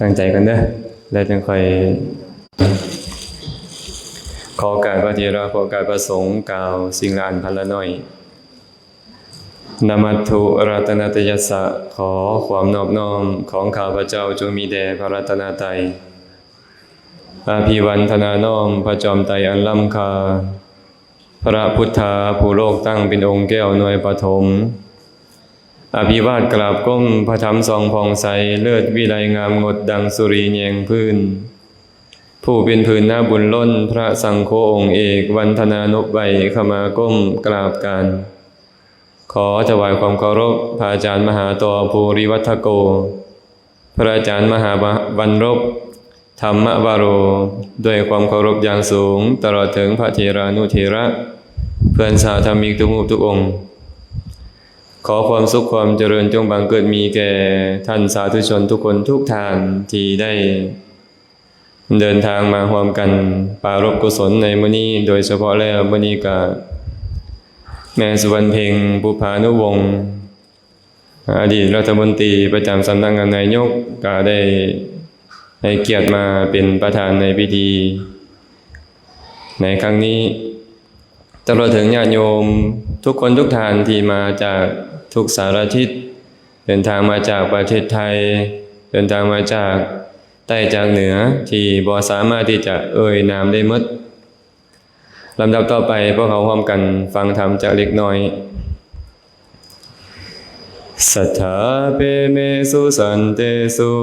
ຕັ້ງໃຈກັນເດີ້ ແລ້ວຈັ່ງຄ່ອຍ ຂໍໂອກາດພະເຖລະ ຂໍໂອກາດພະສົງ ກ່າວສິ່ງລະອັນພັນລະໜ້ອຍ. Namatthu ratanattayassa ຂໍຄວາມນອບນ້ອມຂອງຂ້າພະເຈົ້າຈົ່ງມີແດ່ພະລັດຕະນະໄຕ. Abhivandanā ນ້ອມພະຈອມໄຕອັນລ້ຳຄ່າ ພະພຸດທາຜູ້ໂລກຕັ້ງເປັນອົງແກ້ວໜ່ວຍປະຖົມ. ອະພິວາດກາບກົ້ມພະທຳສ່ອງຜ່ອງໃສ ເລີດວິໄລງາມງົດດັ່ງສຸຣີແຍງພື້ນ ຜູ້ເປັນພື້ນນາບຸນລົ້ນ ພະສັງໂຄອົງເອກ ວັນທະນານົບໄຫວ້ ຂະມາກົ້ມກາບການ ຂໍຖວາຍຄວາມເຄົາລົບ ພະອາຈານມະຫາຕໍ ພູຣິວັດທະໂກ ພະອາຈານມະຫາວັນລົບ ທຳມະວາໂຣ ດ້ວຍຄວາມເຄົາລົບຢ່າງສູງ ຕະຫຼອດເຖິງພະເຖລານຸເຖລະ ເພື່ອນສາທຳມິກທຸກຮູບທຸກອົງ. ຂໍຄວາມສຸກຄວາມຈະເລີນຈົ່ງບັງເກີດມີແກ່ທ່ານສາທຸຊົນທຸກຄົນທຸກທ່ານທີ່ໄດ້ເດີນທາງມາຮ່ວມກັນປາລົບກຸສົນໃນມື້ນີ້ ໂດຍສະເພາະແລ້ວມື້ນີ້ກະແມ່ສຸວັນເພັງ ບຸບພານຸວົງ ອະດີດລັດຖະມົນຕີປະຈຳສຳນັກງານນາຍົກ ກະໄດ້ໃຫ້ກຽດມາເປັນປະທານໃນພິທີໃນຄັ້ງນີ້ ຕະຫຼອດເຖິງຍາດໂຍມທຸກຄົນທຸກທ່ານທີ່ມາຈາກທຸກສາລະທິດ ເດີນທາງມາຈາກປະເທດໄທ ເດີນທາງມາຈາກໃຕ້ຈາກເໜືອ ທີ່ບໍ່ສາມາດທີ່ຈະເອີ່ຍນາມໄດ້ໝົດ. ລຳດັບຕໍ່ໄປ ພວກເຮົາຮ່ວມກັນຟັງທຳຈັກເລັກນ້ອຍ. Saddhammatesu santesu,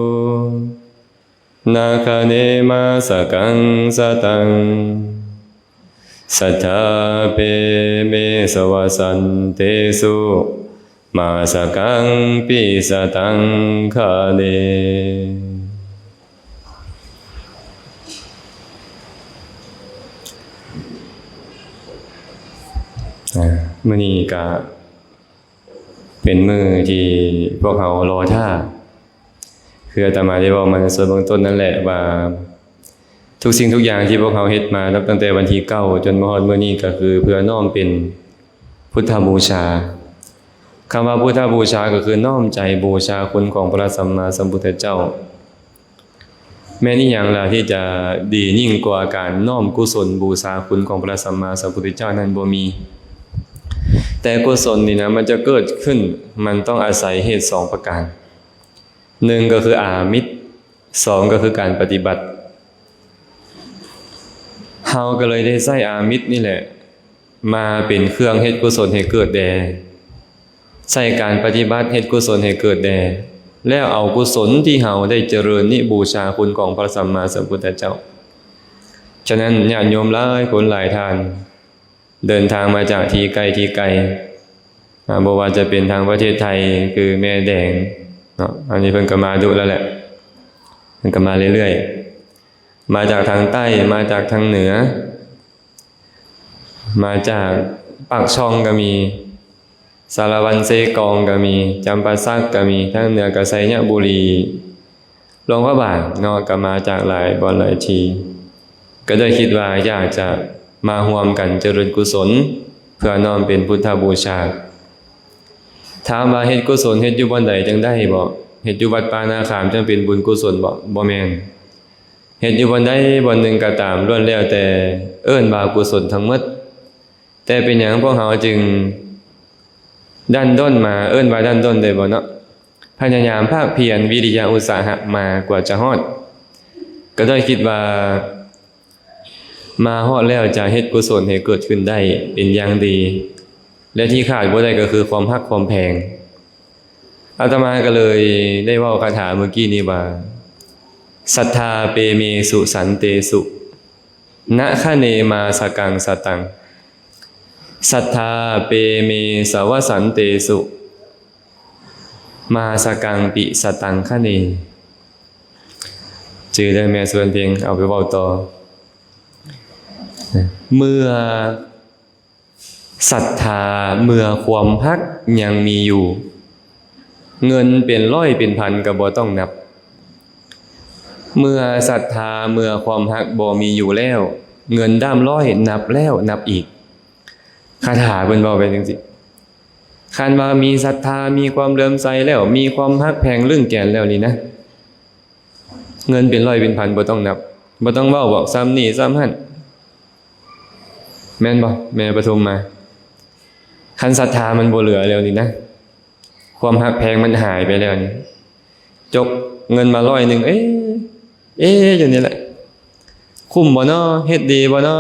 dakkhiṇe māsakaṃ sataṃ. Saddhammatesu santesu, māsakaṃ pi sataṃ khaṇe. ອ່າ ມື້ນີ້ກະເປັນມື້ທີ່ພວກເຮົາລໍຖ້າ ຄືອາດຕະມາໄດ້ເວົ້າມາໃນສ່ວນເບື້ອງຕົ້ນນັ້ນແຫຼະວ່າ ທຸກສິ່ງທຸກຢ່າງທີ່ພວກເຮົາເຮັດມາ ນັບຕັ້ງແຕ່ວັນທີເກົ້າ ຈົນມາຮອດມື້ນີ້ ກໍຄືເພື່ອນ້ອມເປັນພຸດທະບູຊາ. ຄຳວ່າພຸດທະບູຊາ ກໍຄືນ້ອມໃຈບູຊາຄຸນຂອງພະສຳມາສຳພຸດທະເຈົ້າ. ແມ່ນອີ່ຫຍັງລະທີ່ຈະດີຍິ່ງກວ່າການນ້ອມກຸສົນບູຊາຄຸນຂອງພະສຳມາສຳພຸດທະເຈົ້ານັ້ນ? ບໍ່ມີ. ແຕ່ກຸສົນນີ້ນະ ມັນຈະເກີດຂຶ້ນ ມັນຕ້ອງອາໄສເຫດສອງປະການ. ໜຶ່ງກໍຄືອາມິດ ສອງກໍຄືການປະຕິບັດ. ເຮົາກໍເລີຍໄດ້ໃຊ້ອາມິດນີ້ແຫຼະ ມາເປັນເຄື່ອງເຮັດກຸສົນໃຫ້ເກີດແດ່ ໃຊ້ການປະຕິບັດເຮັດກຸສົນໃຫ້ເກີດແດ່ ແລ້ວເອົາກຸສົນທີ່ເຮົາໄດ້ຈະເລີນນີ້ບູຊາຄຸນຂອງພະສຳມາສຳພຸດທະເຈົ້າ. ສະນັ້ນ ຍາດໂຍມຫຼາຍຄົນຫຼາຍທ່ານ ເດີນທາງມາຈາກທີ່ໃກ້ທີ່ໄກ ອາ ບໍ່ວ່າຈະເປັນທາງປະເທດໄທ ຄືແມ່ແດງເນາະ ອັນນີ້ເພິ່ນກໍມາດຸແລ້ວແຫຼະ ເພິ່ນກໍມາເລື້ອຍໆ ມາຈາກທາງໃຕ້ ມາຈາກທາງເໜືອ ມາຈາກປາກຊ່ອງກໍມີ ສາລະວັນ ເຊກອງກໍມີ ຈຳປາສັກກໍມີ ທາງເໜືອກໍໄຊຍະບູລີ ຫຼວງພະບາງເນາະ ກໍມາຈາກຫຼາຍບ່ອນຫຼາຍທີ່ ກໍໄດ້ຄິດວ່າຢາກຈະມາຮ່ວມກັນຈະເລີນກຸສົນ ເພື່ອນ້ອມເປັນພຸດທະບູຊາ. ຖາມວ່າເຮັດກຸສົນເຮັດຢູ່ບ່ອນໃດຈັ່ງໄດ້ບໍ? ເຮັດຢູ່ວັດປ່ານາຂາມຈັ່ງເປັນບຸນກຸສົນບໍ? ບໍ່ແມ່ນ. ເຮັດຢູ່ບ່ອນໃດບ່ອນໜຶ່ງກໍຕາມ ລ້ວນແລ້ວແຕ່ເອີ້ນວ່າກຸສົນທັງໝົດ. ແຕ່ເປັນຫຍັງພວກເຮົາຈຶ່ງດັ້ນດ້ນມາ? ເອີ້ນວ່າດັ້ນດ້ນໄດ້ບໍ່ເນາະ? ພະຍາຍາມພາກພຽນ ວິລິຍະ ອຸດສາຫະ ມາກວ່າຈະຮອດ ກໍດ້ອຍຄິດວ່າມາຮອດແລ້ວຈະເຮັດກຸສົນໃຫ້ເກີດຂຶ້ນໄດ້ເປັນຢ່າງດີ ແລະ ທີ່ຂາດບໍ່ໄດ້ກໍຄືຄວາມຮັກຄວາມແພງ. ອາດຕະມາກໍເລີຍໄດ້ເວົ້າຄາຖາເມື່ອກີ້ນີ້ວ່າ Saddhā pemesu santesu, na khane māsakaṃ sataṃ. Saddhā pemesāva santesu, māsakaṃ pi sataṃ khane. ຈື່ເດີແມ່ສວນເພັງ ເອົາໄປເວົ້າຕໍ່. ເມື່ອສັດທາ ເມື່ອຄວາມຮັກຍັງມີຢູ່ ເງິນເປັນຮ້ອຍເປັນພັນກໍບໍ່ຕ້ອງນັບ. ເມື່ອສັດທາ ເມື່ອຄວາມຮັກບໍ່ມີຢູ່ແລ້ວ ເງິນດ້າມຮ້ອຍນັບແລ້ວນັບອີກ. ຄາຖາເພິ່ນເວົ້າໄປຈັ່ງຊີ້. ຄັນວ່າມີສັດທາ ມີຄວາມເຫຼື້ອມໃສແລ້ວ ມີຄວາມຮັກແພງລຶ້ງແກນແລ້ວນີ້ນະ, ເງິນເປັນຮ້ອຍເປັນພັນບໍ່ຕ້ອງນັບ ບໍ່ຕ້ອງເວົ້າບອກ ສ່ຳນີ້ສ່ຳຫັ້ນ ແມ່ນບໍ່ ແມ່ປະທຸມມາ? ຄັນສັດທາມັນບໍ່ເຫຼືອແລ້ວນີ້ນະ ຄວາມຮັກແພງມັນຫາຍໄປແລ້ວນີ້ ຈົກເງິນມາຮ້ອຍໜຶ່ງ ເອ ເອ ຢູ່ນີ້ແຫຼະ ຄຸ້ມບໍ່ນໍ ເຮັດດີບໍ່ນໍ?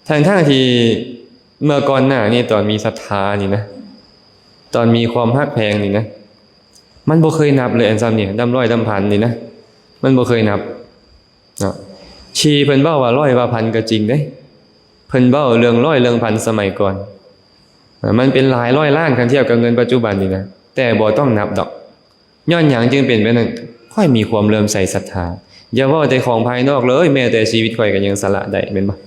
ທັງໆທີ່ເມື່ອກ່ອນໜ້ານີ້ ຕອນມີສັດທານີ້ນະ ຕອນມີຄວາມຮັກແພງນີ້ນະ ມັນບໍ່ເຄີຍນັບເລີຍ ອັນສ່ຳນີ້ ນຳຮ້ອຍນຳພັນນີ້ນະ ມັນບໍ່ເຄີຍນັບເນາະ. ທີ່ເພິ່ນເວົ້າວ່າຮ້ອຍວ່າພັນກໍຈິງເດ້ ເພິ່ນເວົ້າເລື່ອງຮ້ອຍເລື່ອງພັນສະໄໝກ່ອນ ມັນເປັນຫຼາຍຮ້ອຍລ້ານ ຄັນທຽບກັບເງິນປັດຈຸບັນນີ້ນະ ແຕ່ບໍ່ຕ້ອງນັບດອກ. ຍ້ອນຫຍັງຈຶ່ງເປັນແບບນັ້ນ? ຂ້ອຍມີຄວາມເຫຼື້ອມໃສສັດທາ. ຢ່າເວົ້າແຕ່ຂອງພາຍນອກເລີຍ, ແມ້ແຕ່ຊີວິດຂ້ອຍກໍຍັງສະຫຼະໄດ້, ແມ່ນບໍ່?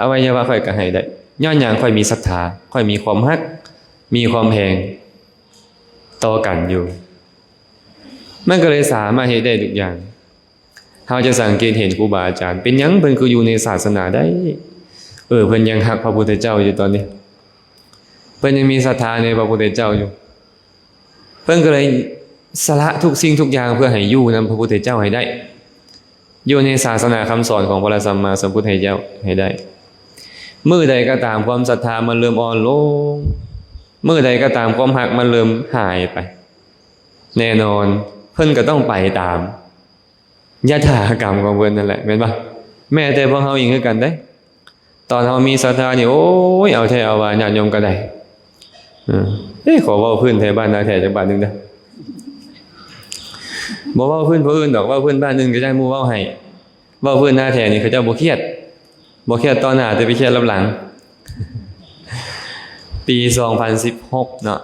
ອະໄວຍະວະຂ້ອຍກໍໃຫ້ໄດ້. ຍ້ອນຫຍັງ? ຂ້ອຍມີສັດທາ, ຂ້ອຍມີຄວາມຮັກ, ມີຄວາມແພງຕໍ່ກັນຢູ່. ມັນກໍເລີຍສາມາດເຮັດໄດ້ທຸກຢ່າງ. ເຮົາຈະສັງເກດເຫັນຄູບາອາຈານ, ເປັນຫຍັງເພິ່ນຄືຢູ່ໃນສາສະໜາໄດ້? ເອີ, ເພິ່ນຍັງຮັກພະພຸດທະເຈົ້າຢູ່ຕອນນີ້. ເພິ່ນຍັງມີສັດທາໃນພະພຸດທະເຈົ້າຢູ່. ເພິ່ນກໍເລີຍສະຫຼະທຸກສິ່ງທຸກຢ່າງເພື່ອໃຫ້ຢູ່ນຳພະພຸດທະເຈົ້າໃຫ້ໄດ້, ຢູ່ໃນສາສະໜາຄຳສອນຂອງພະສຳມາສຳພຸດທະເຈົ້າໃຫ້ໄດ້. ມື້ໃດກໍຕາມຄວາມສັດທາມັນເລີ່ມອ່ອນລົງ, ມື້ໃດກໍຕາມຄວາມຮັກມັນເລີ່ມຫາຍໄປ, ແນ່ນອນເພິ່ນກໍຕ້ອງໄປຕາມ ຍະຖາກຳຂອງເພິ່ນນັ້ນແຫຼະ ແມ່ນບໍ່? ແມ້ແຕ່ພວກເຮົາເອງຄືກັນເດ້. ຕອນເຮົາມີສັດທານີ້ ໂອ້ຍ ເອົາແທ້ເອົາວ່າ ຍາດໂຍມກໍໄດ້. ເອີ ເອີ ຂໍເວົ້າພື້ນແຖວບ້ານນາແທ້ຈັກບາດໜຶ່ງເດີ້. ບໍ່ເວົ້າພື້ນຜູ້ອື່ນດອກ, ເວົ້າພື້ນບ້ານອື່ນກໍຢ້ານໝູ່ເວົ້າໃຫ້. ເວົ້າພື້ນນາແທ້ນີ້ ເຂົາເຈົ້າບໍ່ຄຽດ, ບໍ່ຄຽດຕໍ່ໜ້າ ແຕ່ໄປຄຽດລັບຫຼັງ. ປີສອງພັນສິບຫົກເນາະ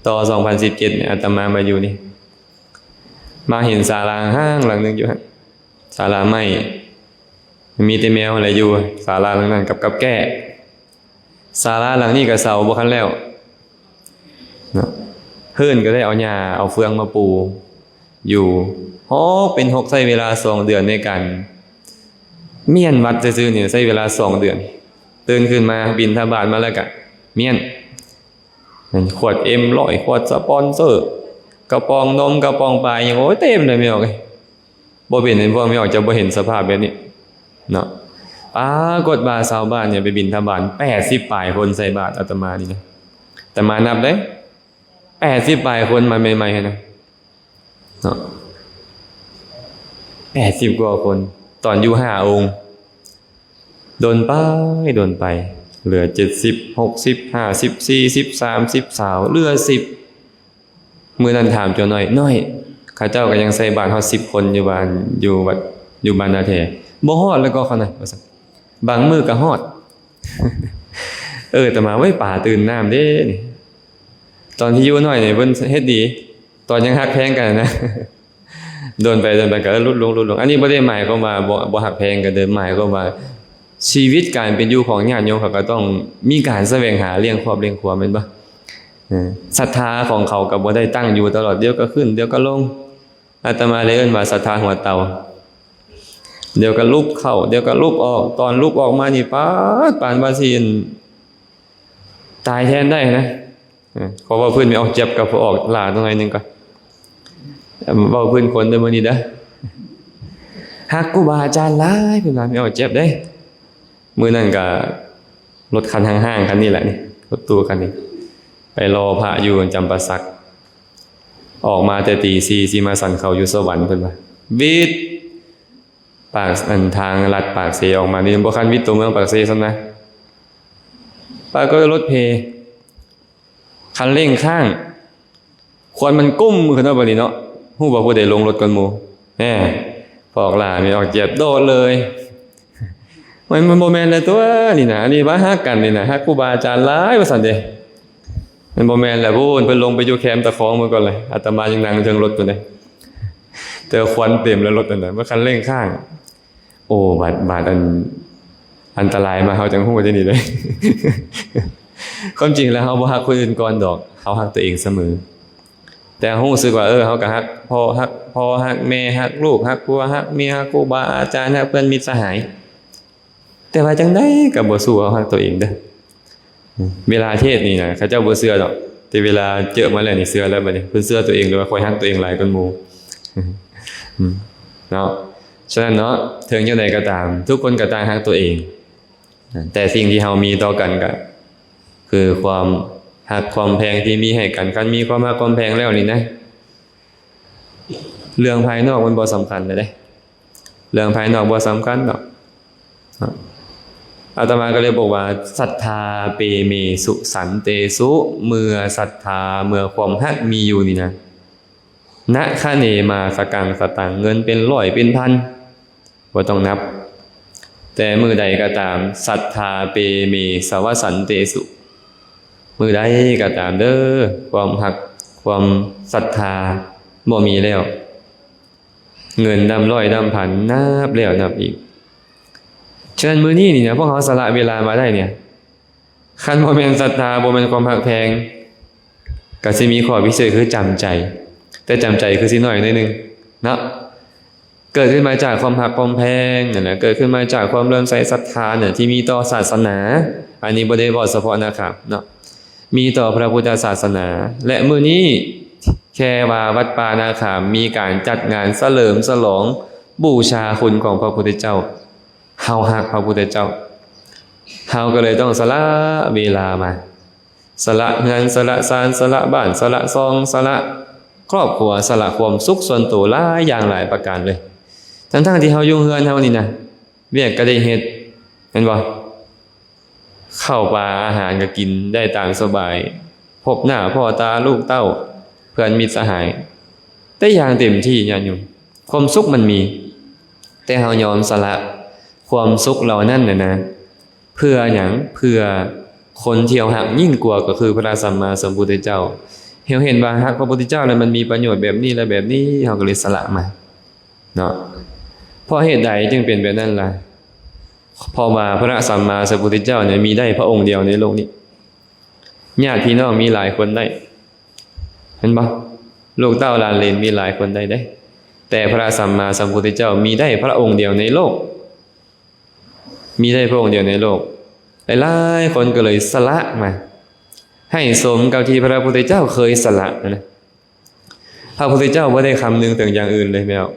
ຕໍ່ສອງພັນສິບເຈັດນີ້ ອາດຕະມາມາຢູ່ນີ້ ມາເຫັນສາລາຮ້າງຫຼັງໜຶ່ງຢູ່ຫັ້ນ, ສາລາໄມ້ ມີແຕ່ແມວຫັ້ນແຫຼະຢູ່ ສາລາຫຼັງນັ້ນກັບກັບແກ້. ສາລາຫຼັງນີ້ກໍເສົາບໍ່ທັນແລ້ວເນາະ, ພື້ນກໍໄດ້ເອົາຫຍ້າເອົາເຟືອງມາປູຢູ່ ຮອກເປັນຮອກ ໃຊ້ເວລາສອງເດືອນໃນການມ້ຽນວັດຊື່ໆນີ້ ໃຊ້ເວລາສອງເດືອນ. ຕື່ນຂຶ້ນມາບິນທະບາດມາແລ້ວກະມ້ຽນ ແມ່ນຂວດເອັມຮ້ອຍ ຂວດສະປອນເຊີ ກະປ໋ອງນົມ ກະປ໋ອງປາ ອີ່ຫຍັງ ໂອ້ຍ ເຕັມເລີຍ ແມ່ອອກເອີຍ. ບໍ່ເປັນຫຍັງ ພວກແມ່ອອກຈະບໍ່ເຫັນສະພາບແບບນີ້ເນາະ. ປາກົດວ່າຊາວບ້ານນີ້ໄປບິນທະບາດ ແປດສິບປາຍຄົນໃສ່ບາດອາດຕະມານີ້ນະ, ອາດຕະມານັບເດ້ ແປດສິບປາຍຄົນ ມາໃໝ່ໆຫັ້ນນະເນາະ, ແປດສິບກວ່າຄົນ ຕອນຢູ່ຫ້າອົງ. ດົນໄປ ດົນໄປ ເຫຼືອເຈັດສິບ ຫົກສິບ ຫ້າສິບ ສີ່ສິບ ສາມສິບ ຊາວ ເຫຼືອສິບ. ມື້ນັ້ນຖາມຈົວນ້ອຍ ນ້ອຍ ເຂົາເຈົ້າກໍຍັງໃສ່ບາດຮອດສິບຄົນຢູ່ບ້ານ ຢູ່ວັດ ຢູ່ບ້ານນາແທ ບໍ່ຮອດແລ້ວກໍເຂົານະ ວ່າຊັ້ນ. ບາງມື້ກໍຮອດ. ເອີ ອາດຕະມາ ເວີ້ຍ ປາຕື່ມນ້ຳເດ້ນີ້. ຕອນທີ່ຢູ່ນ້ອຍນີ້ເພິ່ນເຮັດດີ, ຕອນຍັງຮັກແພງກັນນະ ດົນໄປ ດົນໄປກໍຫຼຸດລົງ ຫຼຸດລົງ. ອັນນີ້ບໍ່ໄດ້ໝາຍຄວາມວ່າບໍ່ ບໍ່ຮັກແພງກັນເດີ້, ໝາຍຄວາມວ່າຊີວິດການເປັນຢູ່ຂອງຍາດໂຍມເຂົາກໍຕ້ອງມີການສະແຫວງຫາລ້ຽງຄອບລ້ຽງຄົວ ແມ່ນບໍ່? ເອີ ສັດທາຂອງເຂົາກໍບໍ່ໄດ້ຕັ້ງຢູ່ຕະຫຼອດ, ດຽວກໍຂຶ້ນ ດຽວກໍລົງ. ອາດຕະມາເລີຍເອີ້ນວ່າສັດທາຫົວເຕົາ, ດຽວກໍລຸກເຂົ້າ ດຽວກໍລຸກອອກ. ຕອນລຸກອອກມານີ້ ປາດ ປານວ່າຊິຕາຍແທນໄດ້ນະ. ເອີ ຂໍເວົ້າພື້ນແມ່ອອກແຈັບກັບພໍ່ອອກຫຼ້າໜ້ອຍໜຶ່ງກ່ອນ. ເວົ້າພື້ນຄົນເດີ້ມື້ນີ້ເດີ້. ຮັກຄູບາອາຈານຫຼາຍ ເພິ່ນວ່າແມ່ອອກແຈັບເດ້. ມື້ນັ້ນກະລົດຄັນຫ້າງໆຄັນນີ້ແຫຼະນີ້, ລົດຕູ້ຄັນນີ້ ໄປລໍພະຢູ່ຈຳປາສັກ. ອອກມາແຕ່ຕີສີ່ ຊິມາສັນເຂົ້າຢູ່ສະຫວັນ ເພິ່ນວ່າ. ວິດ ປາກ ອັນ ທາງລັດປາກເຊອອກມານີ້ ບໍ່ທັນວິດຕົວເມືອງປາກເຊຊ້ຳນະ. ປາກົດວ່າລົດເພ ຄັນເລັ່ງຄ້າງ, ຄວັນມັນກຸ້ມຂຶ້ນມາບາດນີ້ເນາະ. ຮູ້ບໍ່ຜູ້ໃດລົງລົດກ່ອນໝູ່? ແນ່ ພວກຫຼ້າແມ່ອອກແຈັບໂດດເລີຍ. ມັນ ມັນບໍ່ແມ່ນແລ້ວຕົວະນີ້ນະ, ອັນນີ້ວ່າຮັກກັນນີ້ນະ, ຮັກຄູບາອາຈານຫຼາຍວ່າຊັ້ນເດ້. ມັນບໍ່ແມ່ນແລ້ວ ພຸ້ນ ເພິ່ນລົງໄປຢູ່ແຄມຕະຄອງເບິ່ງກ່ອນເລີຍ, ອາດຕະມາຍັງນັ່ງເທິງລົດຢູ່ເດ້. ແຕ່ວ່າຄວັນເຕັມແລ້ວລົດນັ້ນນະ, ວ່າຄັນເລັ່ງຄ້າງ. ໂອ້ ບາດ ບາດອັນ ອັນຕະລາຍມາ ເຮົາຈັ່ງຮູ້ເດ້ນີ້ເດ້. ຄວາມຈິງແລ້ວເຮົາບໍ່ຮັກຄົນອື່ນກ່ອນດອກ, ເຮົາຮັກຕົວເອງສະເໝີ. ແຕ່ເຮົາຮູ້ສຶກວ່າ ເອີ ເຮົາກໍຮັກພໍ່ ຮັກພໍ່ ຮັກແມ່ ຮັກລູກ ຮັກຜົວ ຮັກເມຍ ຮັກຄູບາອາຈານ ຮັກເພື່ອນມິດສະຫາຍ. ແຕ່ວ່າຈັ່ງໃດກໍບໍ່ສູ້ເຮົາຮັກຕົວເອງເດີ້. ເວລາເທດນີ້ນະ ເຂົາເຈົ້າບໍ່ເຊື່ອດອກ, ແຕ່ເວລາເຈີມາແລ້ວນີ້ເຊື່ອແລ້ວ. ບາດນີ້ເພິ່ນເຊື່ອຕົວເອງເລີຍວ່າ ຂ້ອຍຮັກຕົວເອງຫຼາຍກວ່າໝູ່. ເນາະ. ສະນັ້ນເນາະ ເຖິງຈັ່ງໃດກໍຕາມ ທຸກຄົນກໍຕ່າງຮັກຕົວເອງ ແຕ່ສິ່ງທີ່ເຮົາມີຕໍ່ກັນກໍຄືຄວາມຮັກຄວາມແພງທີ່ມີໃຫ້ກັນ. ຄັນມີຄວາມຮັກຄວາມແພງແລ້ວນີ້ນະ ເລື່ອງພາຍນອກມັນບໍ່ສຳຄັນແລ້ວເດ້. ເລື່ອງພາຍນອກບໍ່ສຳຄັນດອກ. ອາດຕະມາກໍເລີຍບອກວ່າ ສັດທາເປເມສຸສັນເຕສຸ ເມື່ອສັດທາ ເມື່ອຄວາມຮັກມີຢູ່ນີ້ນະ ນະຄະເນມາສະກັງສະຕັງ ເງິນເປັນຮ້ອຍເປັນພັນ ບໍ່ຕ້ອງນັບ. ແຕ່ມື້ໃດກໍຕາມ ສັດທາເປເມສະວະສັນເຕສຸ ມື້ໃດກໍຕາມເດີ ຄວາມຮັກ ຄວາມສັດທາບໍ່ມີແລ້ວ ເງິນນຳຮ້ອຍນຳພັນ ນັບແລ້ວນັບອີກ. ສະນັ້ນມື້ນີ້ນີ້ນະ ພວກເຮົາສະຫຼະເວລາມາໄດ້ນີ້ ຄັນບໍ່ແມ່ນສັດທາ ບໍ່ແມ່ນຄວາມຮັກແພງ ກໍຊິມີຂໍ້ພິເສດຄືຈຳໃຈ. ແຕ່ຈຳໃຈຄືຊິໜ້ອຍໜ້ອຍໜຶ່ງເນາະ. ເກີດຂຶ້ນມາຈາກຄວາມຮັກຄວາມແພງນັ້ນແຫຼະ ເກີດຂຶ້ນມາຈາກຄວາມເຫຼື້ອມໃສສັດທານັ້ນ ທີ່ມີຕໍ່ສາສະໜາ. ອັນນີ້ບໍ່ໄດ້ເວົ້າສະເພາະນາຄາມເນາະ ມີຕໍ່ພະພຸດທະສາສະໜາ. ແລະ ມື້ນີ້ແຄ່ວ່າວັດປ່ານາຄາມມີການຈັດງານສະເຫຼີມສະຫຼອງບູຊາຄຸນຂອງພະພຸດທະເຈົ້າ, ເຮົາຮັກພະພຸດທະເຈົ້າ, ເຮົາກໍເລີຍຕ້ອງສະຫຼະເວລາມາ, ສະຫຼະເຮືອນ, ສະຫຼະຊານ, ສະຫຼະບ້ານ, ສະຫຼະຊ່ອງ, ສະຫຼະຄອບຄົວ, ສະຫຼະຄວາມສຸກສ່ວນໂຕຫຼາຍຢ່າງຫຼາຍປະການເລີຍ. ທັງໆທີ່ເຮົາຢູ່ເຮືອນເຮົານີ້ນະ, ວຽກກໍໄດ້ເຮັດ ແມ່ນບໍ່? ເຂົ້າປາອາຫານກໍກິນໄດ້ຕາມສະບາຍ, ພົບໜ້າພໍ້ຕາລູກເຕົ້າ, ເພື່ອນມິດສະຫາຍ ໄດ້ຢ່າງເຕັມທີ່. ຍາດໂຍມ, ຄວາມສຸກມັນມີ, ແຕ່ເຮົາຍອມສະຫຼະຄວາມສຸກເຫຼົ່ານັ້ນນະນະ ເພື່ອຫຍັງ? ເພື່ອຄົນທີ່ເຮົາຮັກຍິ່ງກວ່າ ກໍຄືພະສຳມາສຳພຸດທະເຈົ້າ. ເຮົາເຫັນວ່າຮັກພະພຸດທະເຈົ້າແລ້ວມັນມີປະໂຫຍດແບບນີ້ ແລະ ແບບນີ້, ເຮົາກໍເລີຍສະຫຼະມາເນາະ. ເພາະເຫດໃດຈຶ່ງເປັນແບບນັ້ນລະ? ເພາະວ່າພະສຳມາສຳພຸດທະເຈົ້ານີ້ມີໄດ້ພະອົງດຽວໃນໂລກນີ້. ຍາດພີ່ນ້ອງມີຫຼາຍຄົນໄດ້ ແມ່ນບໍ່? ລູກເຕົ້າຫຼານເຫຼນມີຫຼາຍຄົນໄດ້ເດ້, ແຕ່ພະສຳມາສຳພຸດທະເຈົ້າມີໄດ້ພະອົງດຽວໃນໂລກ, ມີໄດ້ພະອົງດຽວໃນໂລກ. ຫຼາຍໆຄົນກໍເລີຍສະຫຼະມາ ໃຫ້ສົມກັບທີ່ພະພຸດທະເຈົ້າເຄີຍສະຫຼະນະ. ພະພຸດທະເຈົ້າບໍ່ໄດ້ຄຳນຶງເຖິງຢ່າງອື່ນເລີຍແມ່ນບໍ່?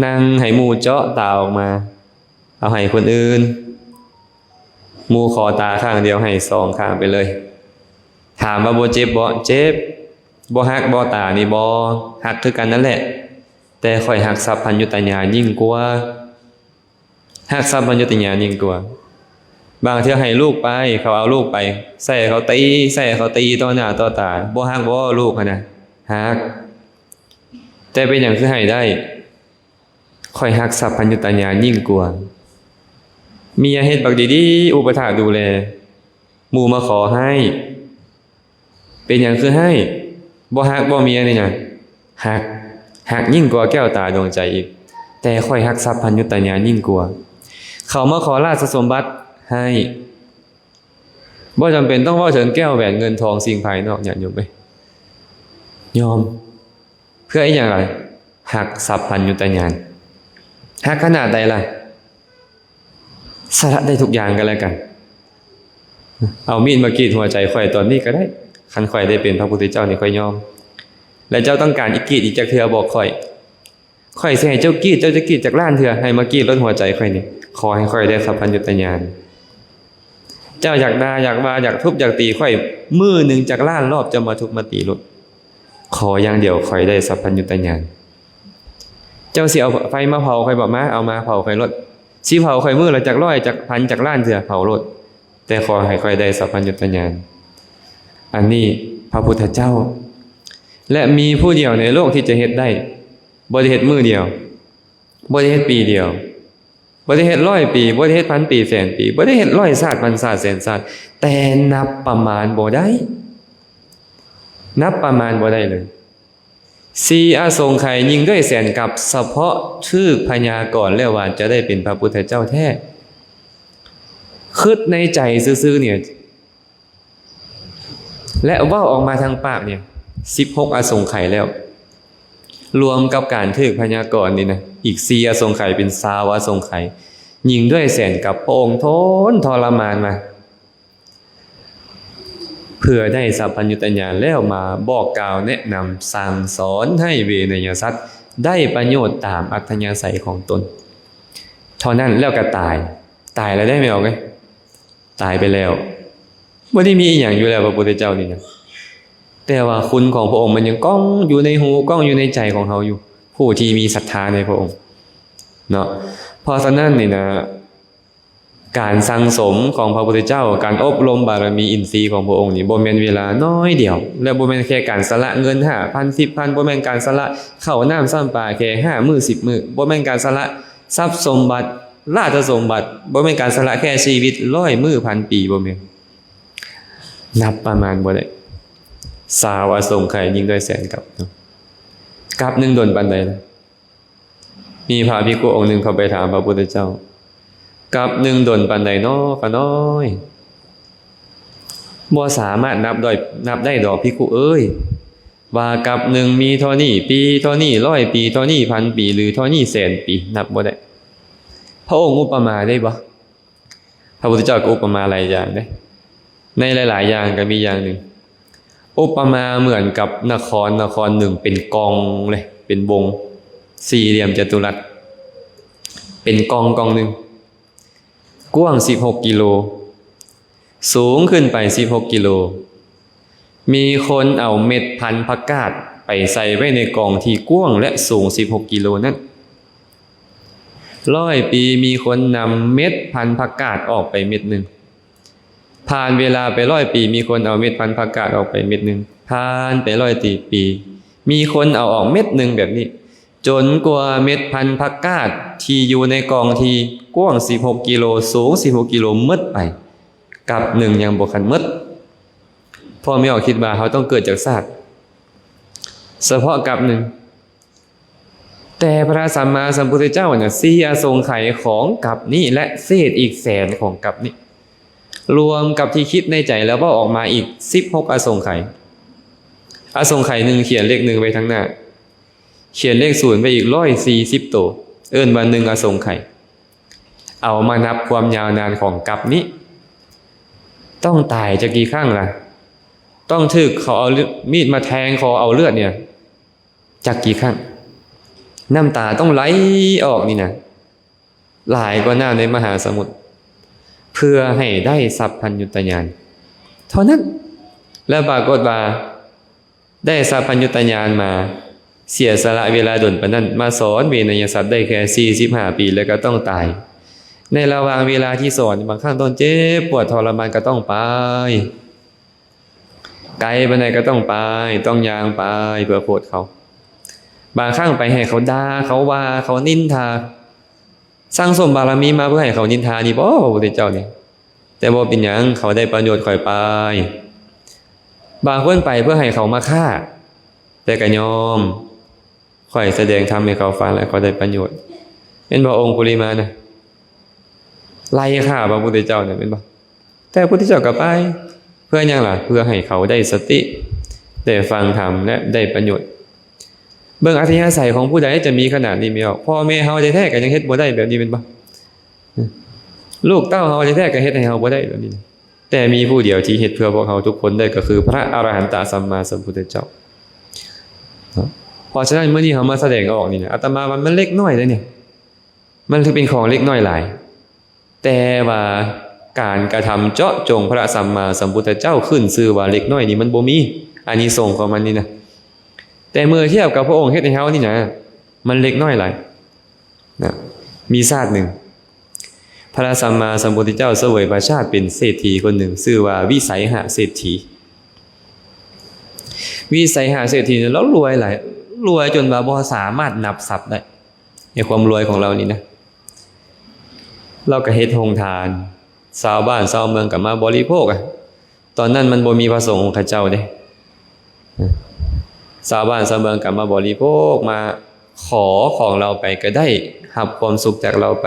ນັ່ງໃຫ້ໝູ່ເຈາະຕາອອກມາ ເອົາໃຫ້ຄົນອື່ນ, ໝູ່ຂໍຕາຂ້າງດຽວໃຫ້ສອງຂ້າງໄປເລີຍ. ຖາມວ່າບໍ່ເຈັບບໍ່? ເຈັບ. ບໍ່ຮັກບໍ່ຕານີ້ບໍ່? ຮັກຄືກັນນັ້ນແຫຼະ, ແຕ່ຂ້ອຍຮັກສັບພັນຍຸດຕະຍານຍິ່ງກວ່າ. ຮັກສັບພັນຍຸດຕະຍານຍິ່ງກວ່າ. ບາງເທື່ອໃຫ້ລູກໄປ, ເຂົາເອົາລູກໄປ ໃສ່ເຂົາຕີ, ໃສ່ເຂົາຕີຕໍ່ໜ້າຕໍ່ຕາ. ບໍ່ຮັກບໍ່ລູກຫັ້ນນະ? ຮັກ. ແຕ່ເປັນຫຍັງຄືໃຫ້ໄດ້? ຂ້ອຍຮັກສັບພັນຍຸດຕະຍານຍິ່ງກວ່າ. ເມຍເຮັດບັກດີໆ ອຸປະຖາກດູແລ, ໝູ່ມາຂໍໃຫ້. ເປັນຫຍັງຄືໃຫ້? ບໍ່ຮັກບໍ່ເມຍນີ້ນະ? ຮັກ, ຮັກຍິ່ງກວ່າແກ້ວຕາດວງໃຈອີກ, ແຕ່ຂ້ອຍຮັກສັບພັນຍຸດຕະຍານຍິ່ງກວ່າ. ເຂົາມາຂໍລາຊະສົມບັດໃຫ້, ບໍ່ຈຳເປັນຕ້ອງເວົ້າເຖິງແກ້ວແຫວນເງິນທອງສິ່ງພາຍນອກ, ຍາດໂຍມເອີຍ, ຍອມ. ເພື່ອອີຫຍັງລະ? ຮັກສັບພັນຍຸດຕະຍານ. ຮັກຂະໜາດໃດລະ? ສະຫຼະໄດ້ທຸກຢ່າງກັນແລ້ວກັນ. ເອົາມີດມາກຣີດຫົວໃຈຂ້ອຍຕອນນີ້ກໍໄດ້, ຄັນຂ້ອຍໄດ້ເປັນພະພຸດທະເຈົ້ານີ້ ຂ້ອຍຍອມ. ແລະ ເຈົ້າຕ້ອງການອີກກຣີດອີກຈັກເທື່ອບອກຂ້ອຍ. ຂ້ອຍຊິໃຫ້ເຈົ້າກຣີດ, ເຈົ້າຈະກຣີດຈັກລ້ານເທື່ອ, ໃຫ້ມາກຣີດລົດຫົວໃຈຂ້ອຍນີ້. ຂໍໃຫ້ຂ້ອຍໄດ້ສັບພັນຍຸດຕະຍານ. ເຈົ້າຢາກດ່າ, ຢາກວ່າ, ຢາກທຸບ, ຢາກຕີຂ້ອຍ, ມື້ໜຶ່ງຈັກລ້ານລອບ, ເຈົ້າມາທຸບມາຕີໂລດ. ຂໍຢ່າງດຽວ, ຂ້ອຍໄດ້ສັບພັນຍຸດຕະຍານ. ເຈົ້າຊິເອົາໄຟມາເຜົາຂ້ອຍບໍ? ມາ, ເອົາມາເຜົາຂ້ອຍໂລດ. ຊິເຜົາຂ້ອຍມື້ລະຈັກຮ້ອຍ, ຈັກພັນ, ຈັກລ້ານເທື່ອ, ເຜົາໂລດ. ແຕ່ຂໍໃຫ້ຂ້ອຍໄດ້ສັບພັນຍຸດຕະຍານ. ອັນນີ້ພະພຸດທະເຈົ້າ ແລະ ມີຜູ້ດຽວໃນໂລກທີ່ຈະເຮັດໄດ້. ບໍ່ໄດ້ເຮັດມື້ດຽວ, ບໍ່ໄດ້ເຮັດປີດຽວ, ບໍ່ໄດ້ເຮັດຮ້ອຍປີ, ບໍ່ໄດ້ເຮັດພັນປີແສນປີ, ບໍ່ໄດ້ເຮັດຮ້ອຍຊາດພັນຊາດແສນຊາດ, ແຕ່ນັບປະມານບໍ່ໄດ້, ນັບປະມານບໍ່ໄດ້ເລີຍ. ສີ່ອະສົງໄຂຍິ່ງດ້ວຍແສນກັບ, ສະເພາະຖືກພະຍາກອນແລ້ວວ່າຈະໄດ້ເປັນພະພຸດທະເຈົ້າແທ້. ຄິດໃນໃຈຊື່ໆນີ້ ແລະ ເວົ້າອອກມາທາງປາກນີ້ ສິບຫົກອະສົງໄຂແລ້ວ, ລວມກັບການຖືກພະຍາກອນນີ້ນະ ອີກສີ່ອະສົງໄຂ ເປັນຊາວອະສົງໄຂ. ຍິ່ງດ້ວຍແສນກັບ, ພະອົງທົນທໍລະມານມາ ເພື່ອໄດ້ສັບພັນຍຸດຕະຍານ ແລ້ວມາບອກກ່າວແນະນຳສັ່ງສອນໃຫ້ເວໄນຍະສັດ ໄດ້ປະໂຫຍດຕາມອັດທະຍາໄສຂອງຕົນເທົ່ານັ້ນ ແລ້ວກໍຕາຍ. ຕາຍແລ້ວເດ້ ແມ່ນບໍ່ເອີຍ? ຕາຍໄປແລ້ວ ບໍ່ໄດ້ມີອີ່ຫຍັງຢູ່ແລ້ວ ພະພຸດທະເຈົ້ານີ້ນະ. ແຕ່ວ່າຄຸນຂອງພະອົງມັນຍັງກ້ອງຢູ່ໃນຫູ ກ້ອງຢູ່ໃນໃຈຂອງເຮົາຢູ່ ຜູ້ທີ່ມີສັດທາໃນພະອົງເນາະ. ເພາະສະນັ້ນນີ້ນະ ການສັ່ງສົມຂອງພະພຸດທະເຈົ້າ, ການອົບຮົມບາລະມີອິນຊີຂອງພະອົງນີ້ ບໍ່ແມ່ນເວລາໜ້ອຍດຽວ ແລະ ບໍ່ແມ່ນແຄ່ການສະຫຼະເງິນຫ້າພັນ ສິບພັນ, ບໍ່ແມ່ນການສະຫຼະເຂົ້ານ້ຳຊ້ຳປາແຄ່ຫ້າມື້ ສິບມື້, ບໍ່ແມ່ນການສະຫຼະຊັບສົມບັດ, ລາຊະສົມບັດ, ບໍ່ແມ່ນການສະຫຼະແຄ່ຊີວິດຮ້ອຍມື້ ພັນປີ, ບໍ່ແມ່ນ. ນັບປະມານບໍ່ໄດ້ ຊາວອະສົງໄຂຍິ່ງດ້ວຍແສນກັບເນາະ. ກັບໜຶ່ງດົນປານໃດລະ? ມີພະພິກຂຸອົງໜຶ່ງເຂົ້າໄປຖາມພະພຸດທະເຈົ້າ, ກັບໜຶ່ງດົນປານໃດນໍຂ້ານ້ອຍ? ບໍ່ສາມາດນັບດ້ອຍ ນັບໄດ້ດອກພິກຂຸເອີຍ, ວ່າກັບໜຶ່ງມີເທົ່ານີ້ປີ ເທົ່ານີ້ຮ້ອຍປີ ເທົ່ານີ້ພັນປີ ຫຼື ເທົ່ານີ້ແສນປີ ນັບບໍ່ໄດ້. ພະອົງອຸປະມາໄດ້ບໍ່? ພະພຸດທະເຈົ້າກໍອຸປະມາຫຼາຍຢ່າງເດ້, ໃນຫຼາຍໆຢ່າງກໍມີຢ່າງໜຶ່ງ ອຸປະມາເໝືອນກັບນະຄອນ ນະຄອນໜຶ່ງເປັນກ່ອງເລີຍ ເປັນວົງສີ່ຫຼ່ຽມຈະຕຸລັດ ເປັນກ່ອງກ່ອງໜຶ່ງ ກວ້າງສິບຫົກກິໂລ ສູງຂຶ້ນໄປສິບຫົກກິໂລ. ມີຄົນເອົາເມັດພັນຜັກກາດໄປໃສ່ໄວ້ໃນກ່ອງທີ່ກວ້າງ ແລະ ສູງສິບຫົກກິໂລນັ້ນ. ຮ້ອຍປີ ມີຄົນນຳເມັດພັນຜັກກາດອອກໄປເມັດໜຶ່ງ. ຜ່ານເວລາໄປຮ້ອຍປີ ມີຄົນເອົາເມັດພັນຜັກກາດອອກໄປເມັດໜຶ່ງ. ຜ່ານໄປຮ້ອຍຕີ ປີ ມີຄົນເອົາອອກເມັດໜຶ່ງແບບນີ້ ຈົນກວ່າເມັດພັນຜັກກາດທີ່ຢູ່ໃນກ່ອງທີ່ກວ້າງສິບຫົກກິໂລ ສູງສິບຫົກກິໂລໝົດໄປ. ກັບໜຶ່ງຍັງບໍ່ທັນໝົດ. ພໍ່ແມ່ອອກຄິດວ່າເຮົາຕ້ອງເກີດຈັກຊາດ ສະເພາະກັບໜຶ່ງ. ແຕ່ພະສຳມາສຳພຸດທະເຈົ້ານະ ສີ່ອະສົງໄຂຂອງກັບນີ້ ແລະ ເສດອີກແສນຂອງກັບນີ້ ລວມກັບທີ່ຄິດໃນໃຈແລ້ວເວົ້າອອກມາອີກສິບຫົກອະສົງໄຂ. ອະສົງໄຂໜຶ່ງຂຽນເລກໜຶ່ງໄວ້ທາງໜ້າ ຂຽນເລກສູນໄວ້ອີກຮ້ອຍສີ່ສິບໂຕ ເອີ້ນວ່າໜຶ່ງອະສົງໄຂ. ເອົາມານັບຄວາມຍາວນານຂອງກັບນີ້ ຕ້ອງຕາຍຈັກກີ່ຄັ້ງລະ? ຕ້ອງຖືກເຂົາເອົາມີດມາແທງຄໍເອົາເລືອດນີ້ ຈັກກີ່ຄັ້ງ? ນ້ຳຕາຕ້ອງໄຫຼອອກນີ້ນະ ຫຼາຍກວ່ານ້ຳໃນມະຫາສະໝຸດ ເພື່ອໃຫ້ໄດ້ສັບພັນຍຸດຕະຍານເທົ່ານັ້ນ. ແລ້ວປາກົດວ່າ ໄດ້ສັບພັນຍຸດຕະຍານມາ ເສຍສະຫຼະເວລາດົນປານນັ້ນ ມາສອນເວໄນຍະສັດໄດ້ແຄ່ສີ່ສິບຫ້າປີ ແລ້ວກໍຕ້ອງຕາຍ. ໃນລະຫວ່າງເວລາທີ່ສອນ ບາງຄັ້ງຕ້ອງເຈັບປວດທໍລະມານ ກໍຕ້ອງໄປ ໄກປານໃດກໍຕ້ອງໄປ ຕ້ອງຍ່າງໄປເພື່ອໂພດເຂົາ. ບາງຄັ້ງໄປໃຫ້ເຂົາດ່າ ເຂົາວ່າ ເຂົານິນທາ. ສັ່ງສົມບາລະມີມາເພື່ອໃຫ້ເຂົານິນທານີ້ບໍ ພະພຸດທະເຈົ້ານີ້? ແຕ່ບໍ່ເປັນຫຍັງ ເຂົາໄດ້ປະໂຫຍດຂ້ອຍໄປ. ບາງຄົນໄປເພື່ອໃຫ້ເຂົາມາຂ້າ ແຕ່ກໍຍອມ ຂ້ອຍສະແດງທຳໃຫ້ເຂົາຟັງ ແລ້ວເຂົາໄດ້ປະໂຫຍດ. ແມ່ນບໍ່ ອົງຄຸລິມານນະ? ໄລ່ຂ້າພະພຸດທະເຈົ້ານະ ແມ່ນບໍ່? ແຕ່ພະພຸດທະເຈົ້າກໍໄປ ເພື່ອຫຍັງລະ? ເພື່ອໃຫ້ເຂົາໄດ້ສະຕິ ໄດ້ຟັງທຳ ແລະ ໄດ້ປະໂຫຍດ. ເບິ່ງອັດທະຍາໄສຂອງຜູ້ໃດຈະມີຂະໜາດນີ້ແມ່ນບໍ່? ພໍ່ແມ່ເຮົາແທ້ໆກໍຍັງເຮັດບໍ່ໄດ້ແບບນີ້ແມ່ນບໍ່? ລູກເຕົ້າເຮົາແທ້ໆກໍເຮັດໃຫ້ເຮົາບໍ່ໄດ້ແບບນີ້. ແຕ່ມີຜູ້ດຽວທີ່ເຮັດເພື່ອພວກເຮົາທຸກຄົນໄດ້ ກໍຄືພະອະລະຫັນຕະສຳມາສຳພຸດທະເຈົ້າ. ເພາະສະນັ້ນ ມື້ນີ້ເຮົາມາສະແດງອອກນີ້ນະ ອາດຕະມາວ່າມັນເລັກນ້ອຍເດ້ນີ້. ມັນຖືເປັນຂອງເລັກນ້ອຍຫຼາຍ. ແຕ່ວ່າການກະທຳເຈາະຈົງພະສຳມາສຳພຸດທະເຈົ້າ ຂຶ້ນຊື່ວ່າເລັກນ້ອຍນີ້ ມັນບໍ່ມີອານິສົງຂອງມັນນີ້ນະ. ແຕ່ເມື່ອທຽບກັບພະອົງເຮັດໃຫ້ເຮົານີ້ນະ ມັນເລັກນ້ອຍຫຼາຍນະ. ມີຊາດໜຶ່ງ ພະສຳມາສຳພຸດທະເຈົ້າສະເຫວີຍພະຊາດເປັນເສດຖີຄົນໜຶ່ງ ຊື່ວ່າວິໄສຫະເສດຖີ. ວິໄສຫະເສດຖີນີ້ ລາວລວຍຫຼາຍ ລວຍຈົນວ່າບໍ່ສາມາດນັບຊັບໄດ້. ໃນຄວາມລວຍຂອງລາວນີ້ນະ ລາວກໍເຮັດໂຮງທານ ຊາວບ້ານຊາວເມືອງກໍມາບໍລິໂພກ. ຕອນນັ້ນມັນບໍ່ມີພະສົງອົງຄະເຈົ້າເດ້. ຊາວບ້ານຊາວເມືອງກໍມາບໍລິໂພກ ມາຂໍຂອງລາວໄປ ກໍໄດ້ຮັບຄວາມສຸກຈາກລາວໄປ.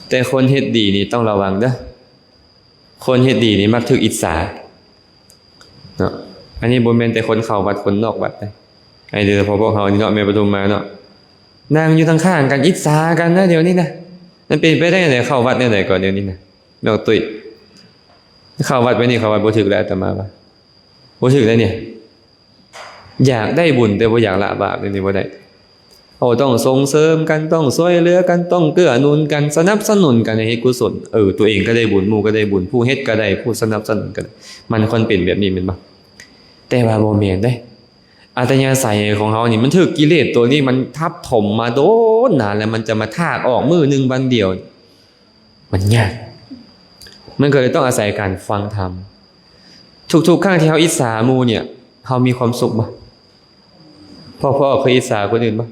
ແຕ່ຄົນເຮັດດີນີ້ຕ້ອງລະວັງເດີ້. ຄົນເຮັດດີນີ້ມັກຖືກອິດສາເນາະ. ອັນນີ້ບໍ່ແມ່ນແຕ່ຄົນເຂົ້າວັດຄົນນອກວັດເດ້. ອັນນີ້ໂດຍສະເພາະພວກເຮົານີ້ເນາະ ແມ່ປະທຸມມາເນາະ ນັ່ງຢູ່ທາງຂ້າງກັນ ອິດສາກັນນະ ດຽວນີ້ນະ. ມັນເປັນໄປໄດ້ຈັ່ງໃດ ເຂົ້າວັດແນວໃດກໍດຽວນີ້ນະ ນ້ອງຕຸ້ຍ? ເຂົ້າວັດໄປນີ້ ເຂົ້າວັດບໍ່ຖືກແລ້ວ ອາດຕະມາວ່າ ບໍ່ຖືກແລ້ວນີ້. ຢາກໄດ້ບຸນແຕ່ບໍ່ຢາກລະບາບ ແນວນີ້ບໍ່ໄດ້. ເຮົາຕ້ອງສົ່ງເສີມກັນ, ຕ້ອງຊ່ວຍເຫຼືອກັນ, ຕ້ອງເກື້ອໜູນກັນ, ສະໜັບສະໜູນກັນໃຫ້ເຮັດກຸສົນ. ເອີ ຕົວເອງກໍໄດ້ບຸນ, ໝູ່ກໍໄດ້ບຸນ, ຜູ້ເຮັດກໍໄດ້, ຜູ້ສະໜັບສະໜູນກໍໄດ້. ມັນຄວນເປັນແບບນີ້ແມ່ນບໍ່? ແຕ່ວ່າບໍ່ແມ່ນເດ້. ອັດຕະຍາໄສຂອງເຮົານີ້ ມັນຖືກກິເລດຕົວນີ້ມັນທັບຖົມມາດົນນານແລ້ວ, ມັນຈະມາຖາກອອກມື້ໜຶ່ງວັນດຽວ ມັນຍາກ. ມັນກໍເລີຍຕ້ອງອາໄສການຟັງທຳ. ທຸກໆຄັ້ງທີ່ເຮົາອິດສາໝູ່ນີ້ ເຮົາມີຄວາມສຸກບໍ່? ພໍ່ ພໍ່ອອກເຄີຍອິດສາຄົນອື່ນບໍ່?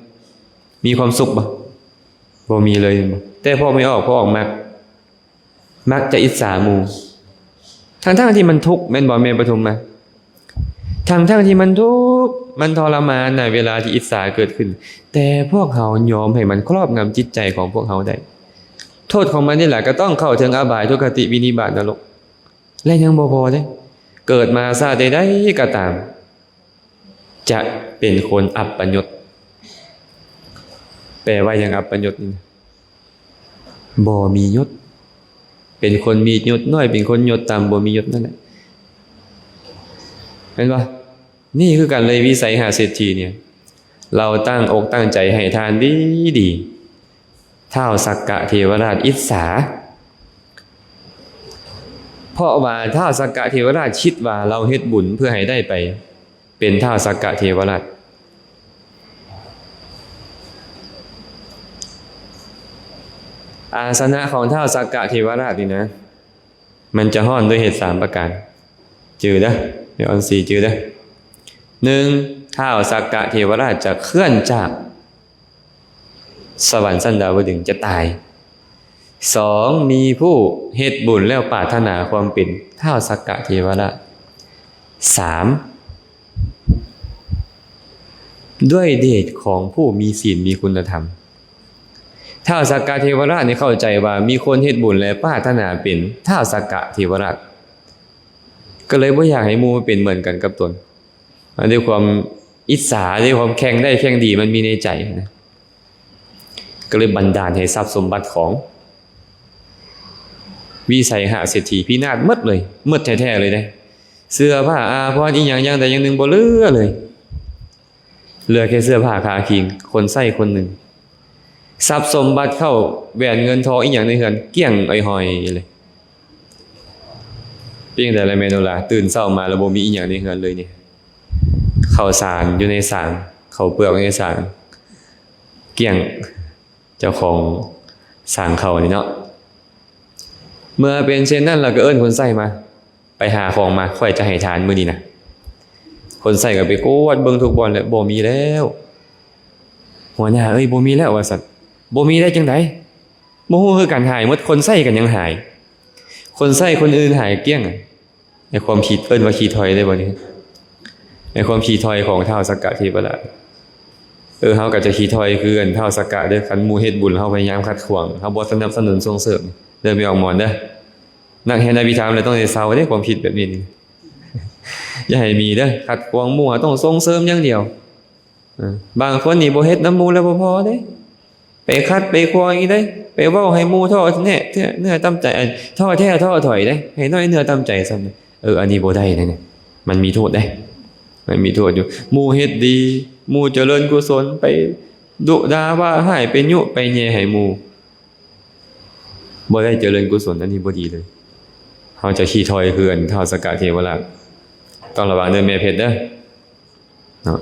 ມີຄວາມສຸກບໍ່? ບໍ່ມີເລີຍແມ່ນບໍ່? ແຕ່ພໍ່ແມ່ອອກ, ພໍ່ອອກມັກ, ມັກຈະອິດສາໝູ່ ທັງໆທີ່ມັນທຸກ ແມ່ນບໍ່ແມ່ປະທຸມມາ? ທັງໆທີ່ມັນທຸກ ມັນທໍລະມານນະ ເວລາທີ່ອິດສາເກີດຂຶ້ນ, ແຕ່ພວກເຮົາຍອມໃຫ້ມັນຄອບງຳຈິດໃຈຂອງພວກເຮົາໄດ້. ໂທດຂອງມັນນີ້ແຫຼະ ກໍຕ້ອງເຂົ້າເຖິງອະບາຍ, ທຸກຄະຕິ, ວິນິບາດ, ນະລົກ. ແລະຍັງບໍ່ພໍເດ້, ເກີດມາຊາດໃດໆກໍຕາມ ຈະເປັນຄົນອັບປະຍົດ. ແປວ່າຫຍັງອັບປະຍົດນີ້? ບໍ່ມີຍົດ. ເປັນຄົນມີຍົດນ້ອຍ, ເປັນຄົນຍົດຕ່ຳ, ບໍ່ມີຍົດນັ້ນແຫຼະ. ແມ່ນບໍ່? ນີ້ຄືກັນເລີຍ, ວິໄສຫາເສດຖີນີ້ ລາວຕັ້ງອົກຕັ້ງໃຈໃຫ້ທານດີໆ. ທ້າວສັກກະເທວະລາດອິດສາ ເພາະວ່າທ້າວສັກກະເທວະລາດຄິດວ່າລາວເຮັດບຸນເພື່ອໃຫ້ໄດ້ໄປເປັນທ້າວສັກກະເທວະລາດ. ອາສະນະຂອງທ້າວສັກກະເທວະລາດນີ້ນະ ມັນຈະຮ້ອນດ້ວຍເຫດສາມປະການ. ຈື່ເດີ, ເດີອອນຊີຈື່ເດີ. ໜຶ່ງ, ທ້າວສັກກະເທວະລາດຈະເຄື່ອນຈາກສະຫວັນຊັ້ນດາວະດຶງ, ຈະຕາຍ. ສອງ, ມີຜູ້ເຮັດບຸນແລ້ວປາດຖະໜາຄວາມເປັນທ້າວສັກກະເທວະລາດ. ສາມ, ດ້ວຍເດດຂອງຜູ້ມີສິນມີຄຸນນະທຳ. ທ້າວສັກກະເທວະລາດນີ້ເຂົ້າໃຈວ່າມີຄົນເຮັດບຸນ ແລະ ປາດຖະໜາເປັນທ້າວສັກກະເທວະລາດ, ກໍເລີຍບໍ່ຢາກໃຫ້ໝູ່ເປັນເໝືອນກັນກັບຕົນ. ອັນດ້ວຍຄວາມອິດສາ, ດ້ວຍຄວາມແຂ່ງໄດ້ແຂ່ງດີມັນມີໃນໃຈນະ, ກໍເລີຍບັນດານໃຫ້ຊັບສົມບັດຂອງວິໄສຫະເສດຖີພິນາດໝົດເລີຍ, ໝົດແທ້ໆເລີຍເດ້. ເສື້ອຜ້າອາພອນອີ່ຫຍັງຢ່າງໃດຢ່າງໜຶ່ງບໍ່ເຫຼືອເລີຍ. ເຫຼືອແຄ່ເສື້ອຜ້າຄາຄີງຄົນໃຊ້ຄົນໜຶ່ງ. ຊັບສົມບັດເຂົ້າແຫວນເງິນທອງອີ່ຫຍັງໃນເຮືອນກ້ຽງຫອຍໆເລີຍ. ເປັນຈັ່ງໃດລະແມ່ໂນລາ? ຕື່ນເຊົ້າມາແລ້ວບໍ່ມີອີ່ຫຍັງໃນເຮືອນເລີຍນີ້. ເຂົ້າສານຢູ່ໃນສາງ, ເຂົ້າເປືອກຢູ່ໃນສາງ, ກ້ຽງ. ເຈົ້າຂອງສາງເຂົ້ານີ້ເນາະ. ເມື່ອເປັນເຊັ່ນນັ້ນແລ້ວກໍເອີ້ນຄົນໃຊ້ມາ. ໄປຫາຂອງມາ, ຂ້ອຍຈະໃຫ້ທານມື້ນີ້ນະ. ຄົນໃຊ້ກໍໄປກວດເບິ່ງທຸກບ່ອນແລ້ວ ບໍ່ມີແລ້ວ. ຫົວໜ້າເອີຍ, ບໍ່ມີແລ້ວວ່າຊັ້ນ. ບໍ່ມີໄດ້ຈັ່ງໃດ? ບໍ່ຮູ້ຄືກັນ, ຫາຍໝົດ, ຄົນໃຊ້ກໍຍັງຫາຍ. ຄົນໃຊ້ຄົນອື່ນຫາຍກ້ຽງ. ໃນຄວາມຄິດ, ເອີ້ນວ່າຂີ້ຖອຍໄດ້ບໍ່ນີ້? ໃນຄວາມຂີ້ຖອຍຂອງທ້າວສັກກະເທວະລາດ. ເອີ, ເຮົາກໍຈະຂີ້ຖອຍຄືອັນທ້າວສັກກະເດີ້. ຄັນໝູ່ເຮັດບຸນ, ເຮົາພະຍາຍາມຂັດຂວາງ, ເຮົາບໍ່ສະໜັບສະໜູນສົ່ງເສີມເດີ້, ໄປອອກໝອນເດີ້. ນັກຮຽນອະພິທຳລະຕ້ອງໄດ້ເຊົາເດ້, ຄວາມຄິດແບບນີ້ນີ້ ຢ່າໃຫ້ມີເດີ້. ຂັດຂວາງໝູ່, ເຮົາຕ້ອງສົ່ງເສີມຢ່າງດຽວ. ເອີ ບາງຄົນນີ້ບໍ່ເຮັດນຳໝູ່ແລ້ວບໍ່ພໍເດ້, ໄປຂັດໄປຂວາງອີກເດ້, ໄປເວົ້າໃຫ້ໝູ່ທໍ້ແທ້ເນື້ອຕ່ຳໃຈ, ທໍ້ແທ້ທໍ້ຖອຍເດ້, ໃຫ້ນ້ອຍເນື້ອຕ່ຳໃຈຊ້ຳ. ເອີ ອັນນີ້ບໍ່ໄດ້ເດ້, ມັນມີໂທດເດ້, ມັນມີໂທດຢູ່. ໝູ່ເຮັດດີ, ໝູ່ຈະເລີນກຸສົນ, ໄປດຸດ່າວ່າຮ້າຍ, ໄປຍຸໄປແຍ່ໃຫ້ໝູ່. ບໍ່ໄດ້ຈະເລີນກຸສົນ, ອັນນີ້ບໍ່ດີເລີຍ. ເຮົາຈະຂີ້ຖອຍຄືອັນທ້າວສັກກະເທວະລາດ. ຕ້ອງລະວັງເດີ້ແມ່ເພັດເດີ້ ເນາະ.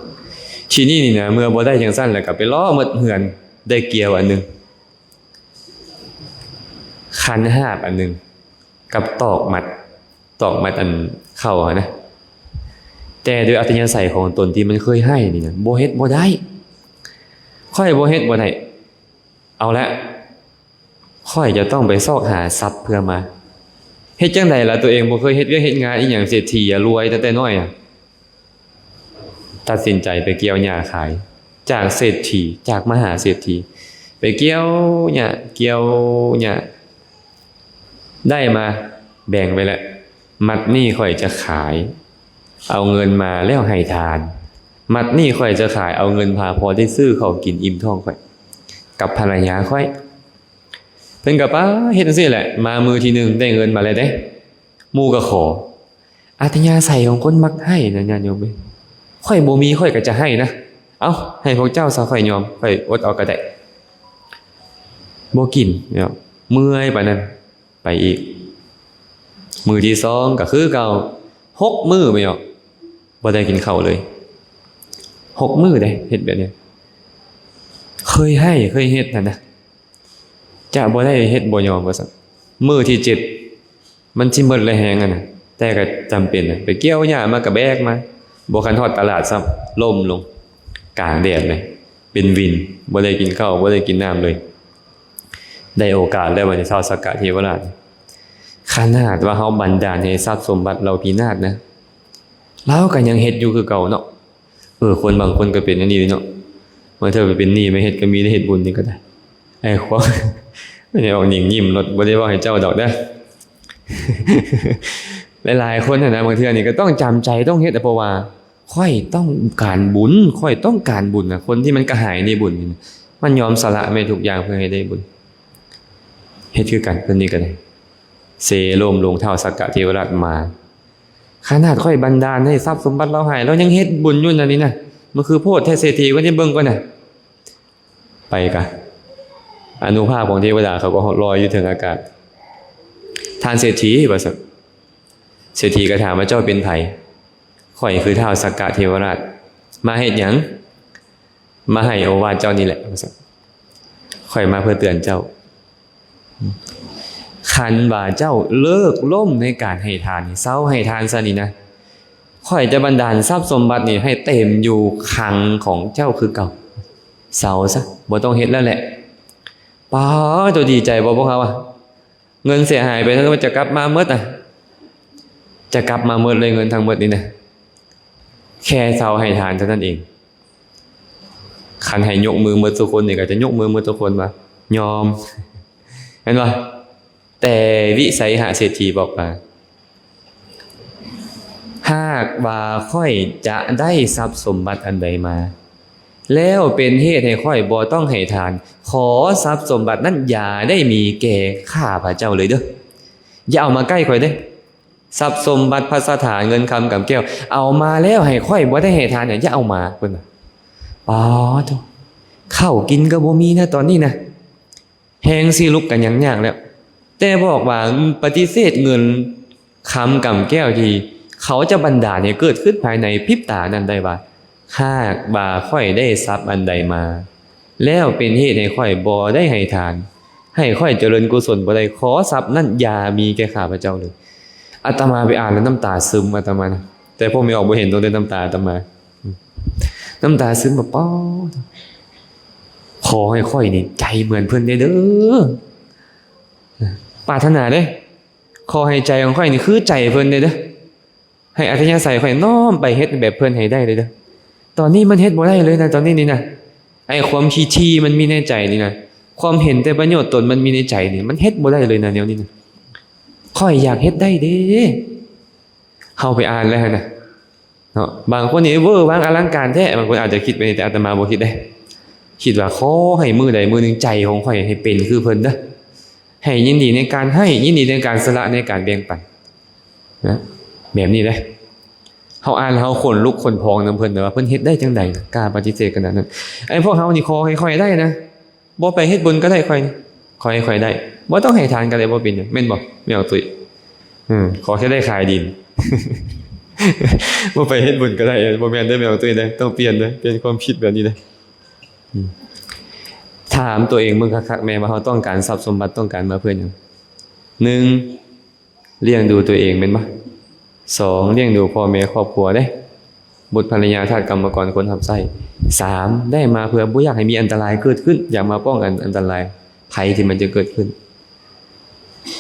ທີນີ້ນີ້ນະ, ເມື່ອບໍ່ໄດ້ຈັ່ງຊັ້ນແລ້ວກໍໄປເລາະໝົດເຮືອນ, ໄດ້ກ່ຽວອັນໜຶ່ງ, ຄັນຫາບອັນໜຶ່ງ, ກັບຕອກມັດ, ຕອກມັດອັນເຂົ້າຫັ້ນນະ. ແຕ່ໂດຍອັດຕະຍາໄສຂອງຕົນທີ່ມັນເຄີຍໃຫ້ນີ້ນະ, ບໍ່ເຮັດບໍ່ໄດ້. ຂ້ອຍບໍ່ເຮັດບໍ່ໄດ້. ເອົາລະ, ຂ້ອຍຈະຕ້ອງໄປຊອກຫາຊັບເພື່ອມາ. ເຮັດຈັ່ງໃດລະ? ຕົວເອງບໍ່ເຄີຍເຮັດວຽກເຮັດງານອີ່ຫຍັງ, ເສດຖີອະ, ລວຍຕັ້ງແຕ່ນ້ອຍອະ. ຕັດສິນໃຈໄປກ່ຽວຫຍ້າຂາຍ. ຈາກເສດຖີ, ຈາກມະຫາເສດຖີ, ໄປກ່ຽວຫຍ້າ, ກ່ຽວຫຍ້າ. ໄດ້ມາ, ແບ່ງໄວ້ແລ້ວ. ມັດນີ້ຂ້ອຍຈະຂາຍ, ເອົາເງິນມາແລ້ວໃຫ້ທານ. ມັດນີ້ຂ້ອຍຈະຂາຍ, ເອົາເງິນພາພໍ່ໄດ້ຊື້ເຂົ້າກິນອີ່ມທ້ອງຂ້ອຍ ກັບພັນລະຍາຂ້ອຍ. ເພິ່ນກໍໄປເຮັດຈັ່ງຊີ້ແຫຼະ. ມາມື້ທີໜຶ່ງໄດ້ເງິນມາແລ້ວເດ້, ໝູ່ກໍຂໍ. ອັດຕະຍາໄສຂອງຄົນມັກໃຫ້ນະ ຍາດໂຍມເອີຍ. ໂຄ ຂ້ອຍບໍ່ມີ ຂ້ອຍກໍຈະໃຫ້ນະ. ເອົ້າ ໃຫ້ພວກເຈົ້າຊະ ຂ້ອຍຍອມ ຂ້ອຍອົດເອົາກໍໄດ້. ບໍ່ກິນເນາະ ເມື່ອຍປານນັ້ນ ໄປອີກ. ມື້ທີສອງກໍຄືເກົ່າ ຫົກມື້ແມ່ນຫຍັງ ບໍ່ໄດ້ກິນເຂົ້າເລີຍ ຫົກມື້ເດ້ ເຮັດແບບນີ້. ເຄີຍໃຫ້ ເຄີຍເຮັດຫັ້ນນະ ຈະບໍ່ໄດ້ເຮັດບໍ່ຍອມວ່າຊັ້ນ. ມື້ທີເຈັດ ມັນຊິໝົດແລະແຮງຫັ້ນນະ ແຕ່ກໍຈຳເປັນນະ ໄປກ່ຽວຫຍ້າມາກໍແບກມາ ບໍ່ ຄັນຮອດຕະຫຼາດຊ້ຳ ລົ້ມລົງກາງແດດເລີຍ ເປັນວິນ ບໍ່ໄດ້ກິນເຂົ້າ ບໍ່ໄດ້ກິນນ້ຳເລີຍ. ໄດ້ໂອກາດແລ້ວບັດນີ້ ທ້າວສັກກະເທວະລາດ ຂະໜາດວ່າເຮົາບັນດານໃຫ້ຊັບສົມບັດລາວພິນາດນະ ລາວກໍຍັງເຮັດຢູ່ຄືເກົ່າເນາະ. ເອີ ຄົນບາງຄົນກໍເປັນອັນນີ້ເນາະ ບາງເທື່ອໄປເປັນໜີ້ມາເຮັດກໍມີ ໄດ້ເຮັດບຸນນີ້ກໍໄດ້. ໄອ້ຂວາ ໄດ້ອອກຍິງຍິ້ມໂລດ ບໍ່ໄດ້ເວົ້າໃຫ້ເຈົ້າດອກເດີ. ຫຼາຍໆຄົນຫັ້ນນະ ບາງເທື່ອນີ້ກໍຕ້ອງຈຳໃຈ ຕ້ອງເຮັດ ເພາະວ່າຂ້ອຍຕ້ອງການບຸນ ຂ້ອຍຕ້ອງການບຸນນະ. ຄົນທີ່ມັນກະຫາຍໃນບຸນນີ້ນະ ມັນຍອມສະຫຼະແມ່ນທຸກຢ່າງເພື່ອໃຫ້ໄດ້ບຸນ. ເຮັດຄືກັນ ເພິ່ນນີ້ກໍໄດ້ ເຊໂລມລົງ ທ້າວສັກກະເທວະລາດມາ ຂະໜາດຂ້ອຍບັນດານໃຫ້ຊັບສົມບັດລາວຫາຍ ລາວຍັງເຮັດບຸນຢູ່ນັ້ນນີ້ນະ. ມັນຄືໂພດແທ້ ເສດຖີ ເພິ່ນໄດ້ເບິ່ງກ່ອນນະ. ໄປກະ ອານຸພາບຂອງເທວະດາເຂົາກໍລອຍຢູ່ເທິງອາກາດ. ທ່ານເສດຖີ ວ່າຊັ້ນ. ເສດຖີກໍຖາມວ່າ ເຈົ້າເປັນໃຜ? ຂ້ອຍຄືທ້າວສັກກະເທວະລາດ. ມາເຮັດຫຍັງ? ມາໃຫ້ໂອວາດເຈົ້ານີ້ແຫຼະ ວ່າຊັ້ນ. ຂ້ອຍມາເພື່ອເຕືອນເຈົ້າ. ຄັນວ່າເຈົ້າເລີກລົ້ມໃນການໃຫ້ທານນີ້ ເຊົາໃຫ້ທານຊະນີ້ນະ ຂ້ອຍຈະບັນດານຊັບສົມບັດນີ້ໃຫ້ເຕັມຢູ່ຄັງຂອງເຈົ້າຄືເກົ່າ. ເຊົາຊະ ບໍ່ຕ້ອງເຮັດແລ້ວແຫຼະ. ປາໂຕ ດີໃຈບໍ່ພວກເຮົາອະ? ເງິນເສຍຫາຍໄປທັງໝົດຈະກັບມາໝົດນະ ຈະກັບມາໝົດເລີຍ ເງິນທັງໝົດນີ້ນະ ແຄ່ເຊົາໃຫ້ທານເທົ່ານັ້ນເອງ. ຄັນໃຫ້ຍົກມືໝົດທຸກຄົນນີ້ ກໍຈະຍົກມືໝົດທຸກຄົນວ່າຍອມ ແມ່ນບໍ່? ແຕ່ວິໄສຫະເສດຖີບອກວ່າ ຫາກວ່າຂ້ອຍຈະໄດ້ຊັບສົມບັດອັນໃດມາ ແລ້ວເປັນເຫດໃຫ້ຂ້ອຍບໍ່ຕ້ອງໃຫ້ທານ, ຂໍຊັບສົມບັດນັ້ນຢ່າໄດ້ມີແກ່ຂ້າພະເຈົ້າເລີຍເດີ້. ຢ່າເອົາມາໃກ້ຂ້ອຍເດີ້. ຊັບສົມບັດ ພັດສະຖານ ເງິນຄຳກຳແກ້ວ ເອົາມາແລ້ວໃຫ້ຂ້ອຍບໍ່ໄດ້ໃຫ້ທານ ຢ່າເອົາມາ, ເພິ່ນວ່າ. ປາໂທ້ ເຂົ້າກິນກໍບໍ່ມີນະ ຕອນນີ້ນະ. ແຮງຊິລຸກກໍຍັງຍາກແລ້ວ, ແຕ່ບອກວ່າປະຕິເສດເງິນຄຳກຳແກ້ວທີ່ເຂົາຈະບັນດານໃຫ້ເກີດຂຶ້ນພາຍໃນພິບຕານັ້ນໄດ້ວ່າ ຫາກວ່າຂ້ອຍໄດ້ຊັບອັນໃດມາ ແລ້ວເປັນເຫດໃຫ້ຂ້ອຍບໍ່ໄດ້ໃຫ້ທານ, ໃຫ້ຂ້ອຍຈະເລີນກຸສົນບໍ່ໄດ້, ຂໍຊັບນັ້ນຢ່າມີແກ່ຂ້າພະເຈົ້າເລີຍ. ອາດຕະມາໄປອ່ານແລ້ວນ້ຳຕາຊຶມ ອາດຕະມານະ, ແຕ່ພວກແມ່ອອກບໍ່ເຫັນ ຕ້ອງໄດ້ນ້ຳຕາອາດຕະມາ. ນ້ຳຕາຊຶມແບບ ປາດ ຂໍໃຫ້ຂ້ອຍນີ້ໃຈເໝືອນເພິ່ນແດ່ເດີ້. ປາດຖະໜາເດ້ ຂໍໃຫ້ໃຈຂອງຂ້ອຍນີ້ຄືໃຈເພິ່ນແດ່ເດີ້. ໃຫ້ອັດທະຍາໄສຂ້ອຍນ້ອມໄປເຮັດແບບເພິ່ນໃຫ້ໄດ້ເດີ້. ຕອນນີ້ມັນເຮັດບໍ່ໄດ້ເລີຍນະ, ຕອນນີ້ນີ້ນະ, ໄອ້ຄວາມທີ່ທີ່ມັນມີໃນໃຈນີ້ນະ, ຄວາມເຫັນແຕ່ປະໂຫຍດຕົນມັນມີໃນໃຈນີ້, ມັນເຮັດບໍ່ໄດ້ເລີຍນະ ແນວນີ້ນະ. ຂ້ອຍຢາກເຮັດໄດ້ເດ້. ເຮົາໄປອ່ານແລ້ວຫັ້ນນະ ເນາະ, ບາງຄົນນີ້ເວີຫວາງອະລັງການແທ້, ບາງຄົນອາດຈະຄິດແບບນີ້ ແຕ່ອາດຕະມາບໍ່ຄິດເດ້. ຄິດວ່າຂໍໃຫ້ມື້ໃດມື້ໜຶ່ງໃຈຂອງຂ້ອຍໃຫ້ເປັນຄືເພິ່ນເດີ້, ໃຫ້ຍິນດີໃນການໃຫ້, ຍິນດີໃນການສະຫຼະ, ໃນການແບ່ງປັນນະ, ແບບນີ້ເດ້. ເຮົາອ່ານແລ້ວເຮົາຂົນລຸກຂົນພອງນຳເພິ່ນ ແຕ່ວ່າເພິ່ນເຮັດໄດ້ຈັ່ງໃດ ກ້າປະຕິເສດຂະໜາດນັ້ນ. ໄອ້ພວກເຮົານີ້ຂໍໃຫ້ຂ້ອຍໄດ້ນະ, ບໍ່ໄປເຮັດບຸນກໍໄດ້ຂ້ອຍນີ້, ຂໍໃຫ້ຂ້ອຍໄດ້, ບໍ່ຕ້ອງໃຫ້ທານກໍໄດ້, ບໍ່ເປັນຫຍັງ, ແມ່ນບໍ່ ແມ່ອອກຕຸ້ຍ? ເອີ ຂໍແຄ່ໄດ້ຂາຍດິນ, ບໍ່ໄປເຮັດບຸນກໍໄດ້. ບໍ່ແມ່ນເດີ້ ແມ່ອອກຕຸ້ຍເດີ້, ຕ້ອງປ່ຽນເດີ້, ປ່ຽນຄວາມຄິດແບບນີ້ເດີ້. ອືມ ຖາມຕົວເອງເບິ່ງຄັກໆແດ່ວ່າເຮົາຕ້ອງການຊັບສົມບັດ, ຕ້ອງການມາເພື່ອຫຍັງ? ໜຶ່ງ ລ້ຽງດູຕົວເອງແມ່ນບໍ່? ສອງ ລ້ຽງດູພໍ່ແມ່ຄອບຄົວເດ້, ບຸດ ພັນລະຍາ ທາດ ກຳມະກອນ ຄົນຮັບໃຊ້. ສາມ ໄດ້ມາເພື່ອບໍ່ຢາກໃຫ້ມີອັນຕະລາຍເກີດຂຶ້ນ, ຢາກມາປ້ອງກັນອັນຕະລາຍໄພທີ່ມັນຈະເກີດຂຶ້ນ,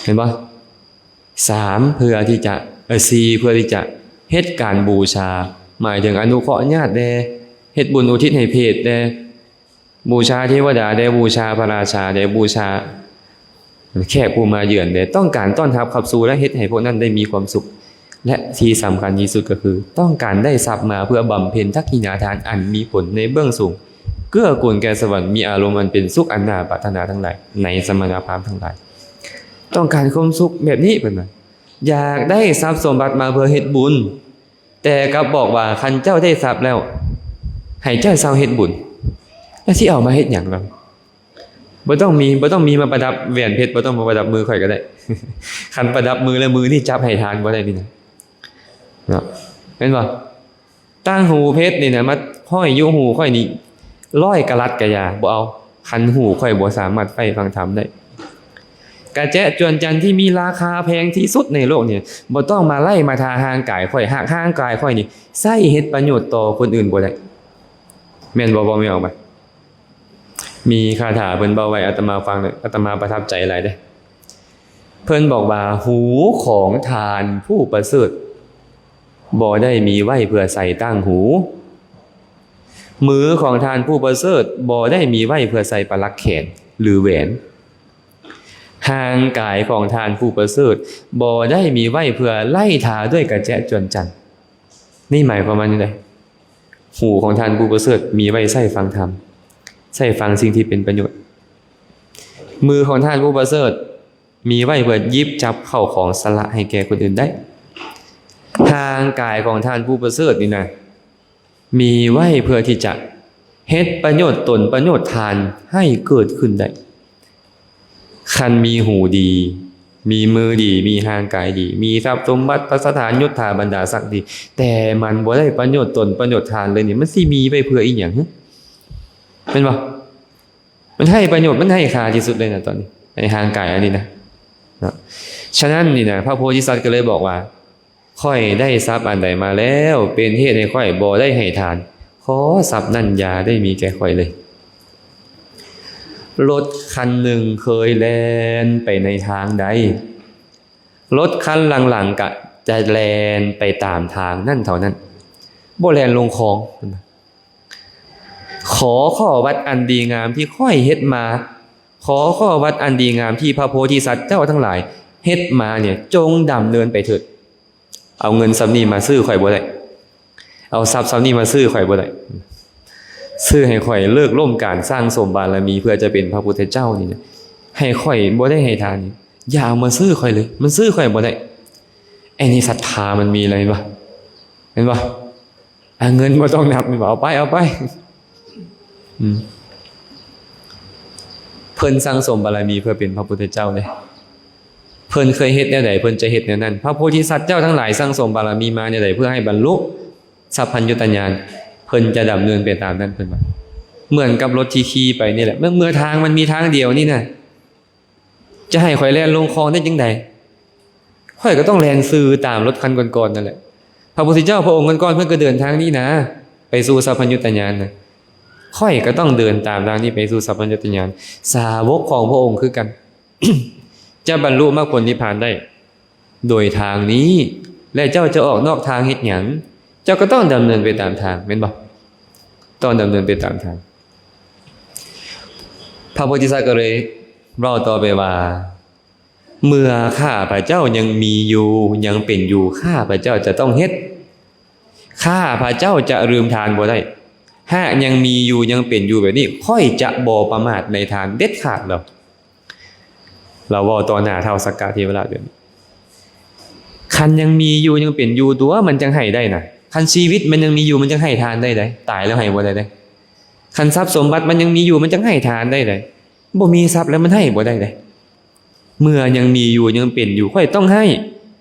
ເຫັນບໍ່? ສາມ ເພື່ອທີ່ຈະ ເອີ ສີ່ ເພື່ອທີ່ຈະເຮັດການບູຊາ, ໝາຍເຖິງອະນຸເຄາະຍາດແດ່, ເຮັດບຸນອຸທິດໃຫ້ເພດແດ່, ບູຊາເທວະດາແດ່, ບູຊາພະລາຊາແດ່, ບູຊາແຂກຜູ້ມາເຢືອນແດ່, ຕ້ອງການຕ້ອນຮັບຂັບສູ່ ແລະ ເຮັດໃຫ້ພວກນັ້ນໄດ້ມີຄວາມສຸກ, ແລະ ທີ່ສຳຄັນທີ່ສຸດກໍຄື ຕ້ອງການໄດ້ຊັບມາເພື່ອບຳເພັນທັກຂິຍາທານອັນມີຜົນໃນເບື້ອງສູງ, ເກື້ອກູນແກ່ສະຫວັນ, ມີອາລົມອັນເປັນສຸກອັນໜ້າປາດຖະໜາທັງຫຼາຍໃນສະມະນະພາບທັງຫຼາຍ. ຕ້ອງການຄວາມສຸກແບບນີ້ ເພິ່ນວ່າ. ຢາກໄດ້ຊັບສົມບັດມາເພື່ອເຮັດບຸນ, ແຕ່ກັບບອກວ່າ ຄັນເຈົ້າໄດ້ຊັບແລ້ວ ໃຫ້ເຈົ້າເຊົາເຮັດບຸນ ແລ້ວຊິເອົາມາເຮັດຫຍັງລະ? ບໍ່ຕ້ອງມີ ບໍ່ຕ້ອງມີມາປະດັບແຫວນເພັດ ບໍ່ຕ້ອງມາປະດັບມືຂ້ອຍກໍໄດ້. ຄັນປະດັບມືແລ້ວ ມືນີ້ຈັບໃຫ້ທານບໍ່ໄດ້ນີ້ນະ ເນາະ ແມ່ນບໍ່? ຕ່າງຫູເພັດນີ້ນະ ມາຫ້ອຍຢູ່ຫູຂ້ອຍນີ້ ຮ້ອຍກະລັດກະຢ່າ ບໍ່ເອົາ. ຄັນຫູຂ້ອຍບໍ່ສາມາດໄຟຟັງທຳໄດ້ ກະແຈະຈວນຈັນທີ່ມີລາຄາແພງທີ່ສຸດໃນໂລກນີ້ ບໍ່ຕ້ອງມາໄລ່ມາທາຮ່າງກາຍຂ້ອຍ. ຫາກຮ່າງກາຍຂ້ອຍນີ້ໃຊ້ເຮັດປະໂຫຍດຕໍ່ຄົນອື່ນບໍ່ໄດ້ ແມ່ນບໍ່? ເວົ້າແມ່ນອອກມາ. ມີຄາຖາເພິ່ນເວົ້າໄວ້ ອາດຕະມາຟັງແລ້ວ ອາດຕະມາປະທັບໃຈຫຼາຍເດ້. ເພິ່ນບອກວ່າ ຫູຂອງທ່ານຜູ້ປະເສີດ ບໍ່ໄດ້ມີໄວ້ເພື່ອໃສ່ຕ່າງຫູ, ມືຂອງທ່ານຜູ້ປະເສີດ ບໍ່ໄດ້ມີໄວ້ເພື່ອໃສ່ປະຫຼັກແຂນ ຫຼື ແຫວນ, ຮ່າງກາຍຂອງທ່ານຜູ້ປະເສີດ ບໍ່ໄດ້ມີໄວ້ເພື່ອໄລ່ທາດ້ວຍກະແຈະຈວນຈັນ. ນີ້ໝາຍຄວາມວ່າຈັ່ງໃດ? ຫູຂອງທ່ານຜູ້ປະເສີດ ມີໄວ້ໃຊ້ຟັງທຳ, ໃຊ້ຟັງສິ່ງທີ່ເປັນປະໂຫຍດ. ມືຂອງທ່ານຜູ້ປະເສີດ ມີໄວ້ເພື່ອຫຍິບຈັບເຂົ້າຂອງສະຫຼະໃຫ້ແກ່ຄົນອື່ນໄດ້. ຮ່າງກາຍຂອງທ່ານຜູ້ປະເສີດນີ້ນະ ມີໄວ້ເພື່ອທີ່ຈະເຮັດປະໂຫຍດຕົນ ປະໂຫຍດທ່ານໃຫ້ເກີດຂຶ້ນໄດ້. ຄັນມີຫູດີ, ມີມືດີ, ມີຮ່າງກາຍດີ, ມີຊັບສົມບັດ ພະສະຖານ ຍົດຖາ ບັນດາສັກດີ, ແຕ່ມັນບໍ່ໄດ້ປະໂຫຍດຕົນ ປະໂຫຍດທ່ານເລີຍນີ້ ມັນຊິມີໄວ້ເພື່ອອີ່ຫຍັງ? ແມ່ນບໍ່? ມັນໄຮ້ປະໂຫຍດ ມັນໄຮ້ຄ່າທີ່ສຸດເລີຍນະ ຕອນນີ້ ໃນຮ່າງກາຍອັນນີ້ນະ ເນາະ. ສະນັ້ນນີ້ນະ ພະໂພທິສັດກໍເລີຍບອກວ່າ ຂ້ອຍໄດ້ຊັບອັນໃດມາແລ້ວ ເປັນເຫດໃຫ້ຂ້ອຍບໍ່ໄດ້ໃຫ້ທານ, ຂໍຊັບນັ້ນຢ່າໄດ້ມີແກ່ຂ້ອຍເລີຍ. ລົດຄັນໜຶ່ງເຄີຍແລ່ນໄປໃນທາງໃດ ລົດຄັນຫຼັງໆກະຈະແລ່ນໄປຕາມທາງນັ້ນເທົ່ານັ້ນ ບໍ່ແລ່ນລົງຄອງ. ຂໍຂໍ້ວັດອັນດີງາມທີ່ຂ້ອຍເຮັດມາ, ຂໍຂໍ້ວັດອັນດີງາມທີ່ພະໂພທິສັດເຈົ້າທັງຫຼາຍເຮັດມານີ້ ຈົ່ງດຳເນີນໄປເຖີດ. ເອົາເງິນສ່ຳນີ້ມາຊື້ຂ້ອຍບໍ່ໄດ້, ເອົາຊັບສ່ຳນີ້ມາຊື້ຂ້ອຍບໍ່ໄດ້, ຊື້ໃຫ້ຂ້ອຍເລີກລົ້ມການສ້າງສົມບາລະມີເພື່ອຈະເປັນພະພຸດທະເຈົ້ານີ້ນະ, ໃຫ້ຂ້ອຍບໍ່ໄດ້ໃຫ້ທານນີ້ ຢ່າເອົາມາຊື້ຂ້ອຍເລີຍ, ມັນຊື້ຂ້ອຍບໍ່ໄດ້. ອັນນີ້ສັດທາມັນມີແລ້ວ ແມ່ນບໍ່? ແມ່ນບໍ່? ອາ ເງິນບໍ່ຕ້ອງນັບ ແມ່ນບໍ່? ເອົາໄປ ເອົາໄປ. ອືມ ເພິ່ນສັ່ງສົມບາລະມີເພື່ອເປັນພະພຸດທະເຈົ້າເດ້. ເພິ່ນເຄີຍເຮັດແນວໃດ ເພິ່ນຈະເຮັດແນວນັ້ນ. ພະໂພທິສັດເຈົ້າທັງຫຼາຍສັ່ງສົມບາລະມີມາແນວໃດ ເພື່ອໃຫ້ບັນລຸສັບພັນຍຸດຕະຍານ ເພິ່ນຈະດຳເນີນໄປຕາມນັ້ນ ເພິ່ນວ່າ. ເໝືອນກັບລົດທີ່ຂີ່ໄປນີ້ແຫຼະ ເມື່ອ ເມື່ອທາງມັນມີທາງດຽວນີ້ນະ ຈະໃຫ້ຂ້ອຍແລ່ນລົງຄອງໄດ້ຈັ່ງໃດ? ຂ້ອຍກໍຕ້ອງແລ່ນຊື່ຕາມລົດຄັນກ່ອນໆນັ້ນແຫຼະ. ພະພຸດທະເຈົ້າພະອົງກ່ອນໆ ເພິ່ນກໍເດີນທາງນີ້ນາ ໄປສູ່ສັບພັນຍຸດຕະຍານນະ, ຂ້ອຍກໍຕ້ອງເດີນຕາມທາງນີ້ໄປສູ່ສັບພັນຍຸດຕະຍານ. ສາວົກຂອງພະອົງຄືກັນ ຈະບັນລຸມັກຜົນນິບພານໄດ້ໂດຍທາງນີ້ ແລະ ເຈົ້າຈະອອກນອກທາງເຮັດຫຍັງ? ເຈົ້າກໍຕ້ອງດຳເນີນໄປຕາມທາງ ແມ່ນບໍ່? ຕ້ອງດຳເນີນໄປຕາມທາງ. ພະໂພທິສັດກໍເລີຍເວົ້າຕໍ່ໄປວ່າ ເມື່ອຂ້າພະເຈົ້າຍັງມີຢູ່ ຍັງເປັນຢູ່ ຂ້າພະເຈົ້າຈະຕ້ອງເຮັດ. ຂ້າພະເຈົ້າຈະລືມທານບໍ່ໄດ້. ຫາກຍັງມີຢູ່ ຍັງເປັນຢູ່ແບບນີ້ ຂ້ອຍຈະບໍ່ປະໝາດໃນທານເດັດຂາດແລ້ວ. ລາວເວົ້າຕໍ່ໜ້າທ້າວສັກກະເທວະລາດແບບນີ້. ຄັນຍັງມີຢູ່ ຍັງເປັນຢູ່ຕົວະ ມັນຈັ່ງໃຫ້ໄດ້ນະ. ຄັນຊີວິດມັນຍັງມີຢູ່ ມັນຈັ່ງໃຫ້ທານໄດ້ໃດ໋. ຕາຍແລ້ວໃຫ້ບໍ່ໄດ້ເດ້. ຄັນຊັບສົມບັດມັນຍັງມີຢູ່ ມັນຈັ່ງໃຫ້ທານໄດ້ໃດ໋. ບໍ່ມີຊັບແລ້ວມັນໃຫ້ບໍ່ໄດ້ເດ້. ເມື່ອຍັງມີຢູ່ ຍັງເປັນຢູ່ ຂ້ອຍຕ້ອງໃຫ້.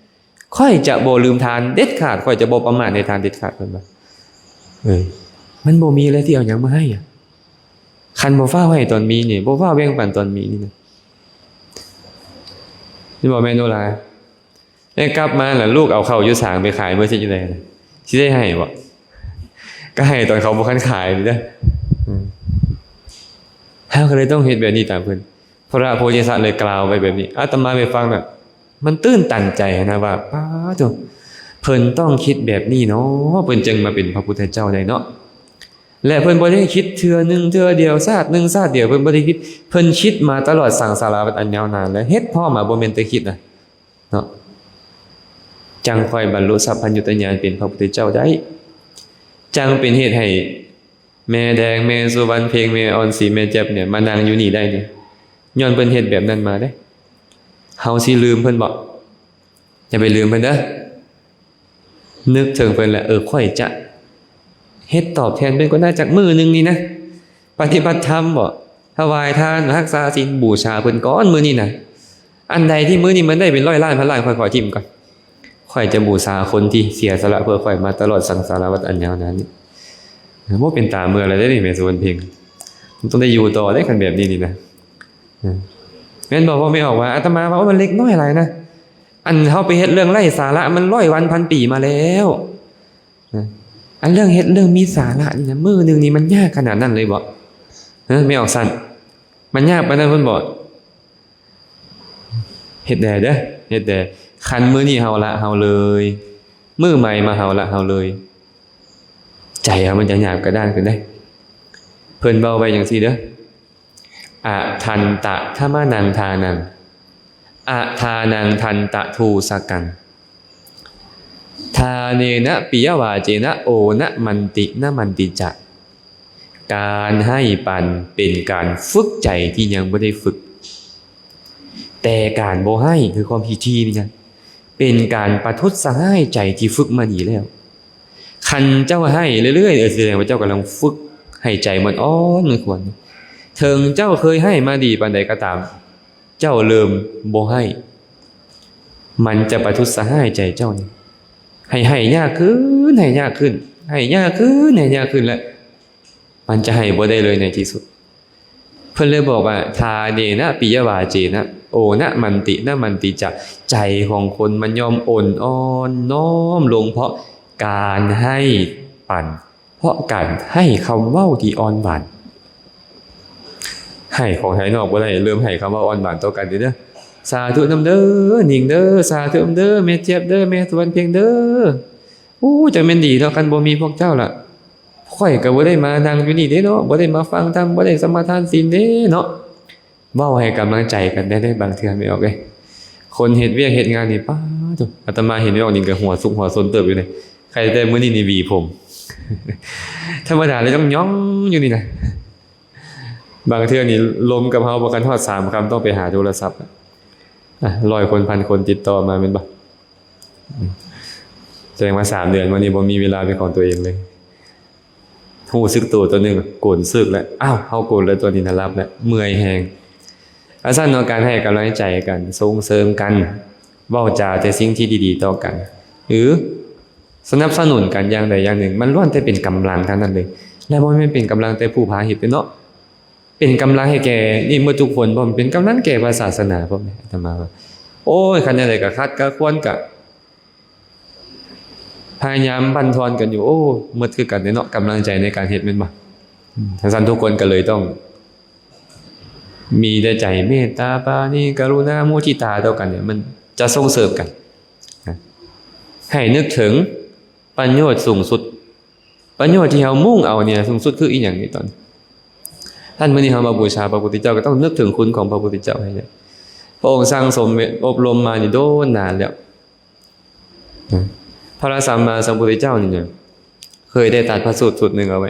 ຂ້ອຍຈະບໍ່ລືມທານເດັດຂາດ, ຂ້ອຍຈະບໍ່ປະໝາດໃຫ້ທານເດັດຂາດ, ເພິ່ນວ່າ. ເອີ ມັນບໍ່ມີແລ້ວ ຊິເອົາຫຍັງມາໃຫ້ອະ? ຄັນບໍ່ຟ້າວໃຫ້ຕອນມີນີ້, ບໍ່ຟ້າວແບ່ງປັນຕອນມີນີ້ນະ, ຊິບໍ່ແມ່ນໂນລາ. ແລ້ວກັບມາລະ ລູກເອົາເຂົ້າຢູ່ສາງໄປຂາຍເບິດ ຊິຈັ່ງໃດ? ຊິໄດ້ໃຫ້ບໍ່? ກໍໃຫ້ຕອນເຂົາບໍ່ທັນຂາຍນີ້ເດີ. ອືມ ເຮົາກໍເລີຍຕ້ອງເຮັດແບບນີ້ຕາມເພິ່ນ. ພະໂພທິສັດເລີຍກ່າວໄວ້ແບບນີ້, ອາດຕະມາໄປຟັງນະ ມັນຕື່ນຕັນໃຈນະວ່າ ປາໂທ້ ເພິ່ນຕ້ອງຄິດແບບນີ້ເນາະ, ເພິ່ນຈຶ່ງມາເປັນພະພຸດທະເຈົ້າໄດ້ເນາະ. ແລະ ເພິ່ນບໍ່ໄດ້ຄິດເທື່ອໜຶ່ງເທື່ອດຽວ, ຊາດໜຶ່ງຊາດດຽວ, ເພິ່ນບໍ່ໄດ້ຄິດ, ເພິ່ນຄິດມາຕະຫຼອດສັງສາລະວັດອັນຍາວນານ ແລະ ເຮັດພ້ອມມາບໍ່ແມ່ນແຕ່ຄິດນະເນາະ, ຈັ່ງຄ່ອຍບັນລຸສັບພັນຍຸດຕະຍານເປັນພະພຸດທະເຈົ້າໄດ້, ຈັ່ງເປັນເຫດໃຫ້ ແມ່ແດງ ແມ່ສຸວັນເພັງ ແມ່ອອນສີ ແມ່ແຈັບນີ້ ມານັ່ງຢູ່ນີ້ໄດ້ນີ້ ຍ້ອນເພິ່ນເຮັດແບບນັ້ນມາເດ້. ເຮົາຊິລືມເພິ່ນບໍ່? ຢ່າໄປລືມເພິ່ນເດີ. ນຶກເຖິງເພິ່ນແລ້ວ ເອີ ຂ້ອຍຈະເຮັດຕອບແທນເພິ່ນກ່ອນນະ ຈັກມື້ໜຶ່ງນີ້ນະ ປະຕິບັດທຳບໍ ຖວາຍທານ ຮັກສາສິນ ບູຊາເພິ່ນກ່ອນມື້ນີ້ນະ. ອັນໃດທີ່ມື້ນີ້ມັນໄດ້ເປັນຮ້ອຍລ້ານພັນລ້ານ ຂ້ອຍຂໍຖິ້ມກ່ອນ. ຂ້ອຍຈະບູຊາຄົນທີ່ເສຍສະຫຼະເພື່ອຂ້ອຍມາຕະຫຼອດສັງສາລະວັດອັນຍາວນານນີ້. ບໍ່ເປັນຕາເມືອແລ້ວເດ້ນີ້ ແມ່ສຸວັນເພັງ. ມັນຕ້ອງໄດ້ຢູ່ຕໍ່ເດ້ ຄັນແບບນີ້ນີ້ນະ. ແມ່ນບໍ່? ພໍ່ແມ່ອອກວ່າ ອາດຕະມາວ່າ ໂອ້ ມັນເລັກນ້ອຍຫຼາຍນະ. ອັນເຮົາໄປເຮັດເລື່ອງໄຮ້ສາລະ ມັນຮ້ອຍວັນພັນປີມາແລ້ວ. ອັນເລື່ອງເຮັດເລື່ອງມີສາລະນີ້ນະ ມື້ໜຶ່ງນີ້ມັນຍາກຂະໜາດນັ້ນເລີຍບໍ? ຮະ ແມ່ອອກສັນ ມັນຍາກປານນັ້ນພຸ້ນບໍ? ເຮັດແດ່ເດີ ເຮັດແດ່. ຄັນມື້ນີ້ເຮົາລະເຮົາເລີຍ ມື້ໃໝ່ມາເຮົາລະເຮົາເລີຍ ໃຈເຮົາມັນຈະຫຍາບກະດ້ານຂຶ້ນເດ້. ເພິ່ນເວົ້າໄວ້ຈັ່ງຊີ້ເດີ ອະທັນຕະທະມະນັງທານັງ ອະທານັງທັນຕະໂທສະກັງ ທາເນນະປິຍະວາເຈນະ ໂອນະມັນຕິນະມັນຕິຈະ. ການໃຫ້ປັນເປັນການຝຶກໃຈທີ່ຍັງບໍ່ໄດ້ຝຶກ, ແຕ່ການບໍ່ໃຫ້ ຄືຄວາມທີ່ຖີ່ນີ້ນະ ເປັນການປະທຸດສະຮ້າຍໃຈທີ່ຝຶກມາດີແລ້ວ. ຄັນເຈົ້າໃຫ້ເລື້ອຍໆ ເອີ ສະແດງວ່າເຈົ້າກຳລັງຝຶກໃຫ້ໃຈມັນອ່ອນມັນຂວນ. ເຖິງເຈົ້າເຄີຍໃຫ້ມາດີປານໃດກໍຕາມ, ເຈົ້າເລີ່ມບໍ່ໃຫ້, ມັນຈະປະທຸດສະຮ້າຍໃຈເຈົ້ານີ້ ໃຫ້ໃຫ້ຍາກຂຶ້ນ ໃຫ້ຍາກຂຶ້ນ ໃຫ້ຍາກຂຶ້ນ ໃຫ້ຍາກຂຶ້ນ ແລະ ມັນຈະໃຫ້ບໍ່ໄດ້ເລີຍໃນທີ່ສຸດ. ເພິ່ນເລີຍບອກວ່າ ທາເນນະປິຍະວາເຈນະ ໂອນະມັນຕິນະມັນຕິຈະ. ໃຈຂອງຄົນມັນຍ່ອມອ່ອນນ້ອມລົງເພາະການໃຫ້ປັນ, ເພາະການໃຫ້ຄຳເວົ້າທີ່ອ່ອນຫວານ. ໃຫ້ຂອງພາຍນອກບໍ່ໄດ້, ເລີ່ມໃຫ້ຄຳເວົ້າອ່ອນຫວານຕໍ່ກັນເດີ. ສາທຸນຳເດີ ນິງເດີ, ສາທຸນຳເດີ ແມ່ຈຽບເດີ, ແມ່ສະຫວັນເພັງເດີ. ໂອ້ ຈະແມ່ນດີເນາະ ຄັນບໍ່ມີພວກເຈົ້າລະ ຂ້ອຍກໍບໍ່ໄດ້ມານັ່ງຢູ່ນີ້ເດ້ເນາະ, ບໍ່ໄດ້ມາຟັງທຳ, ບໍ່ໄດ້ສະມາທານສິນເດ້ເນາະ. ເວົ້າໃຫ້ກຳລັງໃຈກັນໄດ້ເດ້ ບາງເທື່ອແມ່ອອກເອີຍ. ຄົນເຮັດວຽກເຮັດງານນີ້ ປາໂທ້ ອາດຕະມາເຫັນແມ່ອອກນີ້ກໍຫົວສຸກຫົວຊົນເຕີບຢູ່ເດ້. ໃຄແຕ່ມື້ນີ້ນີ້ຫວີຜົມ ທຳມະດາແລ້ວຕ້ອງຫຍ້ອງຢູ່ນີ້ນະ. ບາງເທື່ອນີ້ລົມກັບເຮົາບໍ່ທັນຮອດສາມຄຳ ຕ້ອງໄປຫາໂທລະສັບ. ອາ ຮ້ອຍຄົນ ພັນຄົນຕິດຕໍ່ມາແມ່ນບໍ່? ສະແດງວ່າສາມເດືອນມານີ້ບໍ່ມີເວລາເປັນຂອງຕົວເອງເລີຍ. ຮູ້ສຶກໂຕຕົວໜຶ່ງໂກນເສິກແລ້ວ, ອ້າວ ເຮົາໂກນແລ້ວ ຕົວນີ້ນະ ຫຼັບແລ້ວ ເມື່ອຍແຮງ. ອາ ຊັ້ນເນາະ ການໃຫ້ກຳລັງໃຈກັນ, ສົ່ງເສີມກັນ, ເວົ້າຈາແຕ່ສິ່ງທີ່ດີໆຕໍ່ກັນ ຫຼື ສະໜັບສະໜູນກັນຢ່າງໃດຢ່າງໜຶ່ງ, ມັນລ້ວນແຕ່ເປັນກຳລັງທັງນັ້ນເລີຍ. ແລະ ບໍ່ແມ່ນເປັນກຳລັງແຕ່ຜູ້ພາເຮັດເດ້ເນາະ, ເປັນກຳລັງໃຫ້ແກ່ນີ້ໝົດທຸກຄົນພ້ອມ, ເປັນກຳລັງແກ່ພະສາສະໜາພ້ອມ. ອາດຕະມາວ່າ ໂອ້ຍ ຄັນແນວໃດກໍຂັດກໍຂວນ ກໍພະຍາຍາມບັ້ນທອນກັນຢູ່. ໂອ້ ໝົດຄືກັນເດ້ເນາະ ກຳລັງໃຈໃນການເຮັດ ແມ່ນບໍ່? ອືມ ທັງຊັ້ນທຸກຄົນກໍເລີຍຕ້ອງມີແຕ່ໃຈເມດຕາປານີ ກະລຸນາ ມຸທິຕາຕໍ່ກັນນີ້ ມັນຈະສົ່ງເສີມກັນນະ. ໃຫ້ນຶກເຖິງປະໂຫຍດສູງສຸດ, ປະໂຫຍດທີ່ເຮົາມຸ່ງເອົານີ້ນະ ສູງສຸດຄືອີ່ຫຍັງນີ້? ຕອນນັ້ນ ມື້ນີ້ເຮົາມາບູຊາພະພຸດທະເຈົ້າ ກໍຕ້ອງນຶກເຖິງຄຸນຂອງພະພຸດທະເຈົ້າໃຫ້ໄດ້. ພະອົງສັ່ງສົມອົບຮົມມານີ້ດົນນານແລ້ວ. ພະສຳມາສຳພຸດທະເຈົ້ານີ້ນະ ເຄີຍໄດ້ຕັດພະສູດສູດໜຶ່ງເອົາໄວ້.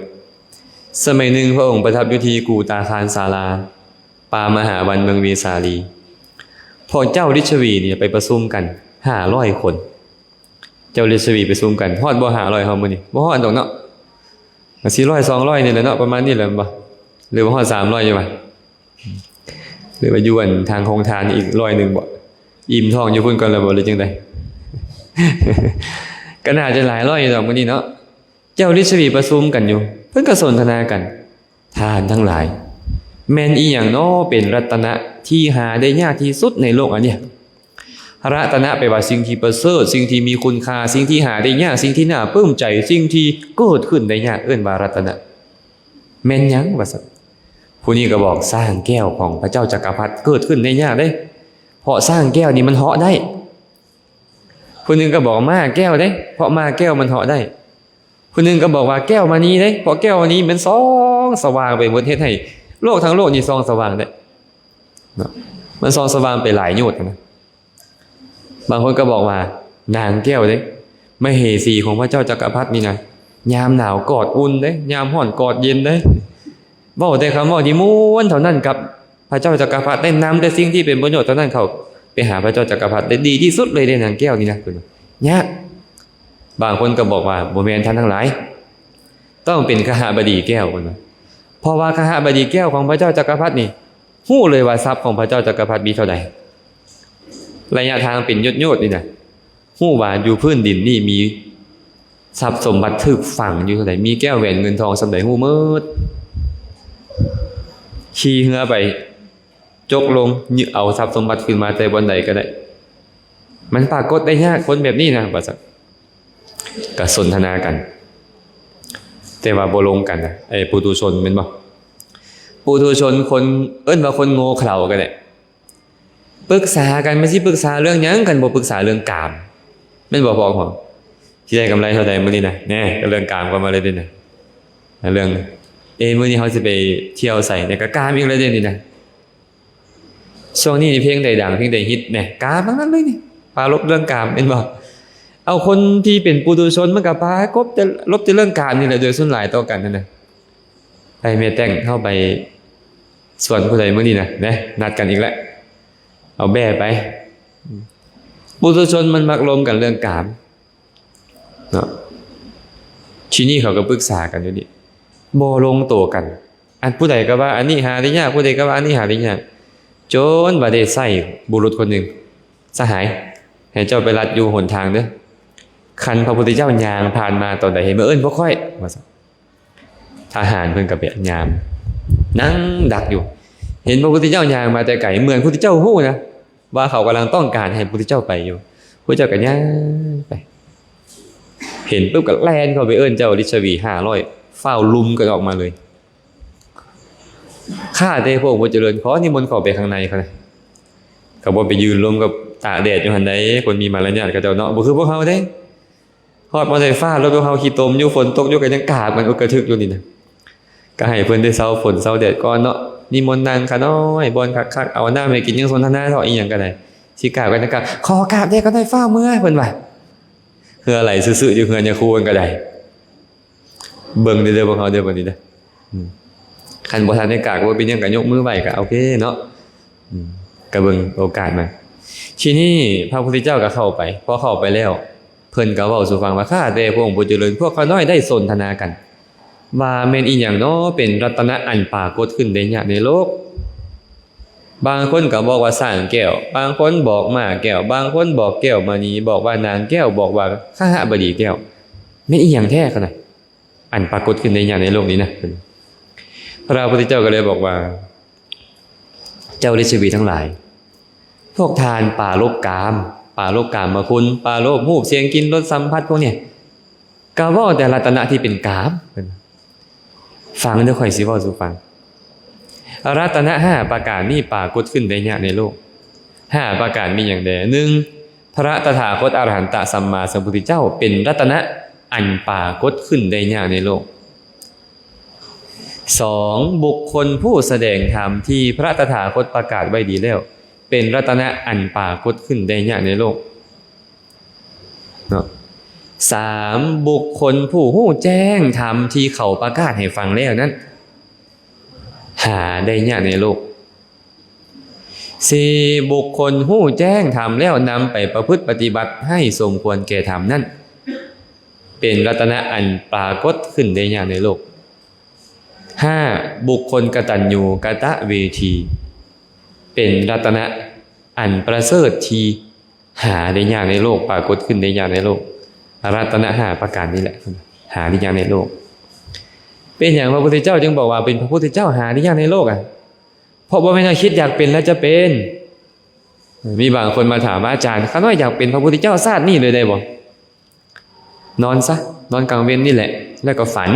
ສະໄໝໜຶ່ງພະອົງປະທັບຢູ່ທີ່ກູຕາຄານສາລາ ປ່າມະຫາວັນ ເມືອງເວສາລີ. ພວກເຈົ້າລິດຊະຫວີນີ້ໄປປະຊຸມກັນຫ້າຮ້ອຍຄົນ. ເຈົ້າລິດຊະຫວີປະຊຸມກັນ ຮອດບໍ່ຫ້າຮ້ອຍເຮົາມື້ນີ້? ບໍ່ຮອດດອກເນາະ, ກໍສີ່ຮ້ອຍ ສອງຮ້ອຍນີ້ແຫຼະເນາະ, ປະມານນີ້ແຫຼະແມ່ນບໍ່? ຫຼືວ່າຮອດສາມຮ້ອຍຢູ່ຫວາ? ຫຼືວ່າຢູ່ອັນທາງໂຮງທານອີກຮ້ອຍໜຶ່ງບໍ? ອີ່ມທ້ອງຢູ່ພຸ້ນກ່ອນແລ້ວບໍ ຫຼືຈັ່ງໃດ? ກໍໜ້າຈະຫຼາຍຮ້ອຍຢູ່ດອກມື້ນີ້ເນາະ. ເຈົ້າລິດຊະຫວີປະຊຸມກັນຢູ່ ເພິ່ນກໍສົນທະນາກັນ, ທ່ານທັງຫຼາຍ, ແມ່ນອີ່ຫຍັງນໍເປັນລັດຕະນະທີ່ຫາໄດ້ຍາກທີ່ສຸດໃນໂລກອັນນີ້? ລັດຕະນະແປວ່າສິ່ງທີ່ປະເສີດ, ສິ່ງທີ່ມີຄຸນຄ່າ, ສິ່ງທີ່ຫາໄດ້ຍາກ, ສິ່ງທີ່ໜ້າປຶ້ມໃຈ, ສິ່ງທີ່ເກີດຂຶ້ນໄດ້ຍາກ, ເອີ້ນວ່າລັດຕະນະ. ແມ່ນຫຍັງ? ວ່າຊັ້ນ. ຜູ້ນີ້ກໍບອກ ຊ້າງແກ້ວຂອງພະເຈົ້າຈັກກະພັດເກີດຂຶ້ນໄດ້ຍາກເດ້, ເພາະຊ້າງແກ້ວນີ້ມັນເຫາະໄດ້. ຜູ້ໜຶ່ງກໍບອກ ມ້າແກ້ວເດ້, ເພາະມ້າແກ້ວມັນເຫາະໄດ້. ຜູ້ໜຶ່ງກໍບອກວ່າ ແກ້ວມະນີເດ້, ເພາະແກ້ວມະນີມັນສ່ອງສະຫວ່າງໄປໝົດ, ເຮັດໃຫ້ໂລກທັງໂລກນີ້ສ່ອງສະຫວ່າງໄດ້ເນາະ, ມັນສ່ອງສະຫວ່າງໄປຫຼາຍໂຍດນະ. ບາງຄົນກໍບອກວ່າ ນາງແກ້ວເດ້, ມະເຫສີຂອງພະເຈົ້າຈັກກະພັດນີ້ນະ, ຍາມໜາວກອດອຸ່ນເດ້, ຍາມຮ້ອນກອດເຢັນເດ້. ເວົ້າແຕ່ຄຳເວົ້າທີ່ມ່ວນເທົ່ານັ້ນກັບພະເຈົ້າຈັກກະພັດ, ໄດ້ນຳແຕ່ສິ່ງທີ່ເປັນປະໂຫຍດເທົ່ານັ້ນເຂົ້າໄປຫາພະເຈົ້າຈັກກະພັດ, ໄດ້ດີທີ່ສຸດເລີຍເດ້ນາງແກ້ວນີ້ນະ. ຍາກ. ບາງຄົນກໍບອກວ່າ ບໍ່ແມ່ນທ່ານທັງຫຼາຍ, ຕ້ອງເປັນຄະຫະບະດີແກ້ວ ເພິ່ນວ່າ. ເພາະວ່າຄະຫະບະດີແກ້ວຂອງພະເຈົ້າຈັກກະພັດນີ້ ຮູ້ເລີຍວ່າຊັບຂອງພະເຈົ້າຈັກກະພັດມີເທົ່າໃດ. ໄລຍະທາງເປັນໂຍດໆນີ້ນະ, ຮູ້ວ່າຢູ່ພື້ນດິນນີ້ມີຊັບສົມບັດຖືກຝັງຢູ່ເທົ່າໃດ, ມີແກ້ວແຫວນເງິນທອງສ່ຳໃດ ຮູ້ໝົດ. ຂີ່ເຮືອໄປ ຈົກລົງ ຍຶດເອົາຊັບສົມບັດຂຶ້ນມາແຕ່ບ່ອນໃດກໍໄດ້. ມັນປາກົດໄດ້ຍາກ ຄົນແບບນີ້ນະ ວ່າຊັ້ນ. ກໍສົນທະນາກັນ ແຕ່ວ່າບໍ່ລົງກັນນະ. ໄອ້ປຸຖຸຊົນແມ່ນບໍ່? ປຸຖຸຊົນ ຄົນ ເອີ້ນວ່າຄົນໂງ່ເຂົາກໍໄດ້ ປຶກສາກັນ. ມັນຊິປຶກສາເລື່ອງຫຍັງ ຄັນບໍ່ປຶກສາເລື່ອງກາມ ແມ່ນບໍ່ພໍ່ຂອງ? ຊິໄດ້ກຳໄລເທົ່າໃດມື້ນີ້ນະ? ແນ່ ກໍເລື່ອງກາມກໍມາເລີຍເດ້ນະ. ເລື່ອງ ເອ ມື້ນີ້ເຮົາຊິໄປທ່ຽວໃສ? ແນ່ ກໍກາມອີກແລ້ວເດ້ນີ້ນະ. ຊ່ວງນີ້ນີ້ເພງໃດດັງ ເພງໃດຮິດ ແນ່ ກາມທັງນັ້ນເລີຍນີ້. ປາລົບເລື່ອງກາມ ແມ່ນບໍ່? ເອົາ ຄົນທີ່ເປັນປຸຖຸຊົນ ມັນກໍປາກົດແຕ່ ລົບແຕ່ເລື່ອງກາມນີ້ແຫຼະ ໂດຍສ່ວນຫຼາຍຕໍ່ກັນຫັ້ນນະ. ໄປແມ່ແຕ່ງ ເຮົາໄປສວນຜູ້ໃດມື້ນີ້ນະ ແນ່ ນັດກັນອີກແລ້ວ ເອົາແບ້ໄປ. ປຸຖຸຊົນມັນມັກລົມກັນເລື່ອງກາມເນາະ. ທີນີ້ເຂົາກໍປຶກສາກັນຢູ່ນີ້ ບໍ່ລົງໂຕກັນ. ອັນຜູ້ໃດກໍວ່າອັນນີ້ຫາໄດ້ຍາກ, ຜູ້ໃດກໍວ່າອັນນີ້ຫາໄດ້ຍາກ, ຈົນວ່າໄດ້ໃຊ້ບຸລຸດຄົນໜຶ່ງ, ສະຫາຍ, ໃຫ້ເຈົ້າໄປລັດຢູ່ຫົນທາງເດີ້. ຄັນພະພຸດທະເຈົ້າຍ່າງຜ່ານມາຕອນໃດ ໃຫ້ມາເອີ້ນພວກຂ້ອຍ ວ່າຊັ້ນ. ທະຫານເພິ່ນກໍໄປຍາມ ນັ່ງດັກຢູ່, ເຫັນພະພຸດທະເຈົ້າຍ່າງມາແຕ່ໄກ, ເໝືອນພຸດທະເຈົ້າຮູ້ນະ ວ່າເຂົາກຳລັງຕ້ອງການໃຫ້ພຸດທະເຈົ້າໄປຢູ່. ພຸດທະເຈົ້າກໍຍ່າງໄປ ເຫັນປຶບກໍແລ່ນເຂົ້າໄປເອີ້ນເຈົ້າລິດຊະຫວີຫ້າຮ້ອຍ ຟ້າວລຸມກັນອອກມາເລີຍ. ຂ້າແຕ່ພະອົງຜູ້ຈະເລີນ ຂໍນິມົນເຂົ້າໄປຂ້າງໃນ ເຂົານະ. ເຂົາບໍ່ໄປຢືນລົມກັບຕາກແດດຢູ່ຫັ້ນໃດ ຄົນມີມາລະຍາດເຂົາເຈົ້າເນາະ, ບໍ່ຄືພວກເຮົາເດ້. ຮອດບໍ່ໄດ້ຟ້າລົດພວກເຮົາຂີ້ຕົມຢູ່ ຝົນຕົກຢູ່ ກໍຍັງກາບກັນອຸກກະທຶກຢູ່ນີ້ນະ. ກໍໃຫ້ເພິ່ນໄດ້ເຊົາຝົນເຊົາແດດກ່ອນເນາະ, ນິມົນນັ່ງຂ້ານ້ອຍ ບ່ອນຄັກໆ ເອົານ້ຳໃຫ້ກິນ ຍັງສົນທະນາເທາະ ອີ່ຫຍັງກໍໄດ້. ຊິກາບກໍຍັງກາບ, ຂໍກາບແດ່ກໍໄດ້ ຟ້າວເມືອ ເພິ່ນວ່າ. ເຫື່ອໄຫຼຊື່ໆຢູ່ເຮືອນຍາຄູເພິ່ນກໍໄດ້. ເບິ່ງເດີ ເດີພວກເຮົາເດີ ບັດນີ້ເດີ. ອືມ ຄັນບໍ່ທັນໄດ້ກາບກໍບໍ່ເປັນຫຍັງ ກໍຍົກມືໄຫວ້ກໍໂອເຄເນາະ. ອືມ ກໍເບິ່ງໂອກາດມາ. ທີນີ້ພະພຸດທະເຈົ້າກໍເຂົ້າໄປ, ພໍເຂົ້າໄປແລ້ວ ເພິ່ນກໍເວົ້າສູ່ຟັງວ່າ ຂ້າແຕ່ພະອົງຜູ້ຈະເລີນ ພວກຂ້ານ້ອຍໄດ້ສົນທະນາກັນ ວ່າແມ່ນອີ່ຫຍັງນໍ ເປັນລັດຕະນະອັນປາກົດຂຶ້ນໄດ້ຍາກໃນໂລກ. ບາງຄົນກໍບອກວ່າຊ້າງແກ້ວ, ບາງຄົນບອກມ້າແກ້ວ, ບາງຄົນບອກແກ້ວມະນີ, ບອກວ່ານາງແກ້ວ, ບອກວ່າຄະຫະບະດີແກ້ວ. ແມ່ນອີ່ຫຍັງແທ້ຂະນະ? ອັນປາກົດຂຶ້ນໄດ້ຍາກໃນໂລກນີ້ນະ. ພະພຸດທະເຈົ້າກໍເລີຍບອກວ່າ ເຈົ້າລິດຊະຫວີທັງຫຼາຍ, ພວກທ່ານປາລົບກາມ, ປາລົບກາມມະຄຸນ, ປາໂລບຮູບ, ສຽງ, ກິ່ນ, ລົດ, ສຳຜັດພວກນີ້ ກໍເວົ້າແຕ່ລັດຕະນະທີ່ເປັນກາມ. ຟັງເດີ ຂ້ອຍຊິເວົ້າສູ່ຟັງ. ລັດຕະນະຫ້າປະການນີ້ປາກົດຂຶ້ນໄດ້ຍາກໃນໂລກ. ຫ້າປະການມີຫຍັງແດ່? ໜຶ່ງ ພະຕະຖາຄົດອະລະຫັນຕະສຳມາສຳພຸດທະເຈົ້າ ເປັນລັດຕະນະອັນປາກົດຂຶ້ນໄດ້ຍາກໃນໂລກ. ສອງ ບຸກຄົນຜູ້ສະແດງທຳທີ່ພະຕະຖາຄົດປະກາດໄວ້ດີແລ້ວ ເປັນລັດຕະນະອັນປາກົດຂຶ້ນໄດ້ຍາກໃນໂລກເນາະ. ສາມ ບຸກຄົນຜູ້ຮູ້ແຈ້ງທຳທີ່ເຂົາປະກາດໃຫ້ຟັງແລ້ວນັ້ນ ຫາໄດ້ຍາກໃນໂລກ. ສີ່ ບຸກຄົນຮູ້ແຈ້ງທຳແລ້ວນຳໄປປະພຶດປະຕິບັດໃຫ້ສົມຄວນແກ່ທຳນັ້ນ ເປັນລັດຕະນະອັນປາກົດຂຶ້ນໄດ້ຍາກໃນໂລກ. ຫ້າ ບຸກຄົນກະຕັນຍູກະຕະເວທີ ເປັນລັດຕະນະອັນປະເສີດທີ່ຫາໄດ້ຍາກໃນໂລກ, ປາກົດຂຶ້ນໄດ້ຍາກໃນໂລກ. ລັດຕະນະຫ້າປະການນີ້ແຫຼະ ຫາໄດ້ຍາກໃນໂລກ. ເປັນຫຍັງພະພຸດທະເຈົ້າຈຶ່ງບອກວ່າເປັນພະພຸດທະເຈົ້າຫາໄດ້ຍາກໃນໂລກອະ? ເພາະບໍ່ແມ່ນວ່າຄິດຢາກເປັນແລ້ວຈະເປັນ. ມີບາງຄົນມາຖາມວ່າ ອາຈານ ຂ້ານ້ອຍຢາກເປັນພະພຸດທະເຈົ້າຊາດນີ້ເລີຍໄດ້ບໍ່? ນອນຊະ, ນອນກາງເວັນນີ້ແຫຼະ ແລ້ວກໍຝັນ.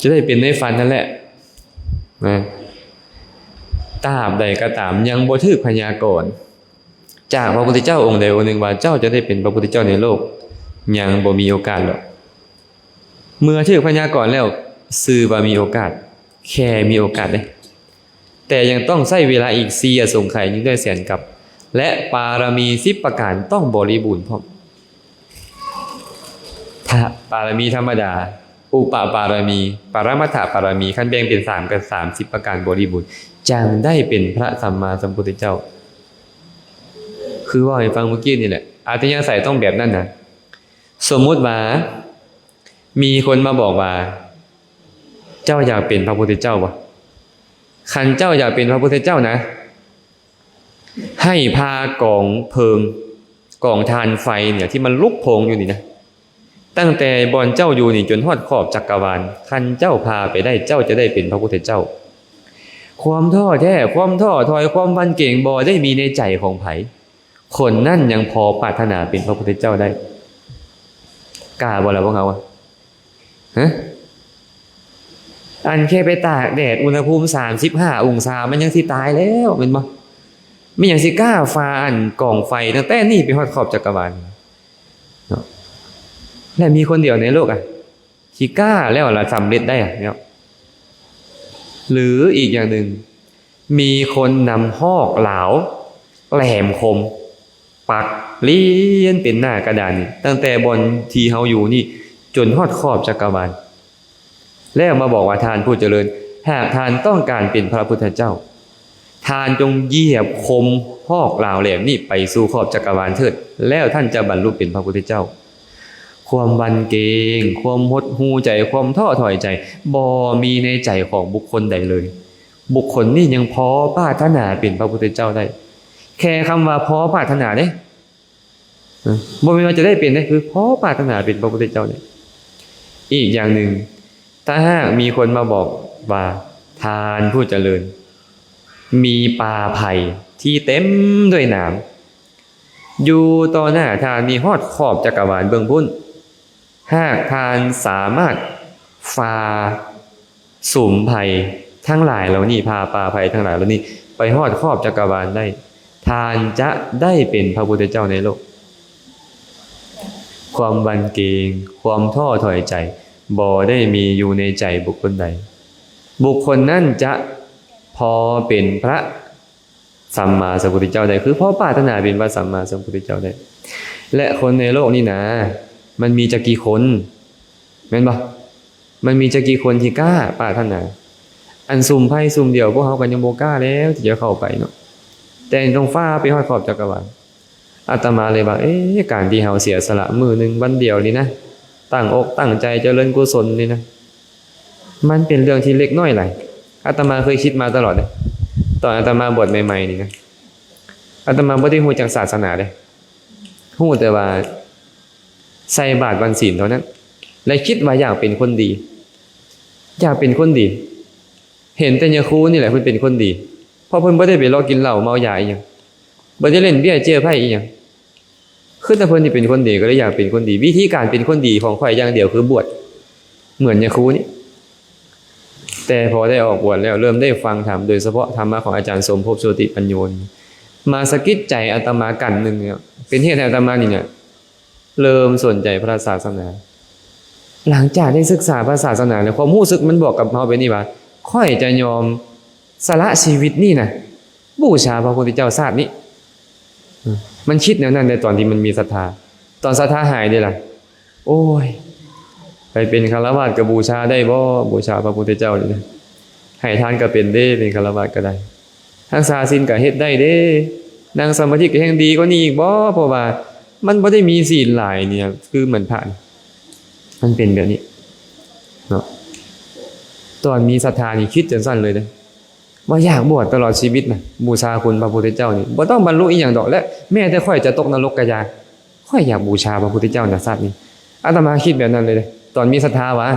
ຈະໄດ້ເປັນໃນຝັນນັ້ນແຫຼະນະ. ຕາບໃດກໍຕາມ ຍັງບໍ່ຖືກພະຍາກອນຈາກພະພຸດທະເຈົ້າອົງໃດອົງໜຶ່ງວ່າ ເຈົ້າຈະໄດ້ເປັນພະພຸດທະເຈົ້າໃນໂລກ, ຍັງບໍ່ມີໂອກາດດອກ. ເມື່ອຖືກພະຍາກອນແລ້ວ ຊື່ວ່າມີໂອກາດ, ແຄ່ມີໂອກາດເດ້. ແຕ່ຍັງຕ້ອງໃຊ້ເວລາອີກສີ່ອະສົງໄຂ ຍິ່ງດ້ວຍແສນກັບ ແລະ ປາລະມີສິບປະການຕ້ອງບໍລິບູນພ້ອມ. ທະ ປາລະມີທຳມະດາ, ອຸປະປາລະມີ, ປະລະມັດຖະປາລະມີ, ຄັນແບ່ງເປັນສາມກໍສາມສິບປະການບໍລິບູນ ຈັ່ງໄດ້ເປັນພະສຳມາສຳພຸດທະເຈົ້າ. ຄືເວົ້າໃຫ້ຟັງເມື່ອກີ້ນີ້ແຫຼະ, ອັດຕະຍາໄສຕ້ອງແບບນັ້ນນະ. ສົມມຸດວ່າ ມີຄົນມາບອກວ່າ ເຈົ້າຢາກເປັນພະພຸດທະເຈົ້າບໍ່? ຄັນເຈົ້າຢາກເປັນພະພຸດທະເຈົ້ານະ ໃຫ້ພາກອງເພີງ ກອງຖ່ານໄຟນີ້ ທີ່ມັນລຸກໂພງຢູ່ນີ້ນະ ຕັ້ງແຕ່ບ່ອນເຈົ້າຢູ່ນີ້ຈົນຮອດຂອບຈັກກະວານ, ຄັນເຈົ້າພາໄປໄດ້ ເຈົ້າຈະໄດ້ເປັນພະພຸດທະເຈົ້າ. ຄວາມທໍ້ແທ້ ຄວາມທໍ້ຖອຍ ຄວາມຫວັ່ນເກງບໍ່ໄດ້ມີໃນໃຈຂອງໃຜ. ຄົນນັ້ນຍັງພໍປາດຖະໜາເປັນພະພຸດທະເຈົ້າໄດ້. ກ້າບໍ່ລະພວກເຮົາອະ? ຮະ? ອັນແຄ່ໄປຕາກແດດ ອຸນຫະພູມສາມສິບຫ້າອົງສາ ມັນຍັງຊິຕາຍແລ້ວ ແມ່ນບໍ່? ແມ່ນຫຍັງຊິກ້າຝ່າອັນກອງໄຟ ຕັ້ງແຕ່ນີ້ໄປຮອດຂອບຈັກກະວານເນາະ? ແລະ ມີຄົນດຽວໃນໂລກອະ ທີ່ກ້າແລ້ວລະສຳເລັດໄດ້ອະເນາະ. ຫຼືອີກຢ່າງໜຶ່ງ ມີຄົນນຳຮອກຫຼາວແຫຼມຄົມ ປັກລຽນເປັນໜ້າກະດານນີ້ ຕັ້ງແຕ່ບ່ອນທີ່ເຮົາຢູ່ນີ້ ຈົນຮອດຂອບຈັກກະວານ ແລ້ວມາບອກວ່າ ທ່ານຜູ້ຈະເລີນ, ຫາກທ່ານຕ້ອງການເປັນພະພຸດທະເຈົ້າ, ທ່ານຈົ່ງຢຽບຄົມຮອກຫຼາວແຫຼມນີ້ໄປສູ່ຂອບຈັກກະວານເຖີດ, ແລ້ວທ່ານຈະບັນລຸເປັນພະພຸດທະເຈົ້າ. ຄວາມຫວັ່ນເກງ, ຄວາມຫົດຫູ່ໃຈ, ຄວາມທໍ້ຖອຍໃຈ ບໍ່ມີໃນໃຈຂອງບຸກຄົນໃດເລີຍ. ບຸກຄົນນີ້ຍັງພໍປາດຖະໜາເປັນພະພຸດທະເຈົ້າໄດ້. ແຄ່ຄຳວ່າພໍປາດຖະໜາເດ້. ເອີ ບໍ່ແມ່ນວ່າຈະໄດ້ເປັນເດ້, ຄືພໍປາດຖະໜາເປັນພະພຸດທະເຈົ້າເດ້. ອີກຢ່າງໜຶ່ງ, ຖ້າຫາກມີຄົນມາບອກວ່າ ທ່ານຜູ້ຈະເລີນ, ມີປ່າໄຜ່ທີ່ເຕັມດ້ວຍໜາມ ຢູ່ຕໍ່ໜ້າທ່ານນີ້ຮອດຂອບຈັກກະວານເບື້ອງພຸ້ນ. ຫາກທ່ານສາມາດຝ່າສຸມໄພທັງຫຼາຍເຫຼົ່ານີ້, ຜ່າປ່າໄຜ່ທັງຫຼາຍເຫຼົ່ານີ້ ໄປຮອດຂອບຈັກກະວານໄດ້, ທ່ານຈະໄດ້ເປັນພະພຸດທະເຈົ້າໃນໂລກ. ຄວາມຫວັ່ນເກງ, ຄວາມທໍ້ຖອຍໃຈ ບໍ່ໄດ້ມີຢູ່ໃນໃຈບຸກຄົນໃດ. ບຸກຄົນນັ້ນຈະພໍເປັນພະ ສຳມາສຳພຸດທະເຈົ້າໄດ້, ຄືພໍປາດຖະໜາເປັນພະສຳມາສຳພຸດທະເຈົ້າໄດ້. ແລະ ຄົນໃນໂລກນີ້ນະ ມັນມີຈັກກີ່ຄົນ ແມ່ນບໍ່? ມັນມີຈັກກີ່ຄົນທີ່ກ້າປາດຖະໜາ? ອັນສຸມໄພສຸມດຽວ ພວກເຮົາກໍຍັງບໍ່ກ້າແລ້ວທີ່ຈະເຂົ້າໄປເນາະ, ແຕ່ຕ້ອງຝ່າໄປຮອດຂອບຈັກກະວານ. ອາດຕະມາເລີຍວ່າ ເອ ການທີ່ເຮົາເສຍສະຫຼະມື້ໜຶ່ງວັນດຽວນີ້ນະ, ຕັ້ງອົກຕັ້ງໃຈຈະເລີນກຸສົນນີ້ນະ, ມັນເປັນເລື່ອງທີ່ເລັກນ້ອຍຫຼາຍ. ອາດຕະມາເຄີຍຄິດມາຕະຫຼອດເດ້, ຕອນອາດຕະມາບວດໃໝ່ໆນີ້ນະ, ອາດຕະມາບໍ່ໄດ້ຮູ້ຈັກສາສະໜາເດ້, ຮູ້ແຕ່ວ່າໃສ່ບາດວັນສິນເທົ່ານັ້ນ ແລະ ຄິດວ່າຢາກເປັນຄົນດີ, ຢາກເປັນຄົນດີ. ເຫັນແຕ່ຍາຄູນີ້ແຫຼະເພິ່ນເປັນຄົນດີ, ເພາະເພິ່ນບໍ່ໄດ້ໄປເລາະກິນເຫຼົ້າເມົາຢາອີ່ຫຍັງ, ບໍ່ໄດ້ຫຼິ້ນເບ້ຍເຈ້ຍໄພ້ອີ່ຫຍັງ. ຄືແຕ່ເພິ່ນນີ້ເປັນຄົນດີ ກໍເລີຍຢາກເປັນຄົນດີ. ວິທີການເປັນຄົນດີຂອງຂ້ອຍຢ່າງດຽວຄືບວດ ເໝືອນຍາຄູນີ້. ແຕ່ພໍໄດ້ອອກບວດແລ້ວ ເລີ່ມໄດ້ຟັງທຳ, ໂດຍສະເພາະທຳມະຂອງອາຈານສົມພົບ ໂຊຕິປັນໂຍນີ້ ມາສະກິດໃຈອາດຕະມາກັນໜຶ່ງເນາະ, ເປັນເຫດໃຫ້ອາດຕະມານີ້ນະ ເລີ່ມສົນໃຈພະສາສະໜາ. ຫຼັງຈາກໄດ້ສຶກສາພະສາສະໜາແລ້ວ ຄວາມຮູ້ສຶກມັນບອກກັບເຮົາແບບນີ້ວ່າ ຂ້ອຍຈະຍອມສະຫຼະຊີວິດນີ້ນະ ບູຊາພະພຸດທະເຈົ້າຊາດນີ້. ມັນຄິດແນວນັ້ນໃນຕອນທີ່ມັນມີສັດທາ. ຕອນສັດທາຫາຍເດ້ລະ? ໂອ້ຍ ໄປເປັນຄາລະວາດກໍບູຊາໄດ້ບໍ່? ບູຊາພະພຸດທະເຈົ້ານີ້ນະ. ໃຫ້ທານກໍເປັນເດ້, ເປັນຄາລະວາດກໍໄດ້. ຮັກສາສິນກໍເຮັດໄດ້ເດ້, ນັ່ງສະມາທິກໍແຮ່ງດີກວ່ານີ້ອີກບໍ່? ເພາະວ່າມັນບໍ່ໄດ້ມີສິນຫຼາຍນີ້ ຄືເໝືອນພະນີ້. ມັນເປັນແບບນີ້ເນາະ. ຕອນມີສັດທານີ້ຄິດຈັ່ງຊັ້ນເລີຍເດ້ ວ່າຢາກບວດຕະຫຼອດຊີວິດນະ, ບູຊາຄຸນພະພຸດທະເຈົ້ານີ້ ບໍ່ຕ້ອງບັນລຸອີ່ຫຍັງດອກ, ແລະ ແມ້ແຕ່ຂ້ອຍຈະຕົກນະລົກກໍຢ່າ, ຂ້ອຍຢາກບູຊາພະພຸດທະເຈົ້ານະຊາດນີ້. ອາດຕະມາຄິດແບບນັ້ນເລີຍເດ້ ຕອນມີສັດທາວ່າ.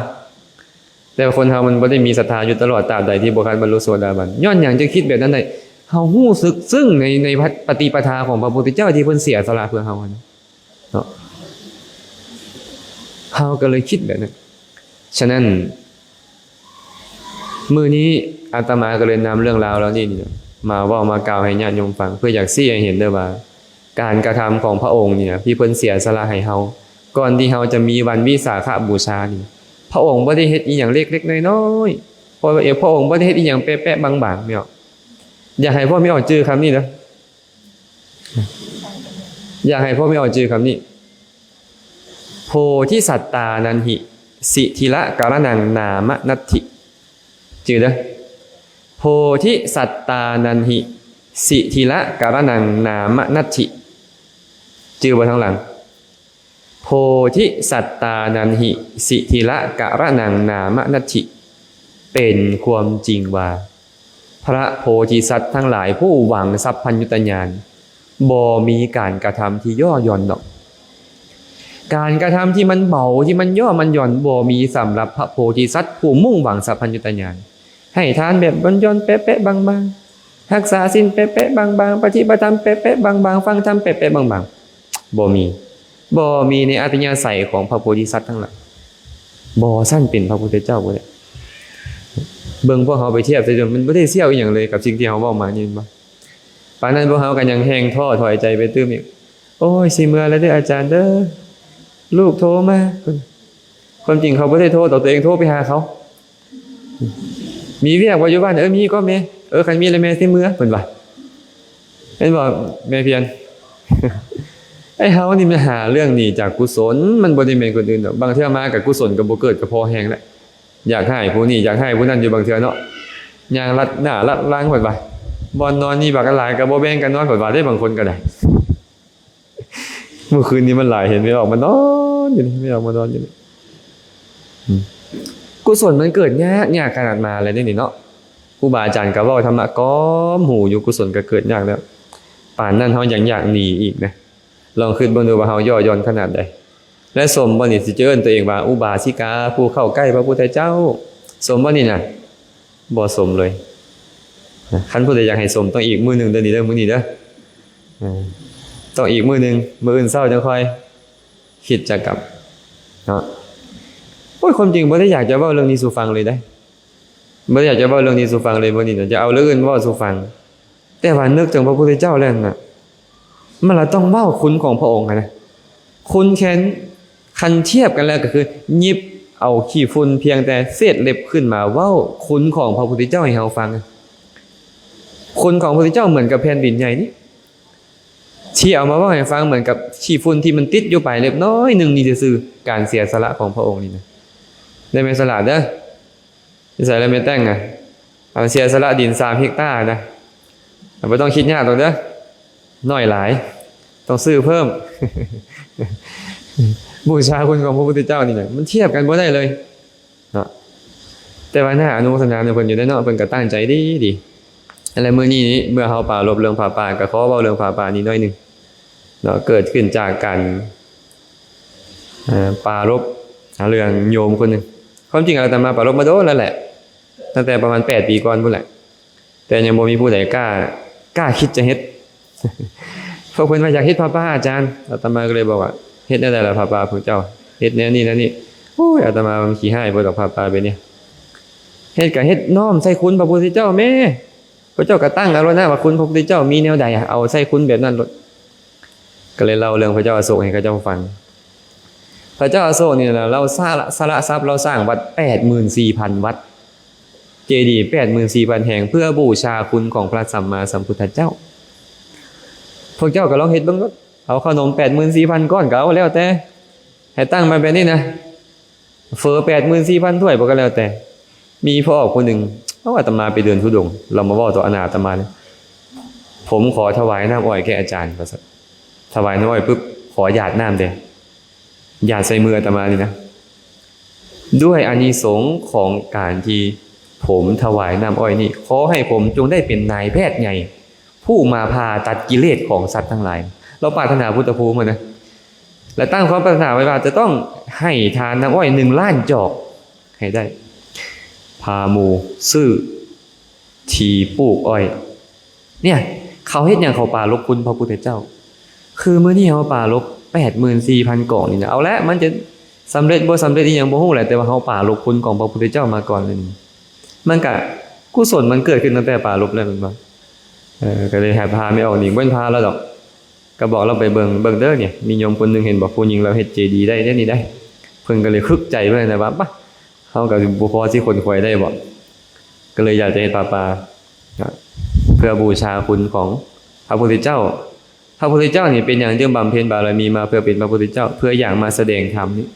ແຕ່ວ່າຄົນເຮົາມັນບໍ່ໄດ້ມີສັດທາຢູ່ຕະຫຼອດ ຕາບໃດທີ່ບໍ່ທັນບັນລຸໂສດາບັນ. ຍ້ອນຫຍັງຈຶ່ງຄິດແບບນັ້ນໄດ້? ເຮົາຮູ້ສຶກຊຶ້ງໃນ, ໃນປະຕິປະທາຂອງພະພຸດທະເຈົ້າທີ່ເພິ່ນເສຍສະຫຼະເພື່ອເຮົາຫັ້ນເນາະ, ເຮົາກໍເລີຍຄິດແບບນັ້ນ. ສະນັ້ນ ມື້ນີ້ອາດຕະມາກໍເລີຍນຳເລື່ອງລາວເຫຼົ່ານີ້ນີ້ນະ ມາເວົ້າມາກ່າວໃຫ້ຍາດໂຍມຟັງ ເພື່ອຢາກຊີ້ໃຫ້ເຫັນເດີວ່າ ການກະທຳຂອງພະອົງນີ້ນະ ທີ່ເພິ່ນເສຍສະຫຼະໃຫ້ເຮົາ ກ່ອນທີ່ເຮົາຈະມີວັນວິສາຂະບູຊານີ້ ພະອົງບໍ່ໄດ້ເຮັດອີ່ຫຍັງເລັກໆນ້ອຍໆ, ເພາະວ່າພະອົງບໍ່ໄດ້ເຮັດອີ່ຫຍັງແປະໆບາງໆ. ແມ່ນບໍ່? ຢາກໃຫ້ພວກແມ່ອອກຈື່ຄຳນີ້ເດີ. ຢາກໃຫ້ພວກແມ່ອອກຈື່ຄຳນີ້ ໂພທິສັດຕານັນຫິ ສິທິລະກະລະນັງນາມະນັດຖິ. ຈື່ເດີ ໂພທິສັດຕານັນຫິ ສິທິລະກະລະນັງນາມະນັດຖິ. ຈື່ບໍ່ທາງຫຼັງ? ໂພ ໂພທິສັດຕານັນຫິ ສິທິລະກະລະນັງນາມະນັດຖິ ເປັນຄວາມຈິງວ່າ ພະໂພທິສັດທັງຫຼາຍຜູ້ຫວັງສັບພັນຍຸຕະຍານ ບໍ່ມີການກະທຳທີ່ຍໍ້ຢ່ອນດອກ. ການກະທຳທີ່ມັນເບົາ ທີ່ມັນຍໍ້ມັນຢ່ອນ ບໍ່ມີສຳລັບພະໂພທິສັດຜູ້ມຸ່ງຫວັງສັບພັນຍຸຕະຍານ. ໃຫ້ທານແບບຢ່ອນໆ ແປະໆ ບາງໆ, ຮັກສາສິນແປະໆ ບາງໆ, ປະຕິບັດທຳແປະໆ ບາງໆ, ຟັງທຳແປະໆ ບາງໆ ບໍ່ມີ, ບໍ່ມີໃນອັດຕະຍາໄສຂອງພະໂພທິສັດທັງຫຼາຍ. ບໍ່ຊັ້ນເປັນພະພຸດທະເຈົ້າບໍ່ໄດ້. ເບິ່ງພວກເຮົາໄປທຽບໃສ່ ມັນບໍ່ໄດ້ສ່ຽວອີ່ຫຍັງເລີຍກັບສິ່ງທີ່ເຮົາເວົ້າມານີ້ ແມ່ນບໍ່? ປານນັ້ນພວກເຮົາກໍຍັງແຮ່ງທໍ້ຖອຍໃຈໄປຕື່ມອີກ. ໂອ້ຍ ຊິເມືອແລ້ວເດີອາຈານເດີ ລູກໂທມາ. ຄວາມຈິງເຂົາບໍ່ໄດ້ໂທດອກ ຕົວເອງໂທໄປຫາເຂົາ. ມີວຽກບໍ່ຢູ່ບ້ານ? ເອີ ມີກໍແມ່. ເອີ ຄັນມີແລ້ວແມ່ຊິເມືອ ເພິ່ນວ່າ. ແມ່ນບໍ່ແມ່ພຽນ? ໄອ້ເຮົານີ້ມັນຫາເລື່ອງໜີຈາກກຸສົນ ມັນບໍ່ໄດ້ແມ່ນຄົນອື່ນດອກ. ບາງເທື່ອມາກໍກຸສົນກໍບໍ່ເກີດ ກໍພໍແຮງແຫຼະ. ຢາກຮ້າຍຜູ້ນີ້ ຢາກຮ້າຍຜູ້ນັ້ນຢູ່ບາງເທື່ອເນາະ. ຍ່າງລັດໜ້າລັດຫຼັງ ເພິ່ນວ່າ. ບ່ອນນອນມີບັກຫຼາຍກໍບໍ່ແບ່ງກັນນອນ ເພິ່ນວ່າເດ້ ບາງຄົນກໍໄດ້. ມື້ຄືນນີ້ມັນຫຼາຍ ເຫັນແມ່ອອກມານອນຢູ່ນີ້ ແມ່ອອກມານອນຢູ່ນີ້. ອືມ ກຸສົນມັນເກີດຍາກ ຍາກຂະໜາດມາແລ້ວເດ້ນີ້ເນາະ. ຄູບາອາຈານກໍເວົ້າທຳມະກ້ອມຫູຢູ່ ກຸສົນກໍເກີດຍາກແລ້ວ. ປານນັ້ນເຮົາຍັງຢາກໜີອີກນະ. ລອງຄິດເບິ່ງດູວ່າເຮົາຍໍ້ຢ່ອນຂະໜາດໃດ. ແລະ ສົມບໍ່ນີ້ ຊິຈະເອີ້ນຕົວເອງວ່າອຸບາສິກາ ຜູ້ເຂົ້າໃກ້ພະພຸດທະເຈົ້າ. ສົມບໍ່ນີ້ນະ? ບໍ່ສົມເລີຍ. ຄັນຜູ້ໃດຢາກໃຫ້ສົມ ຕ້ອງອີກມື້ໜຶ່ງເດີນີ້ເດີ ມື້ນີ້ເດີ. ເອີ ຕ້ອງອີກມື້ໜຶ່ງ ມື້ອື່ນເຊົ້າຈັ່ງຄ່ອຍຄິດຈະກັບເນາະ. ໂອ້ຍ ຄວາມຈິງບໍ່ໄດ້ຢາກຈະເວົ້າເລື່ອງນີ້ສູ່ຟັງເລີຍເດ້. ບໍ່ໄດ້ຢາກຈະເວົ້າເລື່ອງນີ້ສູ່ຟັງເລີຍມື້ນີ້ນະ. ຈະເອົາເລື່ອງອື່ນມາເວົ້າສູ່ຟັງ. ແຕ່ວ່ານຶກເຖິງພະພຸດທະເຈົ້າແລ້ວນະ ມັນລະຕ້ອງເວົ້າຄຸນຂອງພະອົງຫັ້ນນະ. ຄຸນແຄ່ນ ຄັນທຽບກັນແລ້ວກໍຄືຫຍິບເອົາຂີ້ຝຸ່ນພຽງແຕ່ເສດເລັບຂຶ້ນມາເວົ້າຄຸນຂອງພະພຸດທະເຈົ້າໃຫ້ເຮົາຟັງ. ຄຸນຂອງພະພຸດທະເຈົ້າເໝືອນກັບແຜ່ນດິນໃຫຍ່ນີ້ ທີ່ເອົາມາເວົ້າໃຫ້ຟັງເໝືອນກັບຂີ້ຝຸ່ນທີ່ມັນຕິດຢູ່ປາຍເລັບນ້ອຍໜຶ່ງນີ້ຊື່ໆ. ການເສຍສະຫຼະຂອງພະອົງນີ້ນະ ໄດ້ແມ່ນສະຫຼະເດີ. ຢູ່ໃສລະແມ່ແຕ້ງນະ? ເອົາເສຍສະຫຼະດິນສາມເຮັກຕານະ. ບໍ່ຕ້ອງຄິດຍາກດອກເດີ. ໜ້ອຍຫຼາຍ ຕ້ອງຊື້ເພີ່ມ. ບູຊາຄຸນຂອງພະພຸດທະເຈົ້ານີ້ນະ ມັນທຽບກັນບໍ່ໄດ້ເລີຍເນາະ. ແຕ່ວ່າໜ້າອະນຸໂມທະນານຳເພິ່ນຢູ່ເດ້ເນາະ. ເພິ່ນກໍຕັ້ງໃຈດີໆ. ແລະ ມື້ນີ້ນີ້ ເມື່ອເຮົາປາລົບເລື່ອງຜ້າປ່າ ກໍຂໍເວົ້າເລື່ອງຜ້າປ່ານີ້ໜ້ອຍໜຶ່ງເນາະ. ເກີດຂຶ້ນຈາກການ ເອີ ປາລົບເລື່ອງໂຍມຄົນໜຶ່ງ. ຄວາມຈິງອາດຕະມາປາລົບມາດົນແລ້ວແຫຼະ ຕັ້ງແຕ່ປະມານແປດປີກ່ອນພຸ້ນແຫຼະ. ແຕ່ຍັງບໍ່ມີຜູ້ໃດກ້າ ກ້າຄິດຈະເຮັດ. ພວກເພິ່ນວ່າຢາກເຮັດຜ້າປ່າອາຈານ. ອາດຕະມາກໍເລີຍບອກວ່າ ເຮັດແນວໃດລະຜ້າປ່າພວກເຈົ້າ? ເຮັດແນວນີ້ແນວນີ້. ໂອ້ຍ ອາດຕະມາມັນຂີ້ຮ້າຍໂພດດອກ ຜ້າປ່າແບບນີ້. ເຮັດກໍເຮັດນ້ອມໃສ່ຄຸນພະພຸດທະເຈົ້າແມ້. ພະເຈົ້າກໍຕັ້ງເອົາໂລດນະວ່າຄຸນພະພຸດທະເຈົ້າມີແນວໃດ ເອົາໃສ່ຄຸນແບບນັ້ນໂລດ. ກໍເລີຍເລົ່າເລື່ອງພະເຈົ້າອະໂສກໃຫ້ເຂົາເຈົ້າຟັງ. ພະເຈົ້າອະໂສກນີ້ນະ ລາວສະ ສະຫຼະຊັບ ລາວສ້າງວັດແປດໝື່ນສີ່ພັນວັດ, ເຈດີແປດໝື່ນສີ່ພັນແຫ່ງ ເພື່ອບູຊາຄຸນຂອງພະສຳມາສຳພຸດທະເຈົ້າ. ພວກເຈົ້າກໍລອງເຮັດເບິ່ງໂລດ, ເອົາເຂົ້າໜົມແປດໝື່ນສີ່ພັນກ້ອນກໍເອົາ ແລ້ວແຕ່, ໃຫ້ຕັ້ງມາແບບນີ້ນະ. ເຝີແປດໝື່ນສີ່ພັນຖ້ວຍບໍ່ກໍແລ້ວແຕ່. ມີພໍ່ອອກຜູ້ໜຶ່ງ, ເອົາ ອາດຕະມາໄປເດີນທຸດົງ, ລາວມາເວົ້າຕໍ່ອາດຕະມາເລີຍ, ຜົມຂໍຖວາຍນ້ຳອ້ອຍແກ່ອາຈານ ວ່າຊັ້ນ. ຖວາຍນ້ຳອ້ອຍປຶບ, ຂໍຢາດນ້ຳແດ່, ຢາດໃສ່ມືອາດຕະມານີ້ນະ. ດ້ວຍອານິສົງຂອງການທີ່ຜົມຖວາຍນ້ຳອ້ອຍນີ້, ຂໍໃຫ້ຜົມຈົ່ງໄດ້ເປັນນາຍແພດໃຫຍ່ ຜູ້ມາຜ່າຕັດກິເລດຂອງສັດທັງຫຼາຍ. ລາວປາດຖະໜາພຸດທະພູມຫັ້ນນະ, ແລະ ຕັ້ງຄວາມປາດຖະໜາໄວ້ວ່າຈະຕ້ອງໃຫ້ທານນ້ຳອ້ອຍໜຶ່ງລ້ານຈອກໃຫ້ໄດ້, ພາໝູ່ຊື້ທີ່ປູກອ້ອຍ. ເນຍ, ເຂົາເຮັດຫຍັງ? ເຂົາປາລົບຄຸນພະພຸດທະເຈົ້າ. ຄືມື້ນີ້ເຮົາປາລົບແປດໝື່ນສີ່ພັນກອງນີ້ນະ, ເອົາລະ, ມັນຈະສຳເລັດບໍ່ສຳເລັດອີ່ຫຍັງບໍ່ຮູ້ແຫຼະ, ແຕ່ວ່າເຮົາປາລົບຄຸນຂອງພະພຸດທະເຈົ້າມາກ່ອນ. ມັນກະ ກຸສົນມັນເກີດຂຶ້ນຕັ້ງແຕ່ປາລົບແລ້ວແມ່ນບໍ່? ເອີ ກໍເລີຍໃຫ້ພາແມ່ອອກນີ້, ບໍ່ແມ່ນພາລາວດອກ, ກໍບອກລາວໄປເບິ່ງ, ເບິ່ງເດີ ນີ້ ມີໂຍມຄົນໜຶ່ງເຫັນບໍ່, ຜູ້ຍິງລາວເຮັດເຈດີໄດ້ເດ້ນີ້ໄດ໋. ເພິ່ນກໍເລີຍຄຶກໃຈເພິ່ນນະວ່າ, ບະ ເຮົາກໍບໍ່ພໍຊິຂົນຂວາຍໄດ້ບໍ? ກໍເລີຍຢາກຈະເຮັດຜ້າປ່າ ເພື່ອບູຊາຄຸນຂອງພະພຸດທະເຈົ້າ. ພະພຸດທະເຈົ້ານີ້ເປັນຫຍັງຈຶ່ງບຳເພັນບາລະມີມາເພື່ອເປັນພະພຸດທະເຈົ້າ? ເພື່ອຢາກມາສະແດງທຳນີ້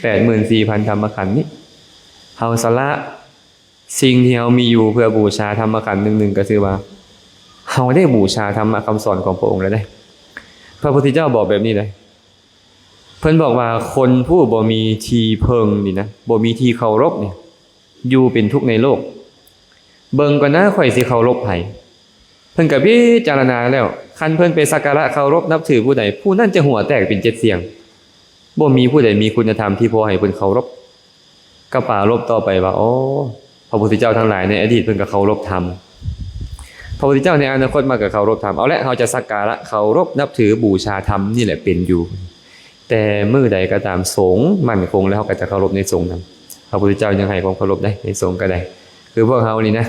ແປດໝື່ນສີ່ພັນທຳມະຂັນນີ້. ເຮົາສະຫຼະ ສິ່ງທີ່ເຮົາມີຢູ່ເພື່ອບູຊາທຳມະຂັນໜຶ່ງໆ ກໍຖືວ່າເຮົາໄດ້ບູຊາທຳມະຄຳສອນຂອງພະອົງແລ້ວເດ້. ພະພຸດທະເຈົ້າບອກແບບນີ້ເດ້, ພິ່ນບອກວ່າຄົນຜູ້ບໍ່ມີທີ່ເພິ່ງນີ້ນະ ບໍ່ມີທີ່ເຄົາລົບນີ້ ຢູ່ເປັນທຸກໃນໂລກ. ເບິ່ງກ່ອນນະ ຂ້ອຍຊິເຄົາລົບໃຜ? ເພິ່ນກໍພິຈາລະນາແລ້ວ ຄັນເພິ່ນໄປສັກກາລະເຄົາລົບນັບຖືຜູ້ໃດ ຜູ້ນັ້ນຈະຫົວແຕກເປັນເຈັດສ່ຽງ. ບໍ່ມີຜູ້ໃດມີຄຸນນະທຳທີ່ພໍໃຫ້ເພິ່ນເຄົາລົບ. ກໍປາລົບຕໍ່ໄປວ່າ ໂອ້ ພະພຸດທະເຈົ້າທັງຫຼາຍໃນອະດີດເພິ່ນກໍເຄົາລົບທຳ ພະພຸດທະເຈົ້າໃນອະນາຄົດມາກໍເຄົາລົບທຳ. ເອົາລະ ເຮົາຈະສັກກາລະເຄົາລົບນັບຖືບູຊາທຳນີ້ແຫຼະເປັນຢູ່. ແຕ່ມື້ໃດກໍຕາມສົງໝັ້ນຄົງແລ້ວ ເຮົາກໍຈະເຄົາລົບໃນສົງນຳ. ພະພຸດທະເຈົ້າຍັງໃຫ້ຄວາມເຄົາລົບໄດ້ໃນສົງກໍໄດ້. ຄືພວກເຮົານີ້ນະ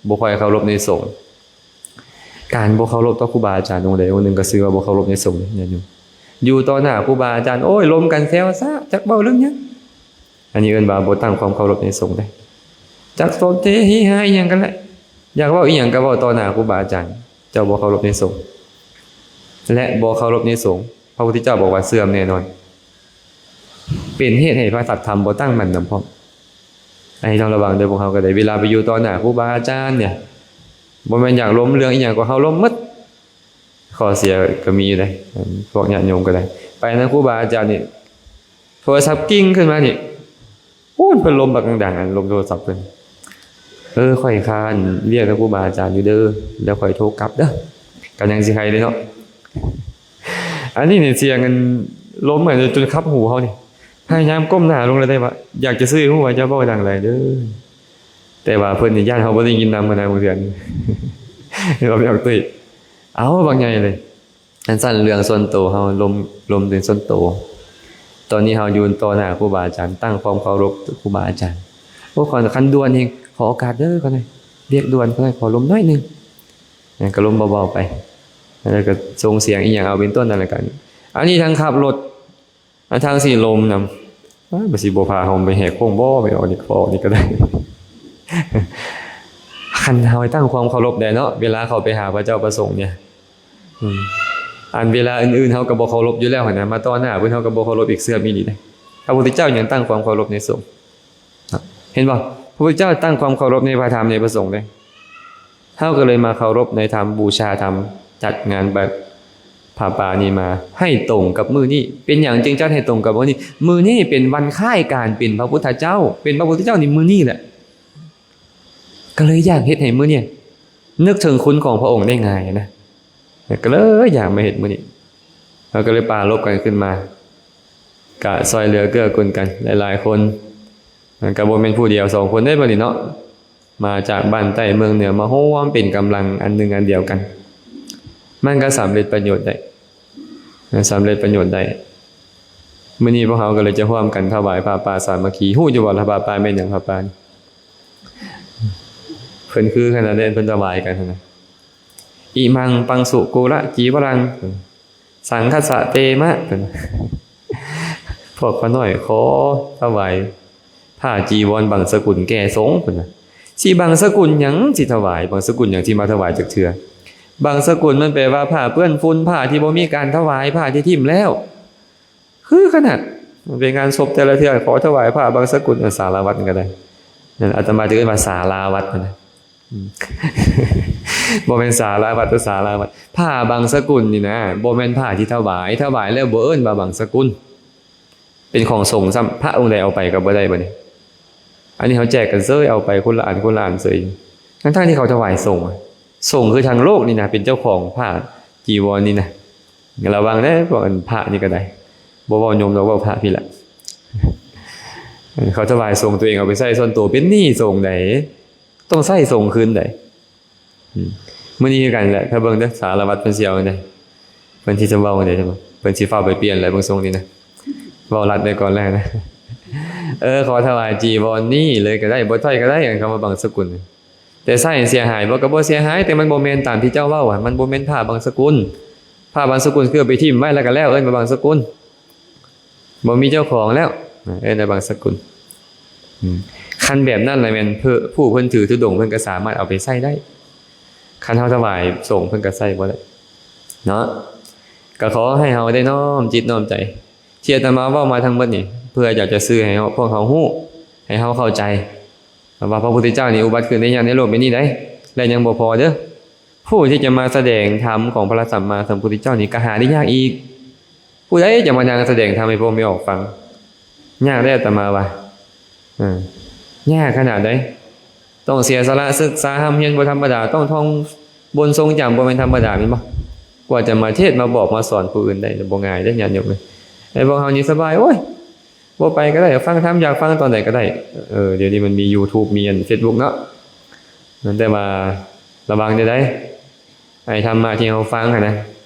ບໍ່ຄ່ອຍເຄົາລົບໃນສົງ. ການບໍ່ເຄົາລົບຕໍ່ຄູບາອາຈານອົງໃດອົງໜຶ່ງ ກໍຊື່ວ່າບໍ່ເຄົາລົບໃນສົງເດ້ ຍາດໂຍມ. ຢູ່ຕໍ່ໜ້າຄູບາອາຈານ ໂອ້ຍ ລົມກັນແຊວຊະ ຈັກເວົ້າເລື່ອງຫຍັງ. ອັນນີ້ເອີ້ນວ່າບໍ່ຕັ້ງຄວາມເຄົາລົບໃນສົງເດ້. ຈັກສົນເທເຮຮາອີ່ຫຍັງກັນແຫຼະ ຢາກເວົ້າອີ່ຫຍັງກໍເວົ້າຕໍ່ໜ້າຄູບາອາຈານ. ເຈົ້າບໍ່ເຄົາລົບໃນສົງ ແລະ ບໍ່ເຄົາລົບໃນສົງ ພະພຸດທະເຈົ້າບອກວ່າເສື່ອມແນ່ນອນ. ເປັນເຫດໃຫ້ພະສັດທຳບໍ່ຕັ້ງໝັ້ນນຳພ້ອມ. ໃຫ້ລະວັງເດີ ພວກເຮົາກໍໄດ້ ເວລາໄປຢູ່ຕໍ່ໜ້າຄູບາອາຈານນີ້ ບໍ່ແມ່ນຢາກລົມເລື່ອງອີ່ຫຍັງກໍເຮົາລົມໝົດ. ຂໍ້ເສຍກໍມີຢູ່ເດ້ ພວກຍາດໂຍມກໍໄດ້ ໄປນຳຄູບາອາຈານນີ້ ໂທລະສັບກິ້ງຂຶ້ນມານີ້ ໂອ້ ເພິ່ນລົມບັກດັງໆ ອັນລົມໂທລະສັບເພິ່ນ. ເອີ ຂ້ອຍຄາວຽກນຳຄູບາອາຈານຢູ່ເດີ ແລ້ວຂ້ອຍໂທກັບເດີ. ກໍຍັງຊິໄຄເດ້ເນາະ. ອັນນີ້ນີ້ສຽງອັນລົມອັນຈົນຂັບຫູເຮົານີ້ ພະຍາຍາມກົ້ມໜ້າລົງແລ້ວໄດ້ວ່າ ຢາກຈະຊື່ໃຫ້ຮູ້ວ່າຢ່າເວົ້າດັງຫຼາຍເດີ. ແຕ່ວ່າເພິ່ນນີ້ຢ້ານເຮົາບໍ່ໄດ້ຍິນນຳຫັ້ນນະ ບາງເທື່ອ ເວົ້າໄປອອກຕຸ້ຍ ເອົາບັກໃຫຍ່ເລີຍ. ອັນຊັ້ນເລື່ອງສ່ວນໂຕເຮົາ ລົມ ລົມເລື່ອງສ່ວນໂຕ. ຕອນນີ້ເຮົາຢູ່ຕໍ່ໜ້າຄູບາອາຈານ ຕັ້ງຄວາມເຄົາລົບຕໍ່ຄູບາອາຈານ. ໂອ້ ຄັນດ່ວນແຮງ ຂໍໂອກາດເດີ ຂໍໜ້ອຍ ວຽກດ່ວນ ຂໍໜ້ອຍ ຂໍລົມໜ້ອຍໜຶ່ງ. ນັ້ນກໍລົມເບົາໆໄປ ແລ້ວກໍສົ່ງສຽງອີ່ຫຍັງເອົາເປັນຕົ້ນນັ້ນແຫຼະກັນ. ອັນນີ້ທັງຂັບລົດ ອັນທາງຊິລົມນຳ ວ່າມັນຊິບໍ່ພາເຮົາໄປແຫກໂຄ້ງບໍ່ ໄປອອກນີ້ ອອກນີ້ກໍໄດ້. ຄັນເຮົາຕັ້ງຄວາມເຄົາລົບໄດ້ເນາະ ເວລາເຂົ້າໄປຫາພະເຈົ້າພະສົງນີ້ ອືມ ອັນເວລາອື່ນໆເຮົາກໍບໍ່ເຄົາລົບຢູ່ແລ້ວຫັ້ນນະ ມາຕໍ່ໜ້າເພິ່ນເຮົາກໍບໍ່ເຄົາລົບອີກ ເສື່ອມອີ່ຫຼີເດ້. ພະພຸດທະເຈົ້າຍັງຕັ້ງຄວາມເຄົາລົບໃນສົງ ເຫັນບໍ່? ພະພຸດທະເຈົ້າຕັ້ງຄວາມເຄົາລົບໃນພະທຳ ໃນພະສົງເດ້. ເຮົາກໍເລີຍມາເຄົາລົບໃນທຳ ບູຊາທຳ ຈັດງານແບບຜ້າປ່ານີ້ມາໃຫ້ຕົງກັບມື້ນີ້. ເປັນຫຍັງຈຶ່ງຈັດໃຫ້ຕົງກັບມື້ນີ້? ມື້ນີ້ເປັນວັນຄ້າຍການເປັນພະພຸດທະເຈົ້າ ເປັນພະພຸດທະເຈົ້າໃນມື້ນີ້ແຫຼະ. ກໍເລີຍຢາກເຮັດໃຫ້ມື້ນີ້ນຶກເຖິງຄຸນຂອງພະອົງໄດ້ງ່າຍນະ. ກໍເລີຍຢາກມາເຮັດມື້ນີ້. ເຮົາກໍເລີຍປາລົບກັນຂຶ້ນມາ ກະຊ່ອຍເຫຼືອເກື້ອກູນກັນຫຼາຍໆຄົນ. ມັນກໍບໍ່ແມ່ນຜູ້ດຽວສອງຄົນເດ້ບັດນີ້ເນາະ. ມາຈາກບ້ານໃຕ້ເມືອງເໜືອ ມາຮ່ວມເປັນກຳລັງອັນໜຶ່ງອັນດຽວກັນ ມັນກໍສຳເລັດປະໂຫຍດໄດ້ ສຳເລັດປະໂຫຍດໄດ້. ມື້ນີ້ພວກເຮົາກໍເລີຍຈະຮ່ວມກັນຖວາຍຜ້າປ່າສາມັກຄີ. ຮູ້ຢູ່ບໍ່ລະ ຜ້າປ່າແມ່ນຫຍັງ? ຜ້າປ່ານີ້ ເພິ່ນຄືຂະໜາດໃດ ເພິ່ນຖວາຍກັນຫັ້ນນະ. ອິມັງປັງສຸກຸລະຈີວະລັງ ສັງຄັດສະເຕມະ ເພິ່ນ ພວກຂ້ານ້ອຍຂໍຖວາຍຜ້າຈີວອນບັງສະກຸນແກ່ສົງ ເພິ່ນວ່າ. ຊິບັງສະກຸນຫຍັງ ຊິຖວາຍ ບັງສະກຸນຫຍັງ ຊິມາຖວາຍຈັກເທື່ອ? ບັງສະກຸນມັນແປວ່າຜ້າເປື້ອນຝຸ່ນ ຜ້າທີ່ບໍ່ມີການຖວາຍ ຜ້າທີ່ຖິ້ມແລ້ວ. ຄືຂະໜາດ ມັນເປັນງານສົບແຕ່ລະເທື່ອ ຂໍຖວາຍຜ້າບັງສະກຸນ ເອີ ສາລາວັດນີ້ກໍໄດ້. ນັ້ນອາດຕະມາຈະເອີ້ນວ່າສາລາວັດນະ. ອືມ ບໍ່ແມ່ນສາລາວັດ ແຕ່ສາລາວັດ. ຜ້າບັງສະກຸນນີ້ນະ ບໍ່ແມ່ນຜ້າທີ່ຖວາຍ ຖວາຍແລ້ວບໍ່ເອີ້ນວ່າບັງສະກຸນ ເປັນຂອງສົງຊ້ຳ. ພະອົງໃດເອົາໄປກໍບໍ່ໄດ້ບັດນີ້. ອັນນີ້ເຮົາແຈກກັນເສີຍ ເອົາໄປຄົນລະອັນ ຄົນລະອັນເສີຍ ທັງໆທີ່ເຂົາຖວາຍສົງ. ສົງຄືທາງໂລກນີ້ນະ ເປັນເຈົ້າຂອງຜ້າຈີວອນນີ້ນະ. ລະວັງເດີ ພວກອັນພະນີ້ກໍໄດ້ ບໍ່ເວົ້າໂຍມດອກ ເວົ້າພະພີ້ລະ. ເຂົາຖວາຍສົງ ຕົວເອງເອົາໄປໃຊ້ສ່ວນໂຕ ເປັນໜີ້ສົງໃດ໋ ຕ້ອງໃຊ້ສົງຄືນໃດ໋. ອືມ ມື້ນີ້ຄືກັນແຫຼະ ຖ້າເບິ່ງເດີ ສາລະວັດເພິ່ນຊິເອົາໃດ໋ ເພິ່ນຊິຈະເວົ້າໃດ໋ ເພິ່ນຊິຟ້າວໄປປ່ຽນແຫຼະ ເບິ່ງຊົງນີ້ນະ. ເວົ້າລັດໄວ້ກ່ອນແລ້ວນະ. ເອີ ຂໍຖວາຍຈີວອນນີ້ເລີຍກໍໄດ້ ບໍ່ຖວາຍກໍໄດ້ ຄຳວ່າບັງສະກຸນ. ແຕ່ໃຊ້ໃຫ້ເສຍຫາຍບໍ່? ກໍບໍ່ເສຍຫາຍ ແຕ່ມັນບໍ່ແມ່ນຕາມທີ່ເຈົ້າເວົ້າ ມັນບໍ່ແມ່ນຜ້າບັງສະກຸນ. ຜ້າບັງສະກຸນຄືເອົາໄປຖິ້ມໄວ້ແລ້ວກໍແລ້ວ ເອີ້ນວ່າບັງສະກຸນ ບໍ່ມີເຈົ້າຂອງແລ້ວ ເອີ້ນວ່າບັງສະກຸນ. ອືມ ຄັນແບບນັ້ນລະແມ່ນ ຜູ້ເພິ່ນຖືທຸດົງ ເພິ່ນກໍສາມາດເອົາໄປໃຊ້ໄດ້. ຄັນເຮົາຖວາຍສົງ ເພິ່ນກໍໃຊ້ບໍ່ໄດ້ເນາະ. ກໍຂໍໃຫ້ເຮົາໄດ້ນ້ອມຈິດນ້ອມໃຈ ທີ່ອາດຕະມາເວົ້າມາທັງໝົດນີ້ ເພື່ອຢາກຈະສື່ໃຫ້ເຮົາ ພວກເຮົາຮູ້ ໃຫ້ເຮົາເຂົ້າໃຈວ່າ ພະພຸດທະເຈົ້ານີ້ອຸບັດຂຶ້ນໄດ້ຍາກໃນໂລກໃບນີ້ໃດ໋ ແລະ ຍັງບໍ່ພໍເດີ. ຜູ້ທີ່ຈະມາສະແດງທຳຂອງພະສຳມາສຳພຸດທະເຈົ້ານີ້ ກໍຫາໄດ້ຍາກອີກ. ຜູ້ໃດຈະມານັ່ງສະແດງທຳໃຫ້ພວກແມ່ອອກຟັງ? ຍາກເດ້ອາດຕະມາວ່າ ເອີ ຍາກຂະໜາດໃດ. ຕ້ອງເສຍສະຫຼະສຶກສາຮ່ຳຮຽນບໍ່ທຳມະດາ, ຕ້ອງທ່ອງບົນຊົງຈຳບໍ່ແມ່ນທຳມະດາແມ່ນບໍ່? ກວ່າຈະມາເທດມາບອກມາສອນຜູ້ອື່ນໄດ້ ບໍ່ງ່າຍເດ້ຍາດໂຍມເອີຍ. ແຕ່ພວກເຮົານີ້ສະບາຍ ໂອ້ຍ ບໍ່ໄປກໍໄດ້ ຟັງທຳ ຢາກຟັງຕອນໃດກໍໄດ້. ເອີ ດຽວນີ້ມັນມີຢູທູບ ມີອັນເຟສບຸກເນາະ. ແຕ່ວ່າລະວັງແດ່ໃດ໋ ໄອ້ທຳມະທີ່ເຮົາຟັງຫັ້ນນະ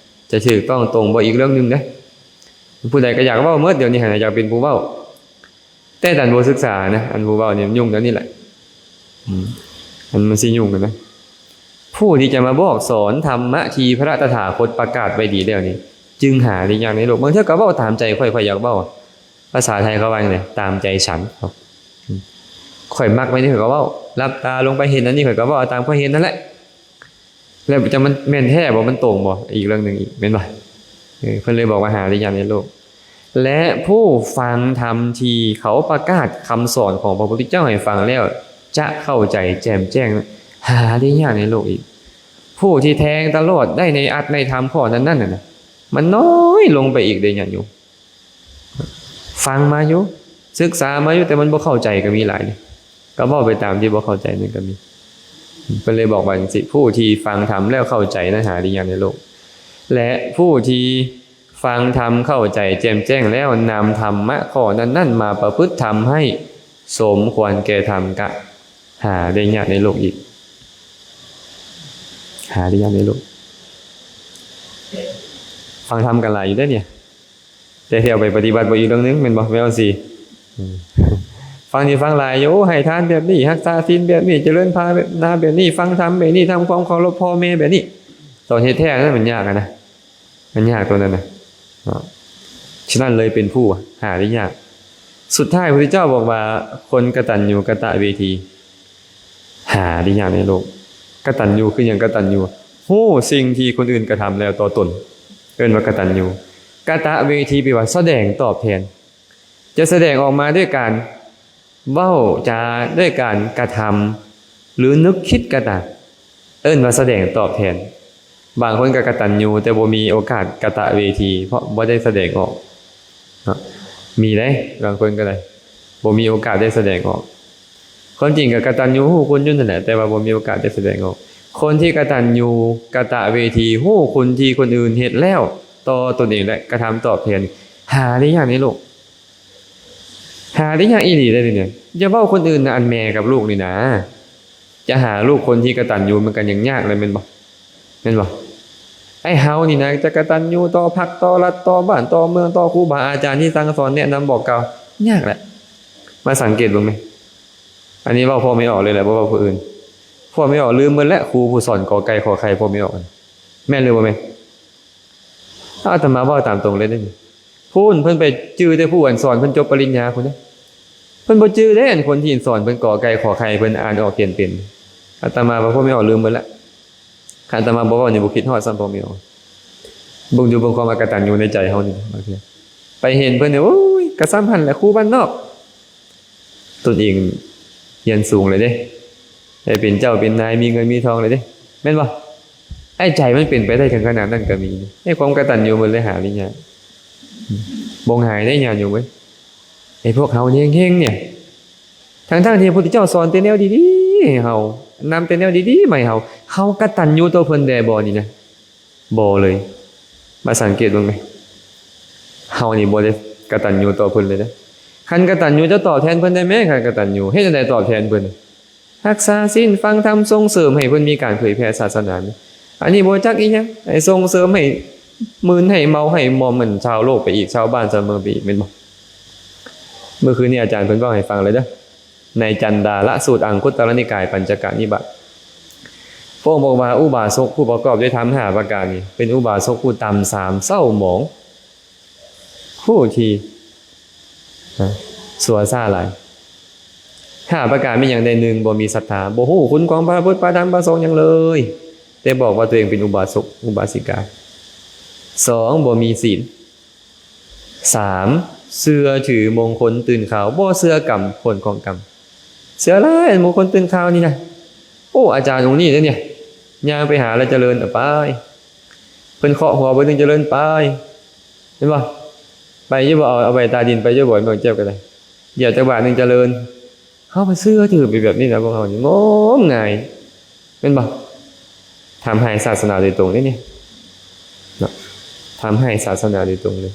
ຈະຖືກຕ້ອງຕົງບໍ່ ອີກເລື່ອງໜຶ່ງເດ້. ຜູ້ໃດກໍຢາກເວົ້າໝົດ ດຽວນີ້ຫັ້ນນະ ຢາກເປັນຜູ້ເວົ້າ ແຕ່ດັນບໍ່ສຶກສານະ. ອັນຜູ້ເວົ້ານີ້ມັນຫຍຸ້ງແນວນີ້ແຫຼະ ອືມ ອັນມັນຊິຫຍຸ້ງກັນນະ. ຜູ້ທີ່ຈະມາບອກສອນທຳມະທີ່ພະຕະຖາຄົດປະກາດໄວ້ດີແລ້ວນີ້ ຈຶ່ງຫາໄດ້ຍາກໃນໂລກ. ບາງເທື່ອກໍເວົ້າຕາມໃຈຂ້ອຍ ຂ້ອຍຢາກເວົ້າ ພາສາໄທເຂົາວ່າຫຍັງເດ ຕາມໃຈສັນ. ຂ້ອຍມັກແບບນີ້ ຂ້ອຍກໍເວົ້າ ຫຼັບຕາລົງໄປເຫັນອັນນີ້ ຂ້ອຍກໍເວົ້າເອົາຕາມຂ້ອຍເຫັນນັ້ນແຫຼະ. ແລ້ວຈະມັນແມ່ນແທ້ບໍ່ ມັນຕົງບໍ່ ອີກເລື່ອງໜຶ່ງອີກ ແມ່ນບໍ່? ເອີ ເພິ່ນເລີຍບອກວ່າຫາໄດ້ຍາກໃນໂລກ. ແລະ ຜູ້ຟັງທຳທີ່ເຂົາປະກາດຄຳສອນຂອງພະພຸດທະເຈົ້າໃຫ້ຟັງແລ້ວ ຈະເຂົ້າໃຈແຈ່ມແຈ້ງ ຫາໄດ້ຍາກໃນໂລກອີກ. ຜູ້ທີ່ແທງຕະຫຼອດໄດ້ໃນອັດໃນທຳຂໍ້ນັ້ນໆ ນັ້ນນະ ມັນນ້ອຍລົງໄປອີກເດ້ຍາດໂຍມ. ຟັງມາຢູ່ ສຶກສາມາຢູ່ ແຕ່ມັນບໍ່ເຂົ້າໃຈກໍມີຫຼາຍເດ້ ກໍເວົ້າໄປຕາມທີ່ບໍ່ເຂົ້າໃຈນັ້ນກໍມີ. ເພິ່ນເລີຍບອກວ່າຈັ່ງຊີ້ ຜູ້ທີ່ຟັງທຳແລ້ວເຂົ້າໃຈນັ້ນຫາໄດ້ຍາກໃນໂລກ ແລະ ຜູ້ທີ່ຟັງທຳເຂົ້າໃຈແຈ່ມແຈ້ງແລ້ວ ນຳທຳມະຂໍ້ນັ້ນໆ ມາປະພຶດທຳໃຫ້ສົມຄວນແກ່ທຳ ກະຫາໄດ້ຍາກໃນໂລກອີກ ຫາໄດ້ຍາກໃນໂລກ. ຟັງທຳກັນຫຼາຍຢູ່ເດ້ນີ້ ແຕ່ທີ່ເອົາໄປປະຕິບັດບໍ່ ອີກເລື່ອງໜຶ່ງ ແມ່ນບໍ່ ແມ່ນບໍ່ຊີ້? ອືມ ຟັງນີ້ຟັງຫຼາຍຢູ່ ໂອ້ ໃຫ້ທານແບບນີ້ ຮັກສາສິນແບບນີ້ ຈະເລີນພາວະນາແບບນີ້ ຟັງທຳແບບນີ້ ທຳຄວາມເຄົາລົບພໍ່ແມ່ແບບນີ້ ຕອນເຮັດແທ້ນັ້ນມັນຍາກຫັ້ນນະ ມັນຍາກຕົວນັ້ນນະເນາະ. ສະນັ້ນເລີຍເປັນຜູ້ຫາໄດ້ຍາກ. ສຸດທ້າຍພະພຸດທະເຈົ້າບອກວ່າ ຄົນກະຕັນຍູກະຕະເວທີ ຫາໄດ້ຍາກໃນໂລກ. ກະຕັນຍູຄືຫຍັງ? ກະຕັນຍູ ຮູ້ສິ່ງທີ່ຄົນອື່ນກະທຳແລ້ວຕໍ່ຕົນ ເອີ້ນວ່າກະຕັນຍູ. ກະຕະເວທີ ແປວ່າສະແດງຕອບແທນ ຈະສະແດງອອກມາດ້ວຍການເວົ້າຈາ ດ້ວຍການກະທຳ ຫຼື ນຶກຄິດກໍຕາມ ເອີ້ນວ່າສະແດງຕອບແທນ. ບາງຄົນກໍກະຕັນຍູ ແຕ່ບໍ່ມີໂອກາດກະຕະເວທີ ເພາະບໍ່ໄດ້ສະແດງອອກເນາະ. ມີເດ້ ບາງຄົນກໍໄດ້ ບໍ່ມີໂອກາດໄດ້ສະແດງອອກ. ຄວາມຈິງກໍກະຕັນຍູຮູ້ຄຸນຢູ່ນັ້ນແຫຼະ ແຕ່ວ່າບໍ່ມີໂອກາດໄດ້ສະແດງອອກ. ຄົນທີ່ກະຕັນຍູກະຕະເວທີ ຮູ້ຄຸນທີ່ຄົນອື່ນເຮັດແລ້ວຕໍ່ຕົນເອງ ແລະ ກະທຳຕອບແທນ ຫາໄດ້ຍາກໃນໂລກ. ຫາໄດ້ຍາກອີ່ຫຼີເດ້ນີ້. ຢ່າເວົ້າຄົນອື່ນນະ ອັນແມ່ກັບລູກນີ້ນາ ຈະຫາລູກຄົນທີ່ກະຕັນຍູມັນກໍຍັງຍາກເລີຍ ແມ່ນບໍ່? ແມ່ນບໍ່? ໄອ້ເຮົານີ້ນະ ຈະກະຕັນຍູຕໍ່ພັກ ຕໍ່ລັດ ຕໍ່ບ້ານ ຕໍ່ເມືອງ ຕໍ່ຄູບາອາຈານທີ່ສັ່ງສອນແນະນຳບອກກ່າວ ຍາກແຫຼະ. ມາສັງເກດເບິ່ງແມະ ອັນນີ້ເວົ້າພໍ່ແມ່ອອກເລີຍແຫຼະ ບໍ່ເວົ້າຜູ້ອື່ນ. ພໍ່ແມ່ອອກລືມໝົດແລ້ວ ຄູຜູ້ສອນກໍໄກ່ຂໍໄຂ່ ພໍ່ແມ່ອອກ ແມ່ນຫຼືບໍ່ແມ່ນ? ອາດຕະມາເວົ້າຕາມຕົງເລີຍເດ້ນີ້. ພຸ້ນເພິ່ນໄປຈື່ແຕ່ຜູ້ອັນສອນເພິ່ນຈົບປະລິນຍາພຸ້ນເດ້. ເພິ່ນບໍ່ຈື່ເດ້ ອັນຄົນທີ່ສອນເພິ່ນກໍໄກ່ຂໍໄຂ່ ເພິ່ນອ່ານອອກຂຽນເປັນ. ອາດຕະມາວ່າພໍ່ແມ່ອອກລືມເບິດລະ. ຄັນອາດຕະມາບໍ່ເວົ້ານີ້ ບໍ່ຄິດຮອດຊ້ຳພໍ່ແມ່ອອກ. ເບິ່ງຢູ່ ເບິ່ງຄວາມອະກະຕັນຍູໃນໃຈເຮົານີ້ ບາງເທື່ອ ໄປເຫັນເພິ່ນນີ້ ໂອ້ຍ ກະຊ່ຳຫັ້ນແຫຼະ ຄູບ້ານນອກ. ຕົນເອງຮຽນສູງແລ້ວເດ້ ໄດ້ເປັນເຈົ້າເປັນນາຍ ມີເງິນມີທອງແລ້ວເດ້ ແມ່ນບໍ່? ໄອ້ໃຈມັນເປັນໄປໄດ້ເຖິງຂະໜາດນັ້ນກໍມີ. ໃນຄວາມກະຕັນຍູມັນເລີຍຫາໄດ້ຍາກ. ບໍ່ງ່າຍເດ້ຍາດໂຍມເອີຍ. ໄອ້ພວກເຮົາເຮັງໆ ນີ້ ທັງໆທີ່ພະພຸດທະເຈົ້າສອນແຕ່ແນວດີໆໃຫ້ເຮົາ, ນຳແຕ່ແນວດີໆມາໃຫ້ເຮົາ, ເຮົາກະຕັນຍູຕໍ່ເພິ່ນແດ່ບໍ່ນີ້ນະ? ບໍ່ເລີຍ. ມາສັງເກດເບິ່ງແມະ, ເຮົານີ້ບໍ່ໄດ້ກະຕັນຍູຕໍ່ເພິ່ນເລີຍເດ້. ຄັນກະຕັນຍູຈະຕອບແທນເພິ່ນໄດ້ແມະ, ຄັນກະຕັນຍູເຮັດຈັ່ງໃດຕອບແທນເພິ່ນ? ຮັກສາສິນ, ຟັງທຳ, ສົ່ງເສີມໃຫ້ເພິ່ນມີການເຜີຍແຜ່ສາສະໜາ. ອັນນີ້ບໍ່ຈັກອີຫຍັງ, ໃຫ້ສົ່ງເສີມ, ໃຫ້ມຶນ, ໃຫ້ເມົາ, ໃຫ້ມອມ ມັນຊາວໂລກໄປອີກ, ຊາວບ້ານຊາວເມືອງໄປອີກ, ແມ່ນບໍ່? ເມື່ອຄືນນີ້ອາຈານເພິ່ນເວົ້າໃຫ້ຟັງແລ້ວເດີ້. ໃນຈັນດາລະສູດ ອັງຄຸດຕະລະນິກາຍ ປັນຈະກະນິບາດ ພະອົງບອກວ່າ ອຸບາສົກຜູ້ປະກອບດ້ວຍທຳຫ້າປະການນີ້ ເປັນອຸບາສົກຜູ້ຕ່ຳຊາມເສົ້າໝອງ ຜູ້ທີ່ຊົ່ວຊ້າຫຼາຍ. ຫ້າປະການມີຫຍັງແດ່? ໜຶ່ງ ບໍ່ມີສັດທາ, ບໍ່ຮູ້ຄຸນຂອງພະພຸດ ພະທຳ ພະສົງຫຍັງເລີຍ, ແຕ່ບອກວ່າຕົວເອງເປັນອຸບາສົກ ອຸບາສິກາ. ສອງ ບໍ່ມີສິນ. ສາມ ເຊື່ອຖືມົງຄົນຕື່ນຂ່າວ, ບໍ່ເຊື່ອກຳ ຜົນຂອງກຳ. ເຊື່ອຫຼາຍອັນມົງຄົນຕື່ນຂ່າວນີ້ນະ. ໂອ້ ອາຈານອົງນີ້ເດ້ນີ້, ຍ່າງໄປຫາແລ້ວຈະເລີນໄປ, ເພິ່ນເຄາະຫົວເພິ່ນຈຶ່ງຈະເລີນໄປ, ເຫັນບໍ່? ໄປຢູ່ບໍ່? ເອົາ ເອົາໄປຕາດິນໄປຢູ່ບໍ່? ເມືອງແຈ່ວກໍໄດ້ ຢຽບຈັກບາດໜຶ່ງຈະເລີນ. ເຮົາໄປເຊື່ອຖືໄປແບບນີ້ນະ ພວກເຮົານີ້ງົມງາຍ ແມ່ນບໍ່? ທຳຮ້າຍສາສະໜາໂດຍຕົງເດ້ນີ້ເນາະ ທຳຮ້າຍສາສະໜາໂດຍຕົງເລີຍ.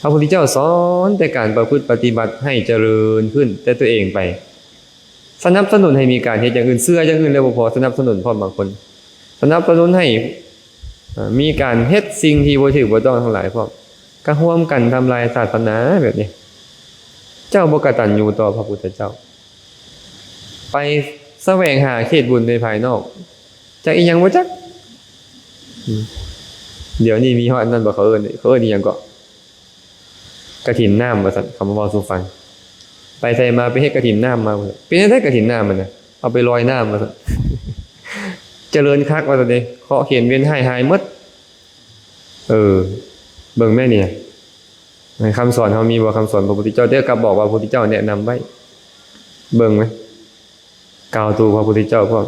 ພະພຸດທະເຈົ້າສອນແຕ່ການປະພຶດປະຕິບັດໃຫ້ຈະເລີນຂຶ້ນແຕ່ຕົວເອງໄປ. ສະໜັບສະໜູນໃຫ້ມີການເຮັດຢ່າງອື່ນ, ເຊື່ອຢ່າງອື່ນແລ້ວບໍ່ພໍ, ສະໜັບສະໜູນພ້ອມບາງຄົນ, ສະໜັບສະໜູນໃຫ້ ເອີ ມີການເຮັດສິ່ງທີ່ບໍ່ຖືກບໍ່ຕ້ອງທັງຫຼາຍພ້ອມ, ກໍຮ່ວມກັນທຳລາຍສາສະໜາແບບນີ້. ເຈົ້າບໍ່ກະຕັນຍູຕໍ່ພະພຸດທະເຈົ້າ, ໄປສະແຫວງຫາເຂດບຸນໃນພາຍນອກ, ຈັກອີ່ຫຍັງບໍ່ຈັກ. ອືມ ດຽວນີ້ມີຮອດອັນນັ້ນບໍ່ ເຂົາເອີ້ນ ເຂົາເອີ້ນອີ່ຫຍັງເກາະ? ກະຖິນນ້ຳວ່າຊັ້ນ ເຂົາມາເວົ້າສູ່ຟັງ. ໄປໃສມາ ໄປເຮັດກະຖິນນ້ຳມາ. ເປັນຈັ່ງໃດກະຖິນນ້ຳຫັ້ນນະ? ເອົາໄປລອຍນ້ຳວ່າຊັ້ນ. ຈະເລີນຄັກວ່າຊັ້ນເດ, ເຄາະເຂັນເວນຮ້າຍຫາຍໝົດ. ເອີ ເບິ່ງແມ່ນີ້ ໃນຄຳສອນເຮົາມີບໍ່? ຄຳສອນພະພຸດທະເຈົ້າ ແຕ່ກັບບອກວ່າພະພຸດທະເຈົ້າແນະນຳໄວ້. ເບິ່ງໄໝ? ກ່າວຕູພະພຸດທະເຈົ້າພ້ອມ.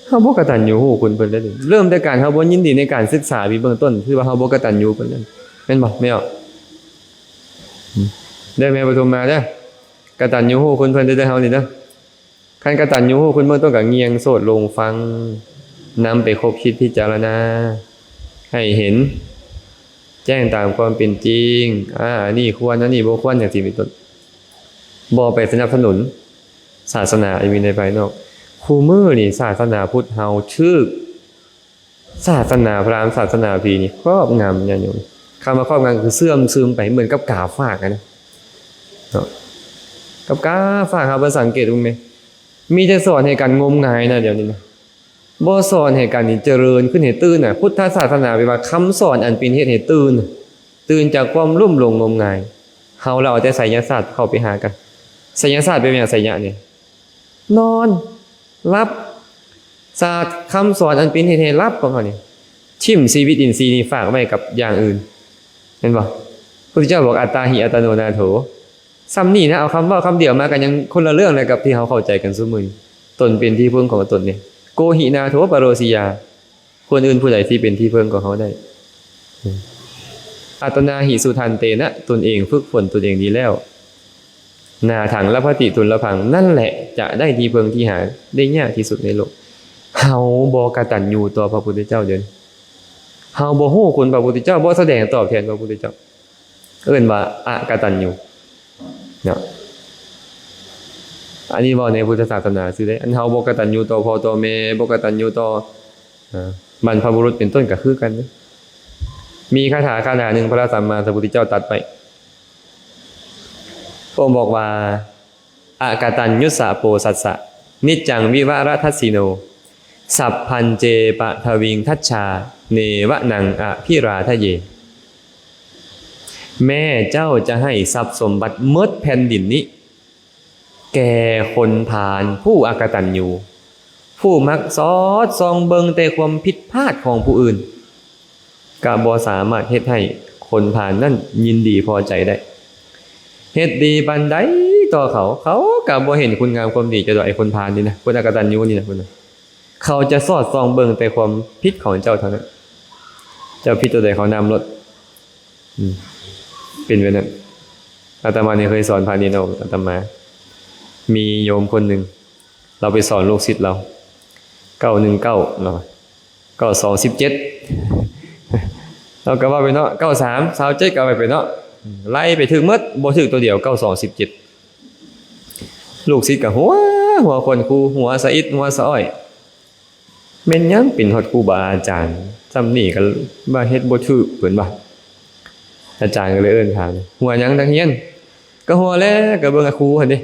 ເຮົາບໍ່ກະຕັນຍູຮູ້ຄຸນເພິ່ນເລີຍ. ເລີ່ມແຕ່ການເຮົາບໍ່ຍິນດີໃນການສຶກສາທີ່ເບື້ອງຕົ້ນ ຄືວ່າເຮົາບໍ່ກະຕັນຍູເພິ່ນເລີຍ ແມ່ນບໍ່? ແມ່ນບໍ່? ເດີແມ່ປະທຸມມາເດີ, ກະຕັນຍູຮູ້ຄຸນເພິ່ນເດີ ເຮົານີ້ເດີ. ຄັນກະຕັນຍູຮູ້ຄຸນເບື້ອງຕົ້ນ ກໍງ່ຽງໂສດລົງຟັງ, ນຳໄປຄົບຄິດພິຈາລະນາ ໃຫ້ເຫັນແຈ້ງຕາມຄວາມເປັນຈິງ, ອາ ອັນນີ້ຄວນ, ອັນນີ້ບໍ່ຄວນ ຈັ່ງຊີ້ເປັນຕົ້ນ. ບໍ່ໄປສະໜັບສະໜູນສາສະໜາທີ່ມີໃນພາຍນອກ. ຄູ່ມື້ນີ້ສາສະໜາພຸດເຮົາຖືກສາສະໜາພຣາມ, ສາສະໜາຜີນີ້ຄອບງຳ ຍາດໂຍມ. ຄຳວ່າຄອບງຳ ຄືເຊື່ອມຊຶມໄປເໝືອນກັບກາຝາກຫັ້ນນະເນາະ, ກັບກາຝາກ. ເຮົາໄປສັງເກດເບິ່ງແມ, ມີແຕ່ສອນໃຫ້ກັນງົມງາຍນະ ດຽວນີ້ນະ. ບໍ່ສອນໃຫ້ກັນນີ້ຈະເລີນຂຶ້ນໃຫ້ຕື່ນນະ. ພຸດທະສາສະໜາແປວ່າຄຳສອນອັນເປັນເຫດໃຫ້ຕື່ນ, ຕື່ນຈາກຄວາມລຸ່ມຫຼົງງົມງາຍ. ເຮົາລະເອົາແຕ່ໄສຍະສາດເຂົ້າໄປຫາກັນ. ໄສຍະສາດເປັນຫຍັງ? ໄສຍະນີ້ນອນ ຫຼັບ. ສາດຄຳສອນອັນເປັນເຫດໃຫ້ຫຼັບຂອງເຮົານີ້ ຖິ້ມຊີວິດອິນຊີນີ້ຝາກໄວ້ກັບຢ່າງອື່ນ ແມ່ນບໍ່? ພຸດທະເຈົ້າບອກ ອັດຕາຫິ ອັດຕະໂນ ນາໂຖ. ສ່ຳນີ້ນະ ເອົາຄຳເວົ້າຄຳດຽວມາກໍຍັງຄົນລະເລື່ອງແລ້ວກັບທີ່ເຮົາເຂົ້າໃຈກັນຊຸມື້ນີ້. ຕົນເປັນທີ່ເພິ່ງຂອງຕົນເອງ. ໂກຫິ ນາໂຖ ປະໂຣສິຍາ, ຄົນອື່ນຜູ້ໃດທີ່ເປັນທີ່ເພິ່ງຂອງເຮົາໄດ້? ອັດຕະນາຫິ ສຸທັນເຕນະ, ຕົນເອງຝຶກຝົນຕົນເອງດີແລ້ວ. ນາຖັງ ລະພັດຕິ ທຸນລະພັງ, ນັ້ນແຫຼະຈະໄດ້ທີ່ເພິ່ງທີ່ຫາໄດ້ຍາກທີ່ສຸດໃນໂລກ. ເຮົາບໍ່ກະຕັນຍູຕໍ່ພະພຸດທະເຈົ້າເດີ. ເຮົາບໍ່ຮູ້ຄຸນພະພຸດທະເຈົ້າ, ບໍ່ສະແດງຕອບແທນພະພຸດທະເຈົ້າ. ເອີ້ນວ່າອະກະຕັນຍູເນາະ. ອັນນີ້ເວົ້າໃນພຸດທະສາສະໜາຊື່ເດ້. ອັນເຮົາບໍ່ກະຕັນຍູຕໍ່ພໍ່ຕໍ່ແມ່, ບໍ່ກະຕັນຍູຕໍ່ ເອີ ບັນພະບຸລຸດເປັນຕົ້ນກໍຄືກັນເດ້. ມີຄາຖາຄາຖາໜຶ່ງ ພະສຳມາສຳພຸດທະເຈົ້າຕັດໄວ້. ພະອົງບອກວ່າ ອະກະຕັນຍຸດສະໂປສັດສະ ນິດຈັງວິວະລະທັດສິໂນ ສັບພັນເຈປະທະວິງທັດຊາ ເນວະນັງອະພິລາທະເຍ. ແມ້ເຈົ້າຈະໃຫ້ຊັບສົມບັດໝົດແຜ່ນດິນນີ້ແກ່ຄົນພານຜູ້ອະກະຕັນຍູ ຜູ້ມັກສອດສ່ອງເບິ່ງແຕ່ຄວາມຜິດພາດຂອງຜູ້ອື່ນ ກະບໍ່ສາມາດເຮັດໃຫ້ຄົນພານນັ້ນຍິນດີພໍໃຈໄດ້. ເຮັດດີປານໃດຕໍ່ເຂົາ, ເຂົາກະບໍ່ເຫັນຄຸນງາມຄວາມດີເຈົ້າດອກ. ໄອ້ຄົນພານນີ້ນະ, ຄົນອະກະຕັນຍູນີ້ນະ, ເຂົາຈະສອດສ່ອງເບິ່ງແຕ່ຄວາມຜິດຂອງເຈົ້າເທົ່ານັ້ນ. ເຈົ້າຜິດຕົວໃດເຂົານຳໂລດ. ອືມ ເປັນແບບນັ້ນ. ອາດຕະມານີ້ເຄີຍສອນພະເນນອອກ, ອາດຕະມາມີໂຍມຄົນໜຶ່ງ ລາວໄປສອນລູກສິດລາວ ເກົ້າໜຶ່ງເກົ້າ ລາວວ່າ ເກົ້າສອງສິບເຈັດ ລາວກໍເວົ້າໄປເນາະ, ເກົ້າສາມຊາວເຈັດ ກໍເອົາໄປເນາະ, ໄລ່ໄປຖືກໝົດ, ບໍ່ຖືກຕົວດຽວ ເກົ້າສອງສິບເຈັດ. ລູກສິດກໍຫົວ, ຫົວຄົນຄູ, ຫົວສະອິດ, ຫົວສະອ້ອຍ. ແມ່ນຫຍັງເປັນຮອດຄູບາອາຈານຊ່ຳນີ້ກໍວ່າເຮັດບໍ່ຖືກ ເພິ່ນວ່າ. ອາຈານກໍເລີຍເອີ້ນຖາມ, ຫົວຫຍັງນັກຮຽນ? ກໍຫົວແຫຼະ, ກໍເບິ່ງອາຄູຫັ້ນເດ້,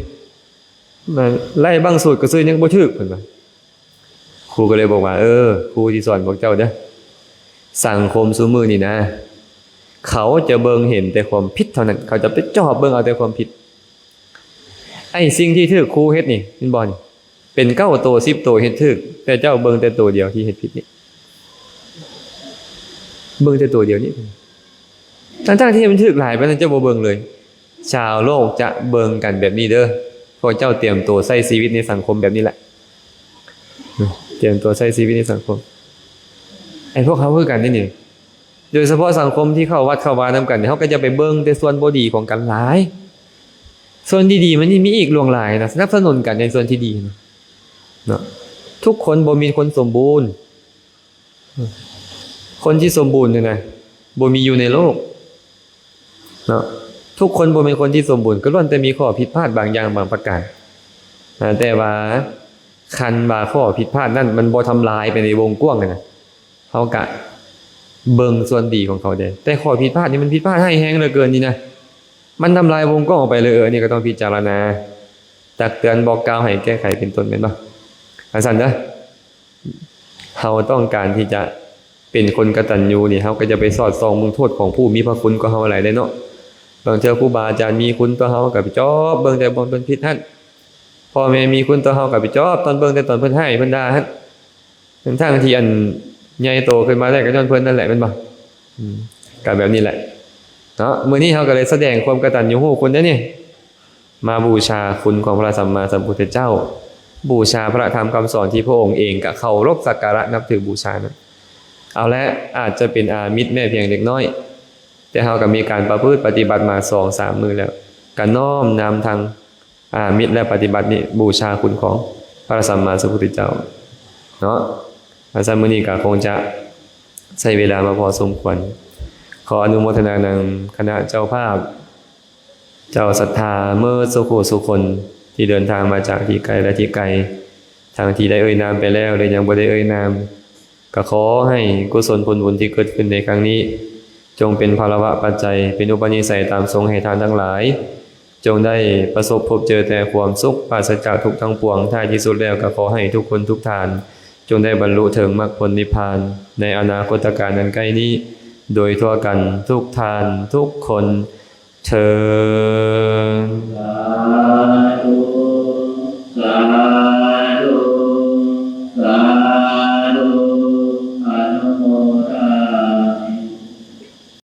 ມາໄລ່ບັ້ງສູດກໍຊື່ຍັງບໍ່ຖືກ ເພິ່ນວ່າ. ຄູກໍເລີຍບອກວ່າ ເອີ ຄູຊິສອນພວກເຈົ້າເດີ, ສັງຄົມຊຸມື້ນີ້ນະ ເຂົາຈະເບິ່ງເຫັນແຕ່ຄວາມຜິດເທົ່ານັ້ນ, ເຂົາຈະໄປຈອບເບິ່ງເອົາແຕ່ຄວາມຜິດ. ໄອ້ສິ່ງທີ່ຖືກຄູເຮັດນີ້ ແມ່ນບໍ່ນີ້? ເປັນເກົ້າໂຕ ສິບໂຕເຮັດຖືກ, ແຕ່ເຈົ້າເບິ່ງແຕ່ໂຕດຽວທີ່ເຮັດຜິດນີ້, ເບິ່ງແຕ່ໂຕດຽວນີ້. ທັງໆທີ່ມັນຖືກຫຼາຍປານນັ້ນ ເຈົ້າບໍ່ເບິ່ງເລີຍ. ຊາວໂລກຈະເບິ່ງກັນແບບນີ້ເດີ. ພວກເຈົ້າຕຽມໂຕໃຊ້ຊີວິດໃນສັງຄົມແບບນີ້ແຫຼະ. ຕຽມໂຕໃຊ້ຊີວິດໃນສັງຄົມ. ໄອ້ພວກເຮົາຄືກັນເດ້ນີ້. ໂດຍສະເພາະສັງຄົມທີ່ເຂົ້າວັດເຂົ້າວານຳກັນ ເຮົາກໍຈະໄປເບິ່ງແຕ່ສ່ວນບໍ່ດີຂອງກັນຫຼາຍ. ສ່ວນດີໆ ມັນຍັງມີອີກຫຼວງຫຼາຍນະ, ສະໜັບສະໜູນກັນໃນສ່ວນທີ່ດີນະ ເນາະ. ທຸກຄົນບໍ່ມີຄົນສົມບູນ. ຄົນທີ່ສົມບູນນີ້ນະ ບໍ່ມີຢູ່ໃນໂລກເນາະ. ທຸກຄົນບໍ່ແມ່ນຄົນທີ່ສົມບູນ, ກໍລ້ວນແຕ່ມີຂໍ້ຜິດພາດບາງຢ່າງບາງປະການ. ນະ ແຕ່ວ່າຄັນວ່າຂໍ້ຜິດພາດນັ້ນມັນບໍ່ທຳລາຍໄປໃນວົງກວ້າງນະ, ເຮົາກະເບິ່ງສ່ວນດີຂອງເຂົາແດ່. ແຕ່ຂໍ້ຜິດພາດນີ້ມັນຜິດພາດຮ້າຍແຮງເຫຼືອເກີນນີ້ນະ, ມັນທຳລາຍວົງກວ້າງອອກໄປເລີຍ. ເອີ ອັນນີ້ກໍຕ້ອງພິຈາລະນາ, ຕັກເຕືອນ, ບອກກ່າວໃຫ້ແກ້ໄຂເປັນຕົ້ນ ແມ່ນບໍ່? ອັນຊັ້ນເດີ. ເຮົາຕ້ອງການທີ່ຈະເປັນຄົນກະຕັນຍູນີ້ ເຮົາກໍຈະໄປສອດສ່ອງເບິ່ງໂທດຂອງຜູ້ມີພະຄຸນກວ່າເຮົາຫຼາຍເດ້ເນາະ. ບາງເທື່ອຄູບາອາຈານມີຄຸນຕໍ່ເຮົາ ກໍໄປຈອບເບິ່ງແຕ່ບ່ອນເພິ່ນຜິດຫັ້ນ, ພໍ່ແມ່ມີຄຸນຕໍ່ເຮົາ ກໍໄປຈອບຕອນເບິ່ງແຕ່ຕອນເພິ່ນຮ້າຍເພິ່ນດ່າຫັ້ນ, ທັງໆທີ່ອັນໃຫຍ່ໂຕຂຶ້ນມາໄດ້ກໍຍ້ອນເພິ່ນນັ້ນແຫຼະ ແມ່ນບໍ່? ອືມ ກໍແບບນີ້ແຫຼະເນາະ. ມື້ນີ້ເຮົາກໍເລີຍສະແດງຄວາມກະຕັນຍູຮູ້ຄຸນເດ້ນີ້. ມາບູຊາຄຸນຂອງພະສຳມາສຳພຸດທະເຈົ້າ, ບູຊາພະທຳຄຳສອນທີ່ພະອົງເອງກະເຄົາລົບສັກກາລະນັບຖືບູຊານັ້ນ. ເອົາລະ, ອາດຈະເປັນອາມິດແມ້ພຽງເລັກນ້ອຍ, ແຕ່ເຮົາກໍມີການປະພຶດປະຕິບັດມາສອງສາມມື້ແລ້ວ, ກໍນ້ອມນຳທັງອາມິດ ແລະ ປະຕິບັດນີ້ ບູຊາຄຸນຂອງພະສຳມາສຳພຸດທະເຈົ້າເນາະ. ອາ ຊັ້ນມື້ນີ້ກໍຄົງຈະໃຊ້ເວລາມາພໍສົມຄວນ. ຂໍອະນຸໂມທະນານຳຄະນະເຈົ້າພາບ ເຈົ້າສັດທາເໝິດສູ່ຜູ້ສູ່ຄົນ ທີ່ເດີນທາງມາຈາກທີ່ໃກ້ ແລະ ທີ່ໄກ, ທັງທີ່ໄດ້ເອີ່ຍນາມໄປແລ້ວ ແລະ ຍັງບໍ່ໄດ້ເອີ່ຍນາມ, ກໍຂໍໃຫ້ກຸສົນຜົນບຸນທີ່ເກີດຂຶ້ນໃນຄັ້ງນີ້ ຈົ່ງເປັນພາລະວະປັດໄຈ ເປັນອຸປະນິໄສຕາມຊົງໃຫ້ທ່ານທັງຫຼາຍ ຈົ່ງໄດ້ປະສົບພົບເຈີແຕ່ຄວາມສຸກ ປາສະຈາກທຸກທັງປວງ. ທ້າຍທີ່ສຸດແລ້ວ ກໍຂໍໃຫ້ທຸກຄົນທຸກທ່ານ ຈົ່ງໄດ້ບັນລຸເຖິງມັກຜົນນິບພານ ໃນອະນາຄົດຕະການອັນໃກ້ນີ້ ໂດຍທົ່ວກັນທຸກທ່ານທຸກຄົນ ເທີນ. ສາທຸ ສາທຸ ສາທຸ ອະນຸໂມທາ